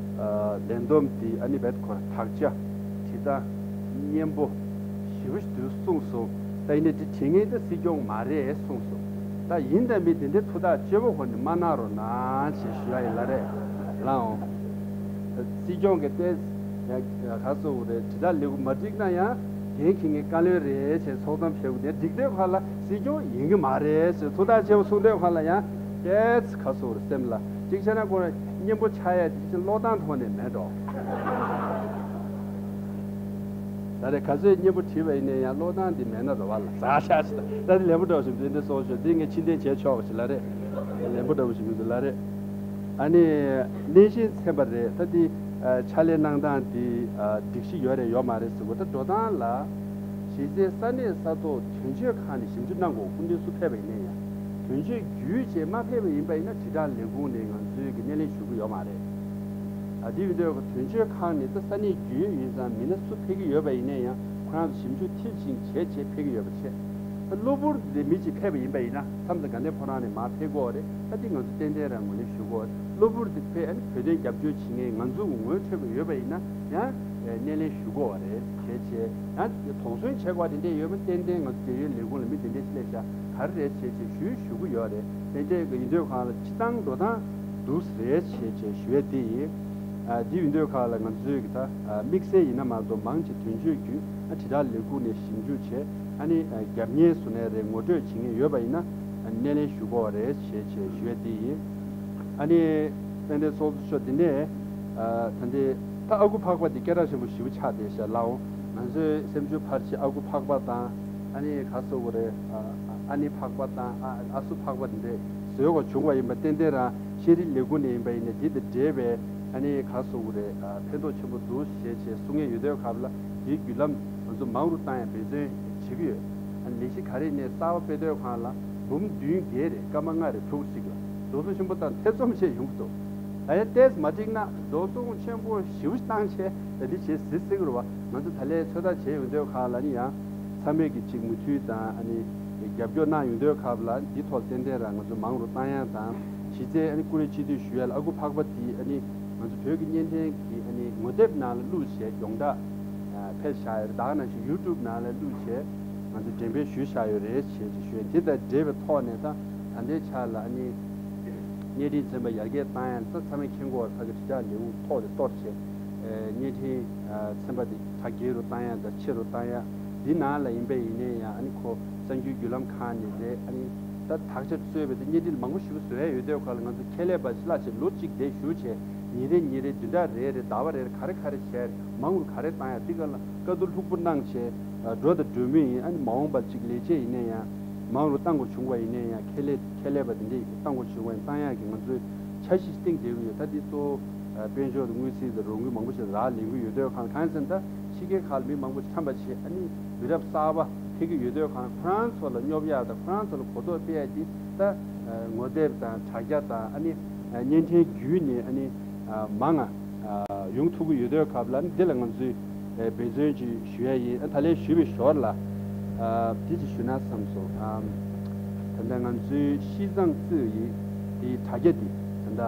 ལས་བསྡོམས་དེ་ཨ་ནི་བེད་ཁོ་དག་ཆ་དྲིལ་བསྒྲགས་སྙན་པོ་ཞེ་པོ་ཞིག་འདུག་གསུངས་སོང་། ད་ཡིན་ནའི་དེ་བྲིས་མཁན་ད་སྲིད་སྐྱོང་མ་རེད་གསུངས་སོང་། ད་ཡིན་དང་མིན་དེ་འདྲའི་ཐུགས་ཐག་གཅོད་པོ་ཁོ་ནས་མ་གནང་རོགས་གནང་ཞེས་ཞུ་ཡ་ཡིན་ལ་རེད་ལགས་འོང་། སྲིད་སྐྱོང་གི་ཏེ་ཡ་ག་སོ་རེད། དྲིལ་བསྒྲགས་ལས་ཁུངས་མ་འགྲིག་ན་ཡང་འགན་འཁྱེར་མཁན་བཀའ་བློན་རེད་ཅེས་ཚོགས་གཏམ་བྱེད་དགོས་དེ་འགྲིག་དུས་ཁ་ལ་སྲིད་སྐྱོང་ཡིན་གྱི་མ་རེད་ཅེས་ཐུགས་ཐག་ཆེ་བོ་གསུངས་དུས་ཁ་ལ་ཡང་ཏེ་ག་སོ་རེད། སེམས་ལ་གཅིག་བྱས་ན་ཁོ་རང་སྙན་པོ་ཆགས་ཡ་དེ་ཅིག་ཀློག་སྟངས་ཐོག་ནས་མེད་འགྲོ། ད་རེས་ག་ཚོད་སྙན་པོ་བྲིས་པ་ཡིན་ནའི་ཡང་ཀློག་སྟངས་འདི་མེད་ན་རེ་བ་ལ་ཟ་ཤ་ཞིག་ད་འདི་ལན་པོ་འདྲ་བ་ཞིག་འདི་འདི་སོང་ཞོག་འདི་ངས་ཕྱིར་འཐེན་བྱས་ཆོག་པ་ཞིག་ལ་རེད། ལན་པོ་འདྲ་བོ་ཞིག་མི་འདུག་ལ་རེད། ཨ་ནི་གནས་གཞི་ཚན་པ་རེད། ད་འདི་ཕྱག་ལས་གནང་སྟངས་འདི་སྒྲིག་གཞི་ཡོད་རེད་ཡོད་མ་རེད་ཟེར་གོ། ད་འགྲོ་སྟངས་ལ་གཞི་རྩའི་ས་གནས་ས་ཐོག་དོན་གཅོད་ཁང་ནས་ཞིབ་འཇུག་གནང་དགོས། སྐུ་མདུན་སུ་ཕེབས་པ་ཡིན་ནའི་ཡང་དོན་གཅོད་བརྒྱུད་བྱས་མ་ཕེབས་པ་ཡིན་པ་ཡིན་ན་དྲིལ་བསྒྲགས་ལས་ཁུངས་ནས་ང་ཚོའི་གི་སྣེ་ལེན་ཞུ་གི་ཡོད་མ་རེད། ཨ་དེ་ཡིན་དུས་དོན་གཅོད་ཁང་ནས་ད་ས་གནས་བརྒྱུད་ཡིན་ཙང་མིན་ན་སུ་ཕེབས་ཀྱི་ཡོད་པ་ཡིན་ན་ཡང་ཁོ་རང་ཚོ་ཞིབ་འཇུག་མཐིལ་ཕྱིན་བྱས་བྱས་ཕེབས་ཀྱི་ཡོད་པ་བྱས། ད་གློ་བུར་དེ་མི་གཅིག་ཕེབས་པ་ཡིན་པ་ཡིན་ན་མཚམས་དང་དགའ་ལྡན་ཕོ་བྲང་ནས་མར་ཕེབས་དགོས་པ་རེད། ད་དེ་ང་ཚོ་ཏན་ཏན་རང་ངོས་ལེན་ཞུ་དགོས་པ་རེད། གློ་བུར་དེ་ཕེབས་ཨ་ནི་བོད་དོན་རྒྱབ་སྐྱོར་བྱེད་མཁན་ང་ཚོ་ངོ་འཕྲོད་པ་ཡོད་པ་ཡིན་ན་ཡང་སྣེ་ལེན་ཞུ་དགོས་པ་རེད། བྱས་བྱས་ཡང་དོགས་ཟོན་བྱེད་དགོས་པ་དེ་འདྲས་ཡོད་མ་ཏན་ཏན་ང་ཚོ་རྒྱལ་ཡོངས་ལས་ཁུངས་ལ་མི་དེ་འདྲས་སླེབས་ཤག་ག་རེ་རེད་བྱས་བྱས་ཞུས་ཞུ་གི་ཡོད་རེད། དེ་འདྲས་ཀྱི་ཡིན་དུས་གང་ལ་སྤྱི་བཏང་འགྲོ་སྟངས་འདུག་རེད་བྱས་བྱས་ཞུ་ཡས་དེ་ཡིན། ཨ་དེ་ཡིན་དུས་གང་ལ་ང་ཚོའི་གི་ད་ཨ་དམིགས་བསལ་ཡིན་ན་མ་གཏོགས་མང་ཆེ་དོན་གཅོད་བརྒྱུད་ཨ་དྲིལ་བསྒྲགས་ལས་ཁུངས་ནས་ཞིབ་འཇུག་བྱས་ཨ་ནི་ཨ་རྒྱབ་གཉེར་བཟོ་ནས་རེད་ངོ་སྤྲོད་བྱེད་མཁན་ཡོད་པ་ཡིན་ན་ཨ་སྣེ་ལེན་ཞུ་དགོས་པ་རེད་བྱས་བྱས་ཞུ་ཡས་དེ་ཡིན། ཨ་ནི་དཔལ་ལྡན་ཚོགས་གཙོ་མཆོག་འདི་ནས་ཨ་ད་འདི་ད་ཨ་ཁུ་འཕགས་པ་འདི་སྐད་གྲགས་ཆེན་པོ་ཞེ་པོ་ཆགས་བསྡད་ཤག་ལགས་འོང་། ང་ཚོའི་སེམས་ཆུང་ཕལ་ཆེར་ཨ་ཁུ་འཕགས་པ་དང་ཨ་ནི་ག་སོ་གོ་རེད། ཨ་ཨ་ནི་འཕགས་པ་དང་ཨ་ཨ་སུ་འཕགས་པ་འདི་འདྲས་བཟོས་དགོས་བྱུང་བ་ཡིན་པ་ཏན་ཏན་རང་ཤེས་རིག་ལས་ཁུངས་ནས་ཡིན་པ་ཡིན་ན་འདི་དང་འབྲེལ་བའི་ཨ་ནི་ག་སོ་གོ་རེད། ཨ་ཕན་ཐོགས་ཆེན་པོ་འདུག་ཞེས་བྱས་གསུང་ཡས་ཡོད་དུས་སྐབས་ལ་དེའི་བརྒྱུད་ལམ་ང་ཚོ་མང་རུ་བཏང་ཡ་འབད་བརྩོན་བྱེད་ཀྱི་ཡོད། ཨ་ནི་ལས་གཞི་ག་རེ་ནས་གསར་པ་སྤེལ་དུས་སྒང་ལ་འབུམ་བདུན་བརྒྱད་རེད། སྐར་མ་ལྔ་རེད་དྲུག་ཅིག་ལ་རྡོ་སོལ་ཆེན་པོ་དང་ཐེ་ཚོམ་བྱས་ཡོང་གི་འདུག་ད་ཡང་ཏོག་ཙམ་མ་འགྲིག་ན་རྡོ་ཚོང་ཆེན་པོ་ཞེ་པོ་བཏང་བྱས་ད་འདི་བྱེད་སྲིད་སྲིད་ཀྱི་རེད་བ། ང་ཚོ་ད་ལས་ཚོད་ལྟ་བྱས་ཡོང་དུས་སྒང་ལ་ནི་ཡང་ཚང་མས་ཀྱི་ཅིག་མོས་མཐུན་དང་ཨ་ནི་རྒྱབ་སྐྱོར་གནང་ཡོང་དུས་སྐབས་ལ་འདི་ཐོག་ཏན་ཏན་རང་ང་ཚོ་མང་རུ་བཏང་ཡ་དང་གཞི་རྩའི་ཨ་ནི་བཀུར་འོས་སྤྱི་འཐུས་ཞུ་ཡ་ལ་ཨ་ཁུ་འཕགས་པ་དེ་ཨ་ནི་ང་ཚོ་བོད་ཀྱི་བརྙན་འཕྲིན་གྱི་ཨ་ནི་ངོ་དེབ་ནང་ལ་བླུགས་བྱས་ཡོངས་གྲགས་ཕེབས་བཞག་ཡོད་རེད། ད་ག་ནང་བཞིན་ཡུ་ཊུབ་ནང་ལ་བླུགས་བྱས་ང་ཚོ་འགྲེམས་སྤེལ་ཞུས་བཞག་ཡོད་རེད་ཞེས་ཅིག་ཞུ་ཡ། དེ་དང་འབྲེལ་བའི་ཐོག་ནས་ད་ད་ལྟའི་ཆ་ལ་ཨ་ནི་བརྙན་འཕྲིན་ཚན་པ་ཡར་རྒྱས་བཏང་ཡ་ད་ཚང་མས་མཁྱེན་གྱི་ཡོད་རེད། ཕ་གི་དྲིལ་བསྒྲགས་ལས་ཁུངས་ཐོག་ནས་གཏོར་བྱས་བརྙན་འཕྲིན་ཚན་པ་དེ་གྲ་རྒྱས་རུ་བཏང་ཡ་དང་ཆེ་རུ་བཏང་ཡ། འདི་ནང་ལ་ཡིན་པ་ཡིན་ནའི་ཡང་ཨ་ནི་ཁོ་གསར་འགྱུར་བརྒྱུད་ལམ་ཁག་ནས་རེད། ཨ་ནི་ད་དག་ཆ་གཙོས་པའི་དེ་བརྙན་འཕྲིན་མང་པོ་ཞིག་བཟོ་ཡ་ཡོད་དུས་སྒང་ལ་ང་ཚོ་ཁྱད་ལས་པ་ཞིག་ལ་ཕྱིན་ལོ་གཅིག་དེ་བཞུགས་བྱས་ཉིན་རེ་ཉིན་རེ་བདུན་ཕྲག་རེ་རེ་ཟླ་བ་རེ་རེ་ག་རེ་ག་རེ་བྱས་མང་རུ་ག་རེ་བཏང་ཡ་འདི་སྒང་ལ་བཀའ་བསྡུར་ལྷུག་པོ་གནང་བྱས་འགྲོ་དང་འགྲོ་མུས་ཡིན། ཨ་ནི་མ་འོངས་པ་ཅིག་ལས་བྱེད་ཡིན་ནའི་ཡང་མང་རུ་བཏང་དགོས་བྱུང་བ་ཡིན་ནའི་ཡང་ཁྱད་ལས་ཁྱད་ལས་པ་དེ་འདྲས་བཏང་དགོས་བྱུང་བ་ཡིན་བཏང་ཡག་གི་ང་ཚོའི་འཆར་གཞི་བཏིང་བསྡད་ཀྱི་ཡོད། ད་འདི་གཙོ་བོ་དཔལ་འབྱོར་དང་དངུལ་རྩིས་དང་རོགས་དངུལ་མང་པོ་ཞིག་རག་ལས་ཀྱི་ཡོད་དུས་གང་གང་ཡིན་ཟེར་ན་ད་ཕྱི་རྒྱལ་ཁག་ལ་མི་མང་པོ་ཞིག་ཁྲམ་པ་བྱས་ཨ་ནི་མི་རབས་གསར་པ་ཕེབས་ཀྱི་ཡོད་དུས་གང་ཁོ་རང་ཚོ་ལ་སྙོབ་ཡག་དང་ཁོ་རང་ཚོ་ལ་གོ་རྟོགས་སྤེལ་ཡག་དེ་ད་ངོ་དེབ་དང་དྲ་རྒྱ་དང་ཨ་ནི་བརྙན་འཕྲིན་བརྒྱུད་ནས་ཨ་ནི་མང་ང་ཡོང་ཐུབ་ཀྱི་ཡོད་དུས་སྐབས་ལ་འདི་ལ་ང་ཚོས་འབད་བརྩོན་ཅིག་ཞུ་ཡ་ཡིན། ད་ལན་ཞུས་པའི་ཞོར་ལ་འདི་ཅིག་ཞུ་ན་བསམ་སོང་། ད་ལྟ་ང་ཚོའི་ཤིས་ཙང་ཙི་ཡི་དེའི་དྲ་རྒྱ་འདི་ད་ལྟ་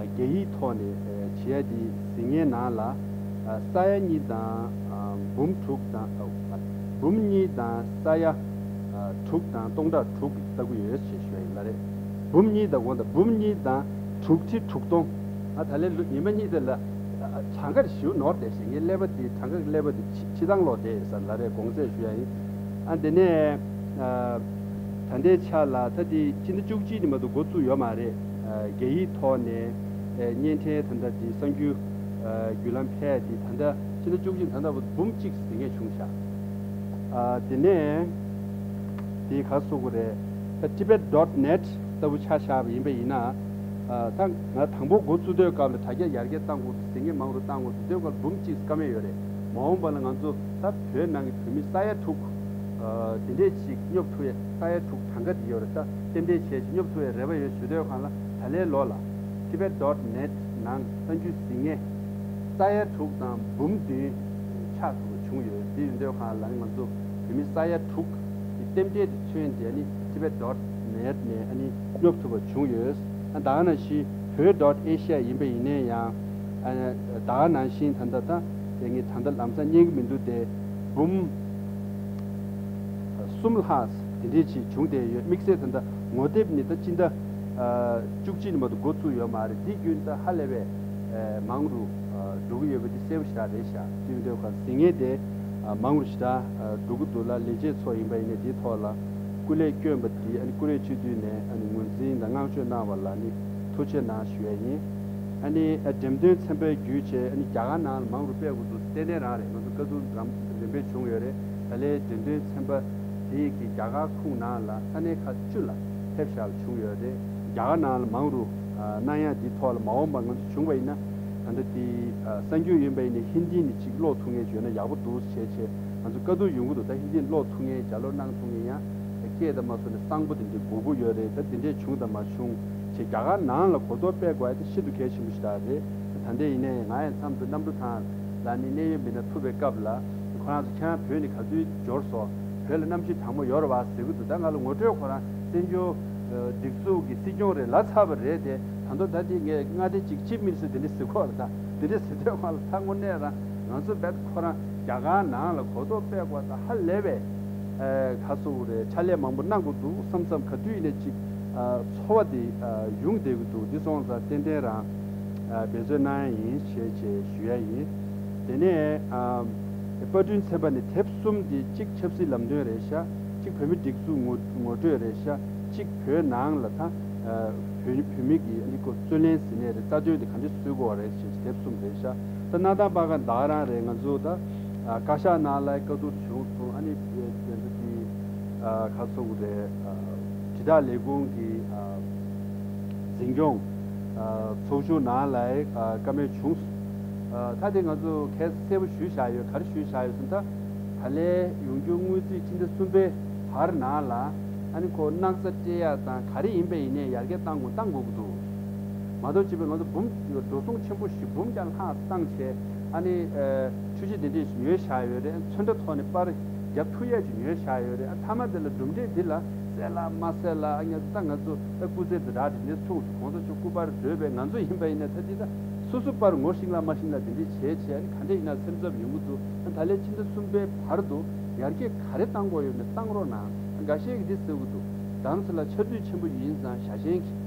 རྒྱ་ཡིག་ཐོག་ནས་བྱེད་ཡ་དེ་ཟིན་ངའི་ནང་ལ་ས་ཡ་གཉིས་དང་འབུམ་དྲུག་དང་འབུམ་གཉིས་དང་ས་ཡ་དྲུག་དང་སྟོང་ཕྲག་དྲུག་ལྟ་བུ་ཡོད་ཅེས་ཞུ་ཡ་ཡིན་ལ་རེད། འབུམ་གཉིས་དང་དགོངས་དག་འབུམ་གཉིས་དང་དྲུག་ཁྲི་དྲུག་སྟོང་། ཨ་ད་ལན་ལོ་ཉི་མ་གཉིས་དེ་ལ་གྲངས་ཀར་ཞིབ་ནོར་བསྡད་ཤིང་ངའི་ཀླད་པ་འདི་གྲངས་ཀ་ཀླད་པ་འདི་ཕྱི་ཕྱི་ཐང་ལོག་བསྡད་ཡོད་ས་ལ་རེད། དགོངས་སེལ་ཞུ་ཡ་ཡིན། ཨ་འདི་ནས་ཨ་ ད་ལྟའི་ཆ་ལ་ད་དེ་སྤྱི་ཟླ་བཅུ་གཅིག་ནས་མ་གཏོགས་འགོ་བཙུགས་ཡོད་མ་རེད། ཨ། རྒྱ་ཡིག་ཐོག་ནས། ཨ། བརྙན་འཕྲིན་ད་ལྟ་དེ་གསར་འགྱུར། ཨ། བརྒྱུད་ལམ་ཕལ་དེ་ད་ལྟ་སྤྱི་ཟླ་བཅུ་གཅིག་ད་ལྟ་བར་འབུམ་གཅིག་ཟིན་ངེས་བྱུང་ཤག་ཨ། དེ་ནས་དེ་ག་སོགས་རེད། ད་tibet dot net ལྟ་བུ་ཆ་བཞག་པ་ཡིན་པ་ཡིན་ན། ཨ། ད་ང་དང་པོ་འགོ་བཙུགས་དུས་སྐབས་ལ་དྲ་རྒྱ་ཡར་རྒྱས་གཏང་དགོས་འདུག་ཟེར་མཁན་མང་རུ་གཏང་དགོས་འདུག་དེ་སྐབས་འབུམ་གཅིག་བཀག་མེད་ཡོད་རེད། མ་འོངས་པ་ལ་ང་ཚོ་ད་བོད་ནང་གི་བོད་མི་ས་ཡ་དྲུག་ཨ། དེ་འདྲས་ཅིག་སྙོབ་ཐུབ་ཡས། ས་ཡ་དྲུག་གྲངས་ཀ་དེ་ཡོད་རེད། ད་རྟེན་འབྲེལ་བྱས་ཤིག་སྙོབ་ཐུབ་ཡས་རེ་བ་ཡོད་ཞུ་དུས་སྒང་ལ་ད་ལན་ལོ་ལ་tibet dot net ནང་གསར་འགྱུར་གཟིགས་མཁན་ས་ཡ་དྲུག་དང་འབུམ་བདུན་ཆགས་ཐུབ་པ་བྱུང་ཡོད། དེ་ཡིན་དུས་སྒང་ལ་ང་ཚོ་བོད་མི་ས་ཡ་དྲུག་གི་རྟེན་འབྲེལ་དེ་མཚོན་ཏེ་ཨ་ནི་tibet dot net ནས་ཨ་ནི་སྙོབ་ཐུབ་པ་བྱུང་ཡོད། ཨ། ད་ག་ནང་བཞིན་བོད་dot asia ཡིན་པ་ཡིན་ནའི་ཡང་། ཨ། ད་ག་ནང་བཞིན་ད་ལྟ་ད་དེ་ངས་ད་ལྟ་ལམ་སང་རྙེད་ཀྱི་མི་འདུག་སྟེ། འབུམ་གསུམ་ལྷག་དེ་འདྲས་ཅིག་བྱུང་བསྡད་ཡོད། དམིགས་བསལ་ད་ལྟ་ངོ་དེབ་ནི་ད་སྤྱི་ཟླ་ཨ། བཅུ་གཅིག་ནས་མ་གཏོགས་འགོ་བཙུགས་ཡོད་མ་རེད། དེ་བརྒྱུད་ད་ཧ་ལས་པའི་ཨ། མང་རུ་ཨ། འགྲོ་གི་ཡོད་པ་དེ་གསལ་པོ་ཞེ་དྲག་རེད་ཤག་དེ་ཡིན་དུས་སྒང་གཟིགས་མཁན་དེ་ཨ། མང་རུ་ཞེ་དྲག་ཨ། འགྲོ་གི་འདུག་ལ། ལས་བྱེད་ཚོ་ཡིན་པ་ཡིན་ནའི་དེའི་ཐོག་ལ་སྐུ་ལས་བསྐྱོན་པ་དེ་ཨ་ནི་ཀུ་རེ་སྤྱི་འཐུས་ནས་ཨ་ནི་ངོས་འཛིན་དང་བསྔགས་བརྗོད་གནང་བ་ལ་ནི་ཐུགས་རྗེ་གནང་ཞུ་ཡ་ཡིན། ཨ་ནི་ཨ། འགྲེམས་སྟོན་ཚན་པ་བརྒྱུད་བྱས་ཨ་ནི་རྒྱ་གར་ནང་ལ་མང་རུ་སྤེལ་དགོས་འདུག་ཏན་ཏན་རང་རེད། ང་ཚོ་བཀའ་བསྡུར་རམ་རིམ་པས་བྱུང་ཡོད་རེད། ད་ལན་འགྲེམས་སྟོན་ཚན་པ་དེ་གི་རྒྱ་གར་ཁུངས་ནང་ལ་ས་གནས་ཁག་བཅུ་ལ་ཕེབས་བཞག་པ་བྱུང་ཡོད་རེད། རྒྱ་གར་ནང་ལ་མང་རུ་ཨ། གནང་ཡ་འདི་ཐོག་ལ་མ་འོངས་པ་ང་ཚོ་བྱུང་བ་ཡིན་ན། ད་ལྟ་དེ་ཨ། གསར་འགྱུར་ཡིན་པ་ཡིན་ན་ཧིན་དི་ནས་ཅིག་ཀློག་ཐུབ་མཁན་བྱུང་ན་ཡག་པོ་འདུག་བྱས་བྱས་ང་ཚོ་བཀའ་བསྡུར་ཡོང་གི་འདུག་ད་ཧིན་དི་ནས་ཀློག་ཐུབ་མཁན་རྒྱ་ཀློག་གནང་ཐུབ་མཁན་ཡང་སྐད་དང་མ་སོ་ནས་གསང་པོ་དེ་འདྲའི་དགོས་མཁོ་ཡོད་རེད། ད་དེ་འདྲས་བྱུང་དང་མ་བྱུང་བྱས་རྒྱ་གར་ནང་ལ་གོ་རྟོགས་སྤེལ་དགོས་ཡ་དེ་ཤིན་ཏུ་གལ་ཆེན་པོ་ཞིག་རེད། ད་ལྟ་ཡིན་ནའི་ང་ཡང་མཚམས་དུ་གནམ་གྲུ་ཐང་ལ་ནི་གནད་ཡོད་མི་སྣ་ཐུག་པའི་སྐབས་ལ་ཁོ་རང་ཚོ་ཁྱེད་རང་བོད་ནས་ག་ཚོད་འབྱོར་སོང་། བོད་ལ་གནམ་གཤིས་གྲང་མོ་ཡོད་རེད་བ་ཟེར་གི་འདུག་ད་ང་ལ་ངོ་སྤྲོད་ཁོ་རང་བཙན་བྱོལ་སྒྲིག་འཛུགས་ཀྱི་སྲིད་སྐྱོང་རེད་ལབ་ཚར་བ་རེད་དེ། ད་དུང་ད་དེ་ངས་མངའ་སྡེ་གཅིག་ཅིབ་མི་ནི་སི་ཊར་དེ་འདྲ་ཟེར་གོ་རེད། ད་དེ་འདྲ་ཟེར་དུས་ང་ལ་ད་དངོས་གནས་རང་ང་ཚོ་བེད་ཁོ་རང་རྒྱ་གར་ནང་ལ་གོ་རྟོགས་སྤེལ་དགོས་ད་ཧ་ལས་པའི་ཨ། ག་ཟེར་དགོས་རེད། ཕྱག་ལས་མང་པོ་གནང་དགོས་འདུག་བསམ་བསམ་ག་དུས་ཡིན་ནའི་ཅིག་ཨ། ཚོར་བ་དེ་ཨ། ཡོང་བསྡད་ཀྱི་འདུག་འདི་སོང་ཙང་ཏན་ཏན་རང་ཨ། འབད་བརྩོན་གནང་ཡ་ཡིན་ཞེས་བྱས་ཞུ་ཡ་ཡིན། དེ་ནས་ཨ། དཔར་སྐྲུན་ཚན་པ་ནས་དེབ་གསུམ་དེ་གཅིག་ཆབ་སྲིད་ལམ་སྟོན་རེད་ཤག་གཅིག་བོད་མི་སྒྲིག་འཛུགས་ངོ་ངོ་སྤྲོད་རེད་ཤག་གཅིག་བོད་ནང་ལ་ད་ཨ། བོད་བོད་མི་གི་ཨ་ནི་ཁོ་རྩོད་ལེན་ཟེར་ནའི་རེད། རྩ་དོན་དེ་ག་འདྲས་བཟོ་དགོས་རེད་ཞེས་དེབ་གསུམ་རེད་ཤག་ད་གནའ་དང་པ་ག་ད་ག་རང་རེད། ང་ཚོ་ད་ཨ། བཀའ་ཤག་ནང་ལ་བཀའ་བསྡུར་བྱུང་སོང་། ཨ་ནི་དེ་ཚོ་གི་ཨ། ག་ཟེར་དགོས་རེད། ཨ། དྲིལ་བསྒྲགས་ལས་ཁུངས་ཀྱི་ཨ། འཛིན་སྐྱོང་ཨ། ཚོགས་ཆུང་ནང་ལ་ཨ། བཀའ་མོལ་བྱུང་སོང་། ཨ། ད་དེ་ང་ཚོ་གལ་གསལ་པོ་ཞུས་བཞག་ཡོད། ག་རེ་ཞུས་བཞག་ཡོད་ཟེར་ན། ད་ད་ལན་ཡོང་རྒྱུ་དངུལ་རྩིས་སྤྱི་ཟླ་གསུམ་པའི་བར་ནང་ལ་ཨ་ནི་ཁོ་སྣག་ཚ་སྤྲད་ཡ་དང་ག་རེ་ཡིན་པ་ཡིན་ནའི་ཡར་རྒྱས་གཏང་དགོས་གཏང་དགོས་ཀྱི་འདུག་མ་གཏོགས་བྱས་པའི་ང་ཚོ་འབུམ་འགྲོ་སོང་ཆེན་པོ་ཞིག་འབུམ་བརྒྱ་ལྷག་བཏང་བྱས་ཨ་ནི་ཨ། འཕྲུལ་ཆས་དེ་འདྲས་ཉོས་བཞག་ཡོད་རེད། ཚོན་ཁྲ་ཐོག་ནས་པར་རྒྱབ་ཐུབ་ཡ་ཅིག་ཉོས་བཞག་ཡོད་རེད། ཨ། མཐའ་མ་དེ་ལ་གྲུབ་འབྲས་འདི་ལ་གསལ་ལ་མ་གསལ་ལ། ཨ། ང་ཚོ་ད་ང་ཚོ་ད་སྐུ་ཚེ་འདི་འདྲ་དེ་འདྲས་ཚུགས་འདུག་གོང་ས་མཆོག་སྐུ་པར་བགྲོད་པའི་ང་ཚོ་ཡིན་པ་ཡིན་ན་ད་འདི་ད་སོ་སོ་པར་ངོ་ཤེས་ལ་མ་ཤེས་ལ་དེ་འདྲས་བྱས་བྱས་ཨ་ནི་ག་འདྲས་ཡིན་ན་སེམས་འཚབ་ཡོང་གི་འདུག་ཨ། ད་ལན་ཕྱི་ཟླ་གསུམ་པའི་བར་དུ་ཡར་རྒྱས་ག་རེ་བཏང་དགོས་ཡོད་མེད་བཏང་རོགས་གནང་། ཨ། འགའ་ཤས་ཀྱིས་འདི་ཟེར་གི་འདུག་རྡ་རམ་ས་ལ་ཆར་དུས་ཆེན་པོ་ཡིན་ཙང་བྱ་ཞེན་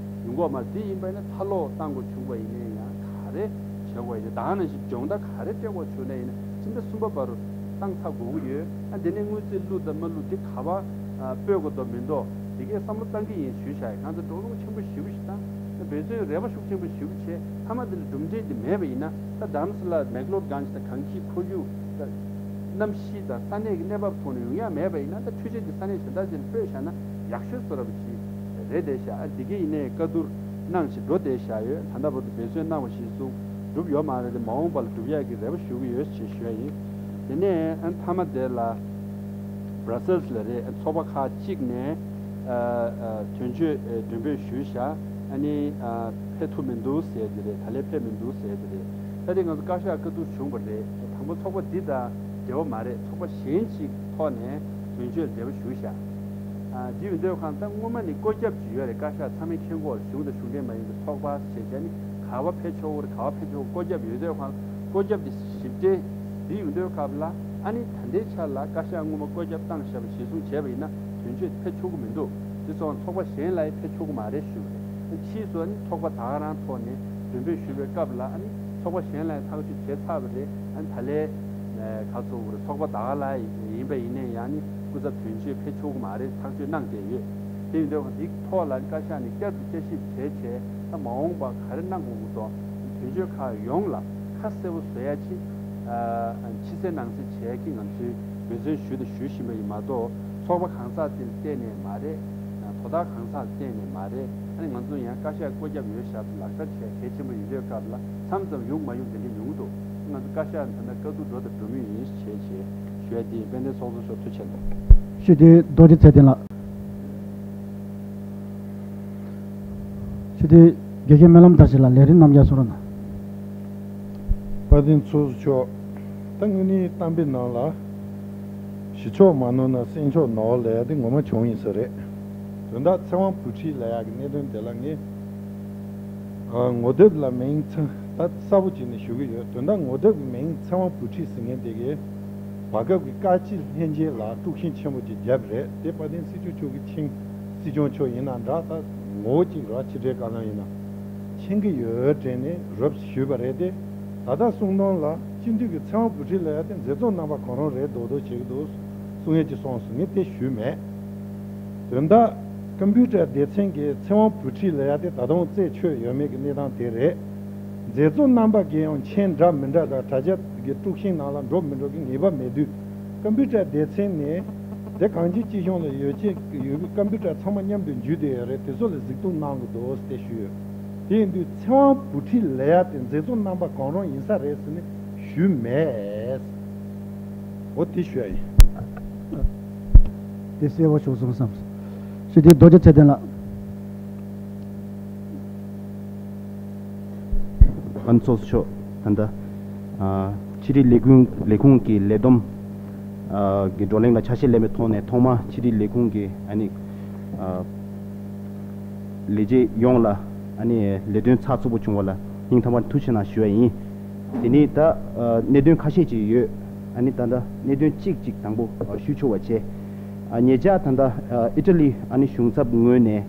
ཡོང་གི་མ་རེད། དེ་ཡིན་པ་ཡིན་ན་ཐར་ལོག་བཏང་དགོས་བྱུང་བ་ཡིན་ནའི་ཡང་ག་རེ་བྱེད་དགོས་ཡིན་ན། ད་ག་ནང་བཞིན་སྦྱོང་བརྡར་ག་རེ་སྤྲད་དགོས་བྱུང་ན་ཡིན་ན་ཕྱི་ཟླ་གསུམ་པ་བར་དུ་བཏང་ཚར་དགོས་ཀྱི་ཡོད། ཨ། དེ་ནས་དངུལ་རྩིས་བླུགས་དང་མ་བླུགས་དེ་ག་པར་ཨ། སྤོས་དགོས་འདུག་མི་འདུག་དེ་གའི་བསམ་བློ་བཏང་གི་ཡིན་ཞུས་བཞག་ཡིན། ང་ཚོ་འགྲོ་སོང་ཆེན་པོ་ཞེ་པོ་ཞིག་བཏང་། འབད་བརྩོན་རེ་བ་ཤུགས་ཆེན་པོ་ཞེ་པོ་བྱས། མཐའ་མ་དེ་ལ་གྲུབ་འབྲས་དེ་མེད་པ་ཡིན་ན། ད་རྡ་རམ་ས་ལ་མེག་ལོར་གྷན་ཇི་དང་གངས་སྐྱིད་ཁོར་ཡུག་ད་གནམ་གཤིས་དང་ས་གནས་ཀྱི་གནས་བབ་ཐོག་ནས་ཡོང་ཡ་མེད་པ་ཡིན་ན། ད་འཕྲུལ་ཆས་དེ་ས་གནས་གཞན་དག་ཅིག་ལ་སྤོས་བཞག་ན་ཡག་ཤོས་བཟོ་འདྲ་པོ་ཅིག་རེད་བསྡད་ཤག་ཨ། འདི་གའི་ཡིན་ནའི་བཀའ་བསྡུར་གནང་བཞིན་འགྲོ་བསྡད་བཞག་ཡོད། ད་ལྟ་བར་དུ་འབད་བརྩོན་གནང་བ་གཞིར་བཟུང་འགྲུབ་ཡོད་མ་རེད་དེ། མ་འོངས་པ་ལ་འགྲུབ་ཡག་གི་རེ་བ་ཞུ་གི་ཡོད་ཅེས་ཞུ་ཡ་ཡིན། དེ་ནས་ཨ། མཐའ་མ་དེ་ལ་བྷ་ར་སེལ་སི་ལ་རེད། ཚོགས་པ་ཁག་གཅིག་ནས་ཨ། ཨ། དོན་གཅོད་ཨ། མགྲོན་འབོད་ཞུས་བཞག་ཨ་ནི་ཨ། ཕེབས་ཐུབ་མི་འདུག་ཟེར་གྱི་རེད། ད་ལན་ཕེབས་མི་འདུག་ཟེར་གྱི་རེད། ད་དེ་ང་ཚོ་བཀའ་ཤག་བཀའ་བསྡུར་བྱུང་བ་རེད། དང་པོ་ཚོགས་པ་འདི་དང་འབྲེལ་བ་མ་རེད། ཚོགས་པ་གཞན་ཞིག་ཐོག་ནས་དོན་གཅོད་འབྲེལ་བ་ཞུས་བཞག་ཨ། འདི་ཡོད་དུས་སྒང་ད་སྔོན་མ་ནས་བཀོད་ཁྱབ་ཅིག་ཡོད་རེད། བཀའ་ཤག་ཚང་མས་མཁྱེན་གྱི་ཡོད་རེད། གཞུང་དང་གཞུང་འབྲེལ་མ་ཡིན་པའི་ཚོགས་པ་ཞེས་བྱས་ནས་ག་པར་ཕེབས་ཆོག་གི་རེད། ག་པར་ཕེབས་ཆོག་གི་བཀོད་ཁྱབ་ཡོད་དུས་སྒང་བཀོད་ཁྱབ་དེ་ཞིབ་ཕྲ་འདི་ཡོང་དུས་སྐབས་ལ་ཨ་ནི་ད་ལྟའི་ཆ་ལ་བཀའ་ཤག་སྔོན་མ་བཀོད་ཁྱབ་བཏང་བཞག་པ་གཞིར་བཟུང་བྱས་པ་ཡིན་ན་དོན་གཅོད་ཕེབས་ཆོག་གི་མི་འདུག་དེ་སོང་ཚོགས་པ་གཞན་ལ་ཡང་ཕེབས་ཆོག་གི་མ་རེད་ཞུ་གི་རེད། ཕྱིས་སུ་ཨ་ནི་ཚོགས་པ་ད་ག་རང་ཐོག་ནས་མགྲོན་འབོད་ཞུ་བའི་སྐབས་ལ་ཨ་ནི་ཚོགས་པ་གཞན་ལ་ཡང་ཐག་གཅོད་བྱས་ཚར་བ་རེད། ཨ་ནི་ད་ལན་ག་ཚོགས་པ་རེད། ཚོགས་པ་ད་ག་ལ་ཡིན་པ་ཡིན་ནའི་ཡང་ནི་སྐུ་ཚབ་དོན་གཅོད་ཕེབས་ཆོག་གི་མ་རེད། ཐག་གཅོད་གནང་བསྡད་ཡོད། དེ་ཡིན་དུས་འདིའི་ཐོག་ལ་བཀའ་ཤག་ནས་བསྐྱར་དུ་བསྐྱར་ཞིབ་བྱས་བྱས། ད་མ་འོངས་པ་ག་རེ་གནང་དགོས་ཀྱི་འདུག་དོན་གཅོད་ཁག་ཡོངས་ལ་ཁ་གསལ་པོ་བཟོ་ཡ་ཆེད། ཕྱི་གསལ་ནང་གསལ་བྱས་ཀྱི་ང་ཚོས་འབད་བརྩོན་ཞུས་དང་ཞུ་བཞིན་པ་ཡིན་མ་གཏོགས། ཚོགས་པ་གང་ཟག་དེ་ལ་བརྟེན་ནས་མ་རེད། དོ་བདག་གང་ཟག་ལ་བརྟེན་ནས་མ་རེད། ཨ་ནི་ང་ཚོ་ཡང་བཀའ་ཤག་བཀོད་ཁྱབ་ཡོད་ཤག་ལག་བསྟར་བྱས་གལ་ཆེན་པོ་ཡིན་དུས་སྐབས་ལ་མཚམས་མཚམས་ཡོང་མ་ཡོང་དེ་འདྲ་ཡོང་གི་འདུག་ང་ཚོ་བཀའ་ཤག་ད་ལྟ་བཀའ་བསྡུར་འགྲོ་དང་འགྲོ་མུས་ཡིན་ཞེས་བྱས་ཞུ་ཡ་དེ་ཡིན། དཔལ་ལྡན་ཚོགས་གཙོ་མཆོག་ཐུགས་རྗེ་ཆེ། ཞུ་དེ་རྡོ་རྗེ་ཚེ་བརྟན་ལགས། ཞུ་དེ་དགེ་རྒན་སྨོན་ལམ་དར་ཞིང་ལགས། ལས་རིམ་རྣམ་རྒྱལ་གསུང་རོགས་གནང་། དཔལ་ལྡན་ཚོགས་གཙོ་མཆོག་ད་དངོས་གནས་གཏམ་དཔེའི་ནང་ལ། གཞི་ཕྱོགས་མ་ནོར་ན་སེམས་ཕྱོགས་ནོར་ལབ་ཡ་དེ་ངོ་མ་བྱུང་ཡིན་ས་རེད། དོན་དག་ཚེ་དབང་བུ་ཁྲིད་ལབ་ཡ་གི་གནད་དོན་དེ་ལ་ངས་ཨ་ངོ་དེབ་ལ་མིང་ཚང་ད་གསལ་པོ་བྱས་ནས་ཞུ་གི་ཡོད། དོན་དག་ངོ་དེབ་ཀྱི་མིང་ཚེ་དབང་བུ་ཁྲིད་ཟེར་མཁན་དེ་གས་བར་སྐབས་ཀྱི་བཀའ་སྤྱི་ལྷན་རྒྱས་ལ་དཀྲུག་ཤིང་ཆེན་པོ་ཅིག་བརྒྱབ་རེད། དེ་དཔལ་ལྡན་སྲིད་སྐྱོང་མཆོག་གིས་ཆིང་སྲིད་སྐྱོང་མཆོག་ཡིན་ན་འདྲ། ད་ངོ་བོ་གཅིག་ར་ཕྱི་དྲིལ་བཀའ་བློན་ཡིན་ན་མཁྱེན་གྱི་ཡོད་དྲན་ནས་རོབ་ཞུས་པ་རེད་དེ། ད་ལྟ་གསུང་དོན་ལ་སྤྱི་འཐུས་ཀྱི་ཚེ་དབང་བུ་ཁྲིད་ལབ་ཡ་དེ་མཛད་གཙོ་རྣམ་པ་གང་རུང་རེད་མདོག་མདོག་བྱེད་ཀྱི་འདུག་གསུང་ཡས་ཀྱི་སོང་སོང་ངས་དེ་ཞུས་མེད། དོན་དག་ཀམ་པུ་ཊར་སྡེ་ཚན་གྱི་ཚེ་དབང་བུ་ཁྲིད་ལབ་ཡ་དེ་ད་དུང་རྩད་ཆོད་ཡོད་མེད་ཀྱི་གནས་སྟངས་དེ་རེད། མཛད་གཙོ་རྣམ་པ་གིས་ཡང་མཆན་འདྲ་མི་འདྲ་དང་དྲ་རྒྱ་གི་དཀྲུག་ཤིང་ནང་ལ་འགྲོ་མི་འགྲོ་གི་ངེས་པ་མེད་དུས། ཀམ་པུ་ཊར་སྡེ་ཚན་ནས་དེ་གང་ཅིའི་སྤྱི་གཞུང་ལ་ཡོད་ཅེས་ཡོད་པའི་ཀམ་པུ་ཊར་ཚང་མ་མཉམ་དུ་འཇུས་བསྡད་ཡོད་རེད། དེ་ཚོ་ལ་གཟིགས་རྟོག་གནང་དགོས་འདུག་ཟེར་ཞུས་ཡོད། དེ་ཡིན་དུས་ཚེ་དབང་བུ་ཁྲིད་ལབ་ཡ་དེ་མཛད་གཙོ་རྣམ་པ་གང་རུང་ཡིན་ས་རེད་ཟེར་ནས་ཞུས་མེད། འོ་དེ་ཞུ་ཡ་ཡིན། དེ་གསལ་པོ་བྱུང་སོང་བསམ། ཞུ་དེ་རྡོ་རྗེ་ཚེ་བརྟན་ལགས། ཨ་ནི་ཚོགས་གཙོ་མཆོག་ད་ལྟ་ཨ་ཕྱི་དྲིལ་ལས་ཁུངས་ལས་ཁུངས་ཀྱི་ལས་བསྡོམས་ཨ་གི་བགྲོ་གླེང་ལ་ཆ་ཤས་ལེན་པའི་ཐོག་ནས། ཐོག་མ་ཕྱི་དྲིལ་ལས་ཁུངས་ཀྱི་ཨ་ནི་ཨ་ལས་བྱེད་ཡོངས་ལ་ཨ་ནི་ལས་དོན་ཚགས་ཚུད་པོ་བྱུང་བ་ལ་སྙིང་ཐག་པ་ནས་ཐུགས་རྗེ་ཆེ་གནང་ཞུ་བ་ཡིན། དེ་ནས་ད་ཨ་གནད་དོན་ཁ་ཤས་ཅིག་ཡོད། ཨ་ནི་ད་ལྟ་གནད་དོན་གཅིག་གཅིག་དང་པོ་ཨ་ཞུ་ཆོག་པ་བྱས། ཨ་ཉེ་ཆར་ད་ལྟ་ཨ་ཨི་ཊ་ལི་ཨ་ནི་གཞུང་ཚབ་ངོས་ནས་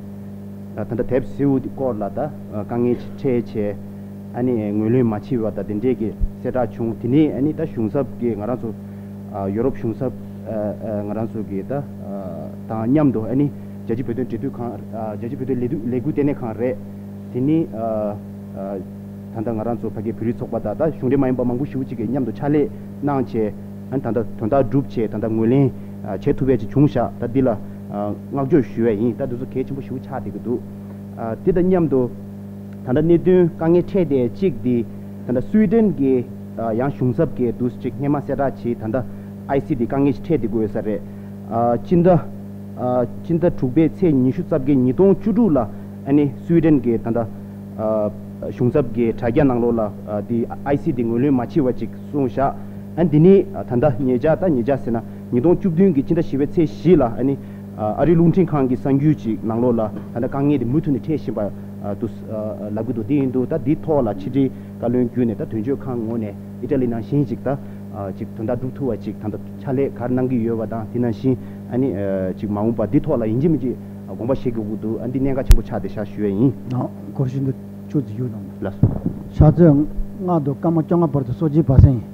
ཨ་ད་ལྟ་དེབ་སེའུ་དེ་སྐོར་ལ་ད་ཨ་དཀའ་ངལ་ཅིག་འཕྲད་བྱས། ཨ་ནི་ངོས་ལེན་མ་བྱས་པ་དང་དེ་འདྲས་ཀྱི་གསལ་བསྒྲགས་བྱུང་། དེ་ནས་ཨ་ནི་ད་གཞུང་ཚབ་ཀྱིས་ང་རང་ཚོ་ཨ་ཡོ་རོབ་གཞུང་ཚབ་ཨ་ཨ་ང་རང་ཚོ་གི་ད་ཨ་དང་མཉམ་དུ་ཨ་ནི་རྒྱལ་སྤྱིའི་བོད་དོན་འབྲེལ་མཐུད་ཁང་ཨ་རྒྱལ་སྤྱིའི་བོད་དོན་ལས་དོན་ལས་འགུལ་ལྟེ་གནས་ཁང་རེད། དེ་ནི་ཨ་ཨ་ད་ལྟ་ང་རང་ཚོ་ཕ་གིའི་བོད་རིགས་ཚོགས་པ་དང་ད་གཞུང་འབྲེལ་མ་ཡིན་པ་མང་པོ་ཞེ་པོ་ཅིག་གིས་མཉམ་དུ་ཕྱག་ལས་གནང་བྱས། ཨ་ནི་ད་ལྟ་དོན་དག་བསྒྲུབས་བྱས་ད་ལྟ་ངོས་ལེན་ཨ་བྱེད་ཐུབ་པ་ཅིག་བྱུང་ཤག་ད་འདི་ལ་ཨ་བསྔགས་བརྗོད་ཞུ་བ་ཡིན། ད་འདི་ཚོ་གལ་ཆེན་པོ་ཞེ་པོ་ཆགས་བསྡད་ཀྱི་འདུག་ཨ་དེ་དང་མཉམ་དུ་ད་ལྟ་གནད་དོན་དཀའ་ངལ་འཕྲད་བསྡད་གཅིག་འདི་ད་ལྟ་སུའི་ཌེན་གྱི་ཨ་ཡང་གཞུང་ཚབ་ཀྱིས་འདུག་ཅིག་སྔས་མ་གསལ་བསྒྲགས་བྱས། ད་ལྟ་ཨའི་སི་དེ་དཀའ་ངལ་ཞིག་འཕྲད་བསྡད་ཀྱི་ཡོད་ས་རེད། ཨ་སྤྱི་ཟླ་ཨ་སྤྱི་ཟླ་དྲུག་པའི་ཚེས་ཉི་ཤུ་རྩ་བརྒྱད་ཉིས་སྟོང་བཅུ་དྲུག་ལ་ཨ་ནི་སུའི་ཌེན་གྱི་ད་ལྟ་ཨ་གཞུང་ཚབ་ཀྱི་དྲ་རྒྱ་ནང་ལོགས་ལ་ཨ་དེ་ཨའི་སི་དེ་ངོས་ལེན་མ་བྱས་པ་ཅིག་གསུངས་བཞག་ཨ་འདི་ནི་ད་ལྟ་ཉེ་ཆར་ད་ཉེ་ཆར་ཟེར་ན་ཉིས་སྟོང་བཅུ་བདུན་གྱི་སྤྱི་ཟླ་བཞི་པའི་ཚེས་བཞི་ལ་ཨ་ནི་ཨ་རིའི་རླུང་འཕྲིན་ཁང་གི་གསར་འགྱུར་ཅིག་ནང་ལོགས་ལ་ད་ལྟ་དཀའ་ངལ་དེ་མུ་མཐུད་ནས་འཕྲད་བཞིན་པ་འདུག་ལབ་ཀྱི་འདུག་དེ་ཡིན་དུས་ད་འདི་ཐོག་ལ་ཕྱི་དྲིལ་བཀའ་བློན་བརྒྱུད་ནས་ད་དོན་གཅོད་ཁང་ངོས་ནས་ཨི་ཊ་ལི་ནང་བཞིན་ཅིག་ད་ཅིག་དོན་དག་སྒྲུབ་ཐུབ་པ་ཅིག་ད་ལྟ་ཕྱག་ལས་ག་རེ་གནང་གི་ཡོད་པ་དང་། དེ་ནང་བཞིན་ཨ་ནི་ཅིག་མ་འོངས་པ་འདི་ཐོག་ལ་ཡིན་གཅིག་མིན་གཅིག་དགོངས་པ་བཞེས་དགོས་ཀྱི་འདུག་ཨ་འདི་གནད་འགག་ཆེན་པོ་ཆགས་བསྡད་ཤག་ཞུ་ཡ་ཡིན། ཨ་སྐོར་ཞིག་འདི་ཆུ་ཚོད་ཡོད་དང་། ལགས་སོ། ཕྱག་ཚོད་ལྔ་དང་སྐར་མ་བཅོ་ལྔ་བར་དུ་སོ་བརྒྱད་པ་སེང་ཡིན།